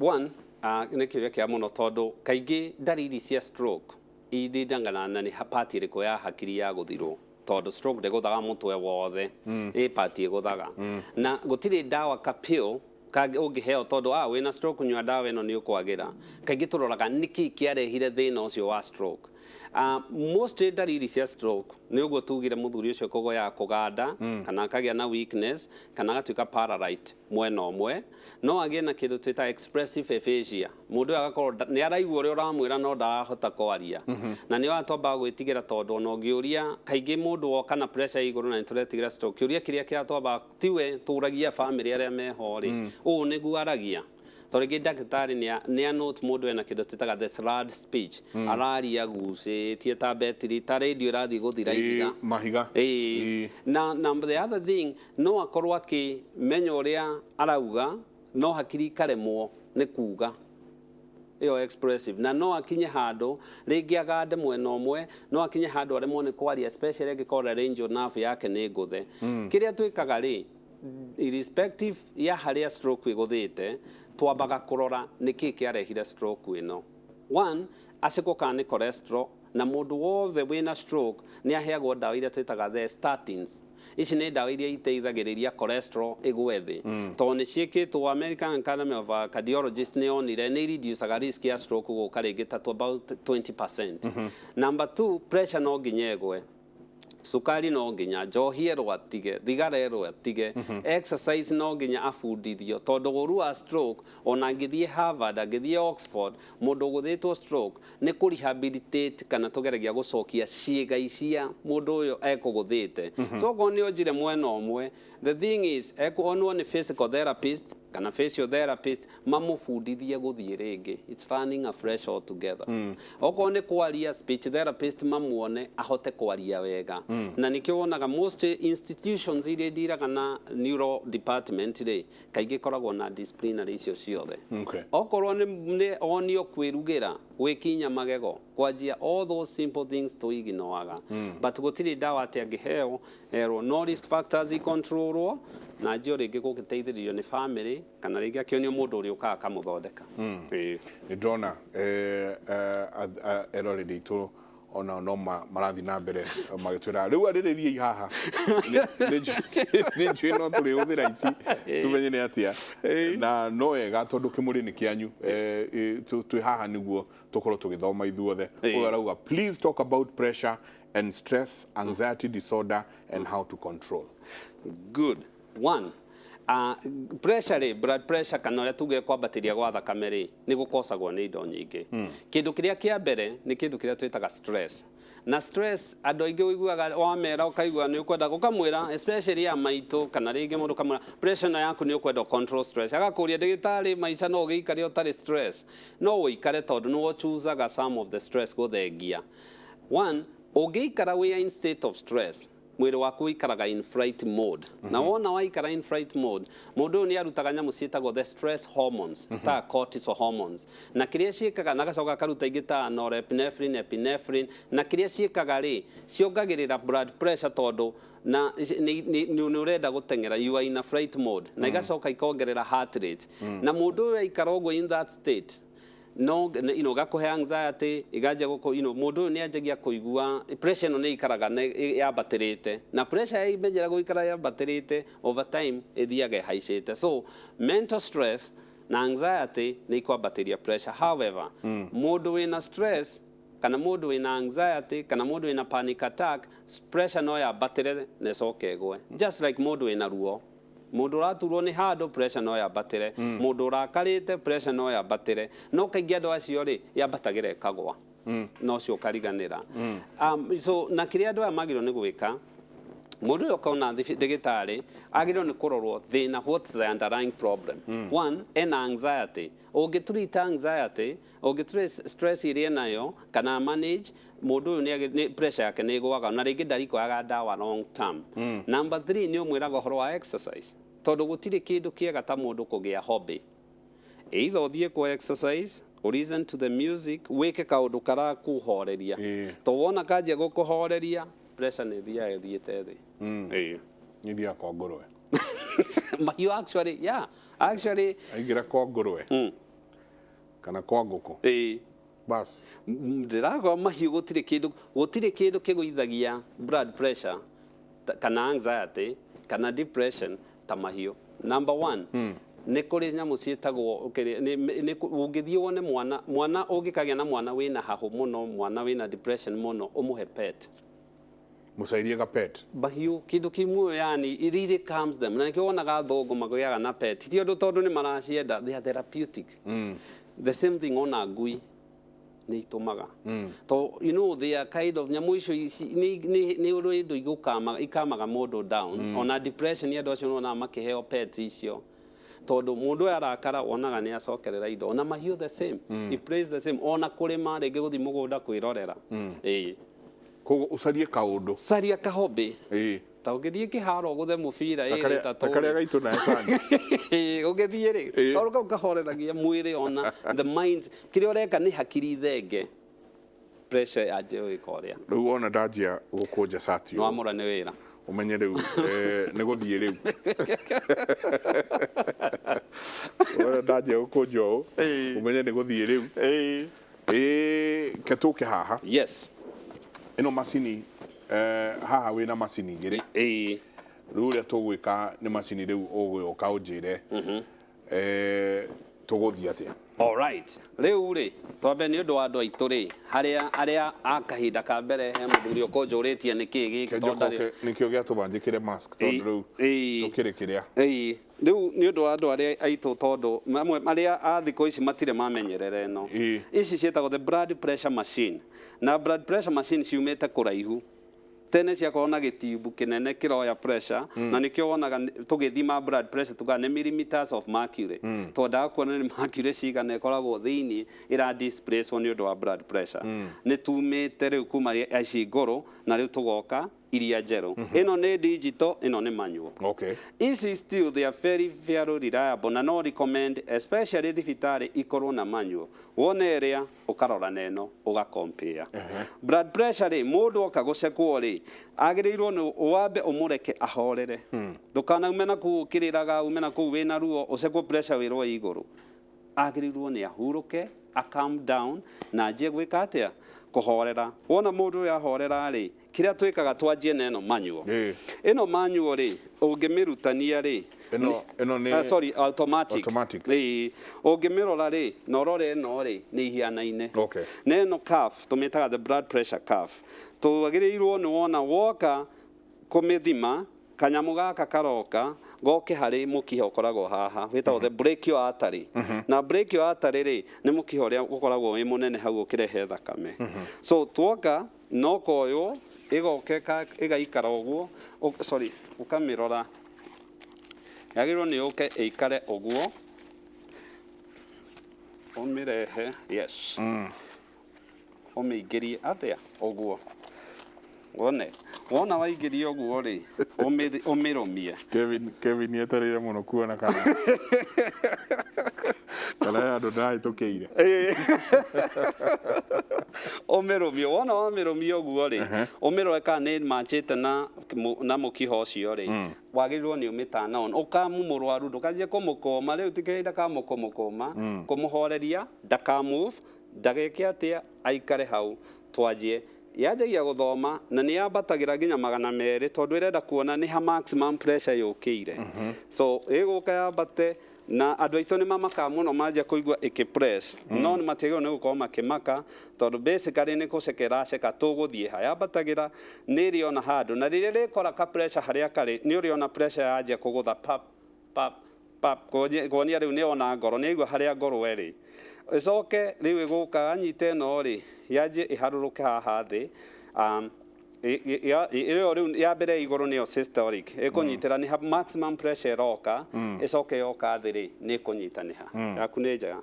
[SPEAKER 3] One, nĩ kĩũria kĩa mũno, tondũ kaingĩ ndariri cia stroke irindangana na nĩ part ĩrĩkũ ya hakiri ya gũthirwo, tondũ stroke ndĩgũthaga mũtwe wothe, ĩ part ĩgũthaga. Na gũtirĩ ndawa ka pill ũngĩheo tondũ wĩna stroke, nyua ndawa ĩno nĩ ũkwagĩra. Kaingĩ tũroraga nĩkĩ kĩarehire thĩna ũcio wa stroke. Mostly ndariri cia stroke nĩ ũguo tugire, mũthuri ũcio kũgoyaga kũganda, kana akagĩa na weakness, kana agatuĩka paralyzed mwena ũmwe. No agĩe na kĩndũ twĩta expressive aphasia, mũndũ ũyũ agakorwo nĩ araigua ũrĩa ũramwĩra no ndarahota kwaria. Na nĩ twambaga gwĩtigĩra, tondũ ona ũngĩũria kaingĩ mũndũ woka na pressure igũrũ na nĩ tũretigĩra stroke, kĩũria kĩrĩa kĩa twambaga tiwe tũragia famĩlĩ arĩa meho rĩ, ũũ nĩguo aragia? Tondũ rĩngĩ ndagĩtarĩ nĩ a note mũndũ ena kĩndũ twĩtaga the slurred speech, araria gucĩtie ta betiri, ta radio ĩrathiĩ gũthira ihiga.
[SPEAKER 2] Mahiga.
[SPEAKER 3] Ĩĩ. Na the other thing, no akorwo akĩmenya ũrĩa arauga no hakiri ikaremwo nĩ kuga ĩyo expressive. Na no akinye handũ rĩngĩ agande mwena ũmwe, no akinye handũ aremwo nĩ kwaria, especially angĩkorwo laryngeal nerve yake nĩ ngũthe. Kĩrĩa twĩkaga rĩ, irrespective ya harĩa stroke ĩgũthĩte, twambaga kũrora nĩkĩ kĩarehire stroke ĩno. One, acekwo kana nĩ cholesterol. Na mũndũ wothe wĩna stroke nĩ aheagwo ndawa iria twĩtaga the statins. Ici nĩ ndawa iria iteithagĩrĩria cholesterol ĩgwe thĩ, tondũ nĩ ciĩkĩtwo, American Academy of Cardiologists nĩ yonire nĩ reducaga risk ya stroke gũka rĩngĩ ta to about 20%. Number two, pressure no nginya ĩgwe, cukari no nginya, njohi erwo atige, thigara erwo atige, exercise no nginya abundithio, tondũ ũru wa stroke, ona angĩthiĩ Harvard, angĩthiĩ Oxford, mũndũ ũgũthĩtwo stroke nĩ kũ rehabilitate kana tũgeragia gũcokia ciĩga icia mũndũ ũyũ ekũgũthĩte. So okorwo nĩ onjire mwena ũmwe, the thing is ekuonwo nĩ physical therapist kana physiotherapist, mamũbundithie gũthiĩ rĩngĩ. It's running afresh altogether. Okorwo nĩ kwaria, speech therapist mamuone ahote kwaria wega. Na nĩkĩo wonaga most institutions iria idiraga na neuro department rĩ, kaingĩ ĩkoragwo na disciplinary icio ciothe. Okorwo nĩ onio kwĩrugĩra, gwĩkinya magego, kwanjia all those simple things tũiginoaga. But gũtirĩ ndawa atĩ angĩheo erwo no risk factors icontrolwo na njio rĩngĩ gũgĩteithĩrĩrio nĩ family kana rĩngĩ akĩonio mũndũ ũrĩa ũkaga akamũthondeka.
[SPEAKER 2] Nĩ ndĩrona eroreri aitũ ona no marathiĩ na mbere magĩtwĩra rĩu arĩrĩriai haha. Nĩ njũĩ no tũrĩhũthĩra ici tũmenye nĩ atĩa, na no wega tondũ kĩmũrĩ nĩ kĩanyu. Twĩ haha nĩguo tũkorwo tũgĩthoma ithuothe. Ũyũ arauga, "Please talk about pressure and stress, anxiety disorder and how to control."
[SPEAKER 3] Good one. Pressure rĩ, blood pressure kana ũrĩa tuge kwambatĩria gwa thakame rĩ, nĩ gũkosagwo nĩ indo nyingĩ. Kĩndũ kĩrĩa kĩa mbere nĩ kĩndũ kĩrĩa twĩtaga stress. Na stress andũ aingĩ ũiguaga wamera ũkaigua nĩ ũkwenda ũkamwĩra, especially ya maitũ kana rĩngĩ mũndũ ũkamwĩra pressure ĩno yaku nĩ ũkwenda control stress, agakũria, "Ndagĩtarĩ, maica no ũgĩikare ũtarĩ stress?" No ũikare tondũ nĩ ũchuzaga some of the stress gũthengia. One, ũngĩikara wĩ in state of stress, mwĩrĩ waku ũikaraga in flight mode. Na wona waikara in flight mode, mũndũ ũyũ nĩ arutaga nyamũ ciĩtagwo the stress hormones, ta cortisol hormones, na kĩrĩa ciĩkaga, na agacoka akaruta ingĩ ta norepinephrine, epinephrine, na kĩrĩa ciĩkaga rĩ, ciongagĩrĩra blood pressure tondũ na nĩ ũrenda gũteng'era, you are in a flight mode, na igacoka ikongerera heart rate. Na mũndũ ũyũ aikara ũguo in that state, no gakũhe anxiety, iganjia gũkũ mũndũ ũyũ nĩ anjagia kũigua pressure ĩno nĩ ikaraga yambatĩrĩte, na pressure imenyera gũikara yambatĩrĩte, over time ĩthiaga ĩhaicĩte. So mental stress na anxiety nĩ ikwambatĩria pressure. However, mũndũ wĩna stress kana mũndũ wĩna anxiety kana mũndũ wĩna panic attack, pressure no yambatĩre na ĩcoke ĩgwe, just like mũndũ wĩna ruo. Mũndũ ũraturwo nĩ handũ, pressure no yambatĩre. Mũndũ ũrakarĩte, pressure no yambatĩre. No kaingĩ andũ acio rĩ, yambatagĩra ĩkagwa, no ũcio ũkariganĩra. So na kĩrĩa andũ aya magĩrĩirwo nĩ gwĩka, mũndũ ũyũ ũkona ndagĩtarĩ agĩrĩirwo nĩ kũrorwo thĩna, what's the underlying problem. One, ena anxiety. Ũngĩtreat anxiety, ũngĩtreat stress ĩrĩa enayo kana manage mũndũ ũyũ, nĩ pressure yake nĩ ĩgũaga, na rĩngĩ ndarikwaga ndawa long term. Number three, nĩ ũmwĩraga ũhoro wa exercise, tondũ gũtirĩ kĩndũ kĩega ta mũndũ kũgĩa hobby. Either ũthiĩ kwa exercise or listen to the music, wĩke kaũndũ karakũhoreria, to wona kanjia gũkũhoreria, pressure nĩ ĩthiaga ĩthiĩte thĩ.
[SPEAKER 2] Nĩ kwa ngũrwe.
[SPEAKER 3] Mahiũ actually, yeah, actually.
[SPEAKER 2] Aingĩra kwa ngũrwe kana kwa ngũkũ, bas.
[SPEAKER 3] Ndĩragwa mahiũ, gũtirĩ kĩndũ kĩgũithagia blood pressure kana anxiety kana depression ta mahiũ. Number one, nĩ kũrĩ nyamũ ciĩtagwo ũngĩthiĩ wone mwana ũngĩkagĩa na mwana wĩna hahũ mũno, mwana wĩna depression mũno, ũmũhe pet.
[SPEAKER 2] Mũcairie ga pet.
[SPEAKER 3] Mahiũ, kĩndũ kĩ muoyo, yani it really calms them. Na nĩkĩo wonaga athũngũ magĩaga na pet, ti ũndũ tondũ nĩ maracienda, they are therapeutic. The same thing ona ngui nĩ itũmaga to they are kind of nyamũ icio nĩ ũrĩ indo igũkama ikamaga mũndũ down. Ona depression, andũ acio nĩwonaga makĩheo pets icio tondũ mũndũ ũyũ arakara, wonaga nĩ acokerera indo. Ona mahiũ the same. It plays the same. Ona kũrĩma rĩngĩ, gũthiĩ mũgũnda kwĩrorera. Ĩĩ.
[SPEAKER 2] Koguo ũcarie kaũndũ.
[SPEAKER 3] Caria kahobby. Ta ũngĩthiĩ kĩharo ũgũthe mũbira ĩrĩ
[SPEAKER 2] ta karĩa gaitũ na Etani.
[SPEAKER 3] Ũngĩthiĩ rĩ, kaũndũ kau kahoreragia mwĩrĩ ona the mind. Kĩrĩa ũreka nĩ hakiri thenge, pressure yanjie gwĩka ũrĩa.
[SPEAKER 2] Rĩu wona ndanjia gũkũnja cati
[SPEAKER 3] ũũ, Nĩwamũra nĩ wĩra.
[SPEAKER 2] Ũmenye rĩu nĩ gũthiĩ. Rĩu wona ndanjia gũkũnja ũũ, ũmenye nĩ gũthiĩ rĩu. Ĩĩ, ke tũke haha.
[SPEAKER 3] Yes.
[SPEAKER 2] Ĩno macini, haha wĩna macini igĩrĩ. Rĩu ũrĩa tũgwĩka nĩ macini, rĩu ũgũka ũnjĩre tũgũthiĩ atĩa.
[SPEAKER 3] Alright. Rĩu rĩ, twambe nĩ ũndũ wa andũ aitũ rĩ, harĩa arĩa a kahinda ka mbere, he mũthuri ũkũnjũrĩtie nĩ kĩĩ gĩkĩ tondũ ndarĩ.
[SPEAKER 2] Nĩkĩo gĩatũma njĩkĩre mask tondũ rĩu tũkĩrĩ kĩrĩa.
[SPEAKER 3] Ĩĩ, rĩu nĩ ũndũ wa andũ arĩa aitũ, tondũ mamwe arĩa a thikũ ici matirĩ mamenyerera ĩno. Ici ciĩtagwo the blood pressure machine. Na blood pressure machine ciumĩte kũraihu. Tene ciakorwo na gĩtiubu kĩnene kĩroya pressure, na nĩkĩo wonaga tũgĩthima blood pressure tugaga nĩ millimeters of mercury, twendaga kuona nĩ mercury cigana ĩkoragwo thĩinĩ ĩra displace nĩ ũndũ wa blood pressure. Nĩ tumĩte rĩu kuma ici ngũrũ, na rĩu tũgoka Iria njerũ. Ĩno nĩ digital, ĩno nĩ manual. Ici still they are very very reliable, na no recommend especially thibitarĩ ikorwo na manual. Wona ĩrĩa ũkarora na ĩno ũga compare. Blood pressure rĩ, mũndũ oka gũcekwo rĩ, agĩrĩirwo nĩ wambe ũmũreke ahorere. Ndũkanaume na kũu ũkĩrĩraga, ume na kũu wĩna ruo, ũcekwo pressure wĩrwo ĩ igũrũ. Agĩrĩirwo nĩ ahurũke, a calm down, na anjie gwĩka atĩa? Kũhorera. Wona mũndũ ũyũ ahorera rĩ, kĩrĩa twĩkaga twanjie na ĩno manual. Ĩno manual rĩ, ũngĩmĩrutania rĩ,
[SPEAKER 2] Ĩno nĩ
[SPEAKER 3] sorry, automatic.
[SPEAKER 2] Automatic.
[SPEAKER 3] Ĩĩ, ũngĩmĩrora rĩ, na ũrore ĩno rĩ, nĩ ihianaine. Na ĩno cuff, tũmĩtaga the blood pressure cuff. Twagĩrĩirwo nĩ wona woka kũmĩthima, kanyamũ gaka karoka goke harĩ mũkiha ũkoragwo haha wĩtagwo the brachial artery. Na brachial artery rĩ, nĩ mũkiha ũrĩa ũkoragwo wĩ mũnene hau ũkĩrehe thakame. So tuoka no koywo ĩgoka ĩgaikara ũguo, sorry, ũkamĩrora yagĩrĩirwo nĩ yũke ĩikare ũguo, ũmĩrehe, yes, ũmĩingĩrie atĩa ũguo, wone wona waingĩria ũguo rĩ, ũmĩrũmie.
[SPEAKER 2] Kevin etereire mũno kuona kana he handũ ndahĩtũkĩire.
[SPEAKER 3] Ũmĩrũmie, wona wamĩrũmia ũguo rĩ, ũmĩrore kana nĩ machĩte na mũkiha ũcio rĩ, wagĩrĩirwo nĩ ũmĩtana on ũkamu mũrwaru, ndũkanjie kũmũkũma rĩu, ti kahinda ka mũkũmũkũma, kũmũhoreria, ndaka move, ndageke atĩa, aikare hau, twanjie. Yanjagia gũthoma na nĩ yambatagĩra nginya 200 tondũ ĩrenda kuona nĩ ha maximum pressure yũkĩire. So ĩgũka yambate, na andũ aitũ nĩ mamakaga mũno manjia kũigua ĩkĩ press, no nĩ matiagĩrĩirwo nĩ gũkorwo makĩmaka tondũ basically nĩ gũceka ĩraceka. Tũgũthiĩ ha yambatagĩra nĩ ĩrĩona handũ, na rĩrĩa rĩkora ka pressure harĩa karĩ, nĩ ũrĩona pressure yanjia kũgũtha pap pap pap, kuonia rĩu nĩ ona ngoro, nĩ aigua harĩa ngoro ĩrĩ. Ĩcoke rĩu ĩgũka anyite ĩno rĩ, yanjie ĩharũrũke haha thĩ, ĩyo rĩu ya mbere igũrũ nĩyo systolic, ĩkũnyitĩra nĩ ha maximum pressure ĩroka. Ĩcoke yoka thĩ rĩ, nĩ ĩkũnyitanĩha. Yaku nĩ njega.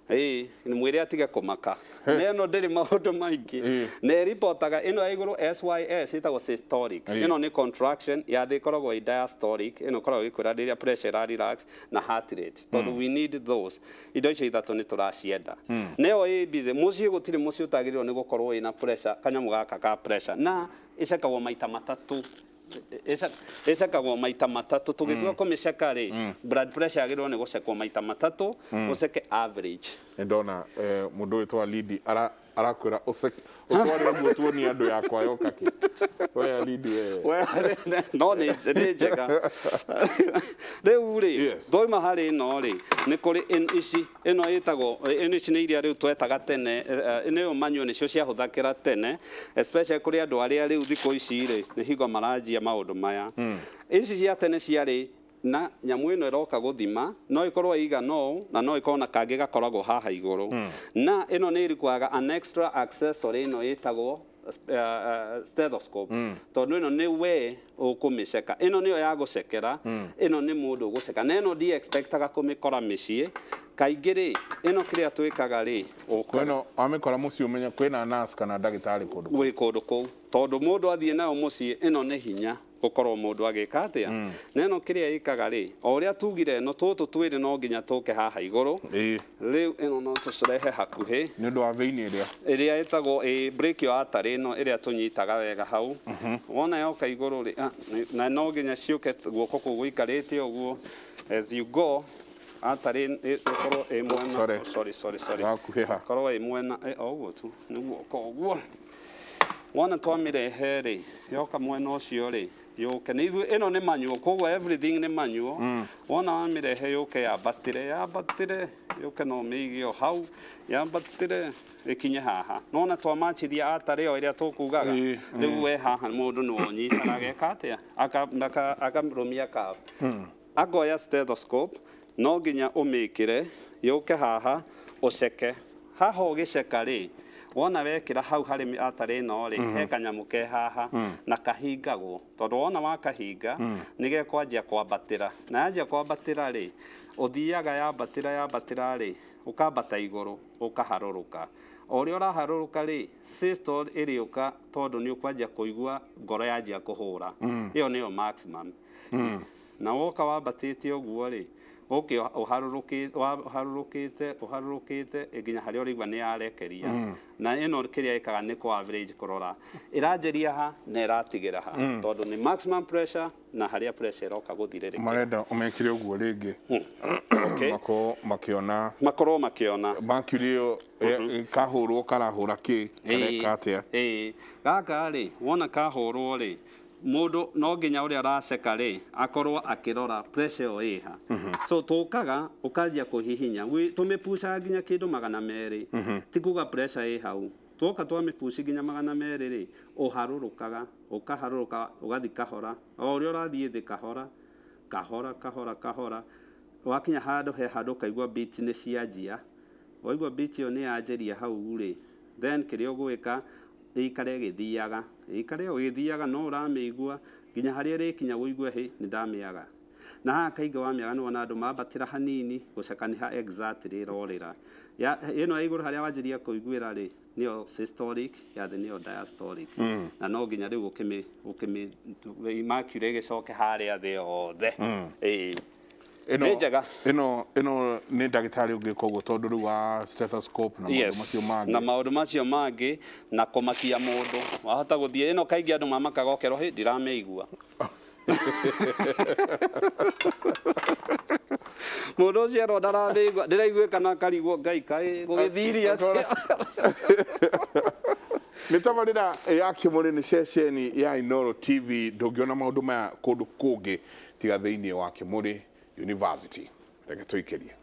[SPEAKER 3] Ĩĩ, mwĩre atige kũmaka, na ĩno ndĩrĩ maũndũ maingĩ, na ĩripotaga ĩno ya igũrũ SYS ĩtagwo systolic. Ĩno nĩ contraction, ya thĩ ĩkoragwo ĩ diastolic, ĩno ĩkoragwo ĩkwĩra rĩrĩa pressure ĩra relax, na heart rate, tondũ we need those, indo icio ithatũ nĩ tũracienda. Nĩyo ĩ busy mũciĩ, gũtirĩ mũciĩ ũtagĩrĩirwo nĩ gũkorwo ĩna pressure, kanyamũ gaka ka pressure, na ĩcekagwo maita matatũ, ĩcekagwo maita matatũ. Tũgĩtua kũmĩceka rĩ, blood pressure yagĩrĩirwo nĩ gũcekwo maita matatũ, ũceke average.
[SPEAKER 2] Nĩ ndona mũndũ wĩtwa Lidi arakwĩra ũtware ũguo tuonie andũ yakwa yoka kĩ. We Lidi we.
[SPEAKER 3] No nĩ njega. Rĩu rĩ, twauma harĩ ĩno rĩ, nĩ kũrĩ ici, ĩno ĩtagwo ĩno, ici nĩ iria rĩu twetaga tene, nĩyo manual, nĩcio ciahũthagĩra tene, especially kũrĩ andũ arĩa rĩu thikũ ici rĩ, nĩ hingo maranjia maũndũ maya. Ici cia tene ciarĩ na nyamũ ĩno ĩroka gũthima, no ĩkorwo ĩigana ũũ na no ĩkorwo na kangĩ gakoragwo haha igũrũ. Na ĩno nĩ ĩrikwaga an extra accessory, ĩno ĩtagwo stethoscope, tondũ ĩno nĩ we ũkũmĩceka, ĩno nĩyo ya gũcekera, ĩno nĩ mũndũ ũgũceka, na ĩno ndi expectaga kũmĩkora mĩciĩ kaingĩ rĩ. Ĩno kĩrĩa twĩkaga rĩ,
[SPEAKER 2] Kwĩno wamĩkora mũciĩ, ũmenye kwĩna nurse kana ndagĩtarĩ kũndũ.
[SPEAKER 3] Gwĩ kũndũ kũu, tondũ mũndũ athiĩ nayo mũciĩ, ĩno nĩ hinya gũkorwo mũndũ agĩka atĩa. Na ĩno kĩrĩa ĩkaga rĩ, o ũrĩa tugire, ĩno tũtũ twĩrĩ no nginya tũke haha igũrũ. Rĩu ĩno no tũcirehe hakuhĩ
[SPEAKER 2] Nĩ ũndũ wa vein ĩrĩa
[SPEAKER 3] ĩrĩa ĩtagwo ĩ brachial artery, ĩno ĩrĩa tũnyitaga wega hau. Wona yoka igũrũ rĩ, na no nginya ciũke guoko kũu gũikarĩte ũguo as you go, artery ĩkorwo ĩ mwena.
[SPEAKER 2] Sorry.
[SPEAKER 3] Oh, sorry, sorry, sorry.
[SPEAKER 2] Wakuhĩha.
[SPEAKER 3] Korwo ĩ mwena o ũguo tu, nĩ guoko ũguo. Wona twamĩrehe rĩ, yoka mwena ũcio rĩ, yũke nĩ ithuĩ, ĩno nĩ manual, koguo everything nĩ manual. Wona wamĩrehe yũke yambatĩre, yambatĩre, yũke no mĩige o hau, yambatĩre ĩkinye haha. Nona twamachithia artery ĩyo ĩrĩa tũkugaga. Rĩu we haha mũndũ nĩ ũnyitaga ageka atĩa, akarũmia cuff, akoya stethoscope, no nginya ũmĩkĩre yũke haha, ũceke haha. Ũgĩceka rĩ, wona wekĩra hau harĩ artery ĩno rĩ, he kanyamũ ke haha na kahingagwo, tondũ wona wakahinga nĩ gekwanjia kwambatĩra, na yanjia kwambatĩra rĩ, ũthiaga yambatĩra, yambatĩra rĩ, ũkambata igũrũ, ũkaharũrũka. O ũrĩa ũraharũrũka rĩ, systole ĩrĩũka tondũ nĩ ũkwanjia kũigua ngoro yanjia kũhũra. Ĩyo nĩyo maximum. Na woka wambatĩte ũguo rĩ, ũke ũharũrũkĩte ũharũrũkĩte nginya harĩa ũraigua nĩ yarekeria. Na ĩno kĩrĩa ĩkaga nĩ kũ average kũrora ĩranjĩria ha na ĩratigĩra ha, tondũ nĩ maximum pressure na harĩa pressure ĩroka gũthirĩrĩkĩra.
[SPEAKER 2] Marenda ũmekire ũguo rĩngĩ. Makorwo makĩona,
[SPEAKER 3] makorwo makĩona
[SPEAKER 2] mercury ĩyo kahũrwo karahũra kĩ, kareka atĩa.
[SPEAKER 3] Ĩĩ, gaka rĩ, wona kahũrwo rĩ, mũndũ no nginya ũrĩa araceka rĩ akorwo akĩrora pressure ĩyo ĩha. So tũkaga ũkanjia kũhihinya, tũmĩpucaga nginya kĩndũ 200. Ti kuga pressure ĩ hau. Twoka twamĩpuci nginya 200 rĩ, ũharũrũkaga ũkaharũrũka ũgathiĩ kahora, o ũrĩa ũrathiĩ thĩ kahora kahora kahora kahora, wakinya handũ he handũ ũkaigua beat nĩ cianjia. Waigua beat ĩyo nĩ yanjĩria hau rĩ, then kĩrĩa ũgwĩka ĩikare ĩgĩthiaga, ĩikare o ĩgĩthiaga, no ũramĩigua nginya harĩa ĩrĩkinya ũigue hĩ nĩ ndamĩaga. Na haha kaingĩ wamĩaga nĩ wona andũ mambatĩra hanini gũceka nĩ ha exactly ĩrorĩra. Ĩno ya igũrũ harĩa wanjĩria kũiguĩra rĩ, nĩyo systolic, ya thĩ nĩyo diastolic. Na no nginya rĩu ũkĩmĩ mercury ĩgĩcoke harĩa thĩ yothe. Ĩĩ. Nĩ njega.
[SPEAKER 2] Ĩno nĩ ndagĩtarĩ ũngĩka ũguo tondũ rĩu wa stethoscope na maũndũ macio mangĩ.
[SPEAKER 3] Na maũndũ macio mangĩ na kũmakia mũndũ. Wahota gũthiĩ ĩno kaingĩ andũ mamakaga ũkerwo hĩ ndiramĩigua. Mũndũ ũcio erwo ndaramĩigua, ndĩraiguĩka na akarigwo Ngai kaĩ gũgĩthirie atĩa.
[SPEAKER 2] Nĩ tabarĩra ya Kĩmũrĩ, nĩ ceceni ya Inooro TV. Ndũngĩona maũndũ maya kũndũ kũngĩ tiga thĩinĩ wa Kĩmũrĩ University. Reke tũikĩrie.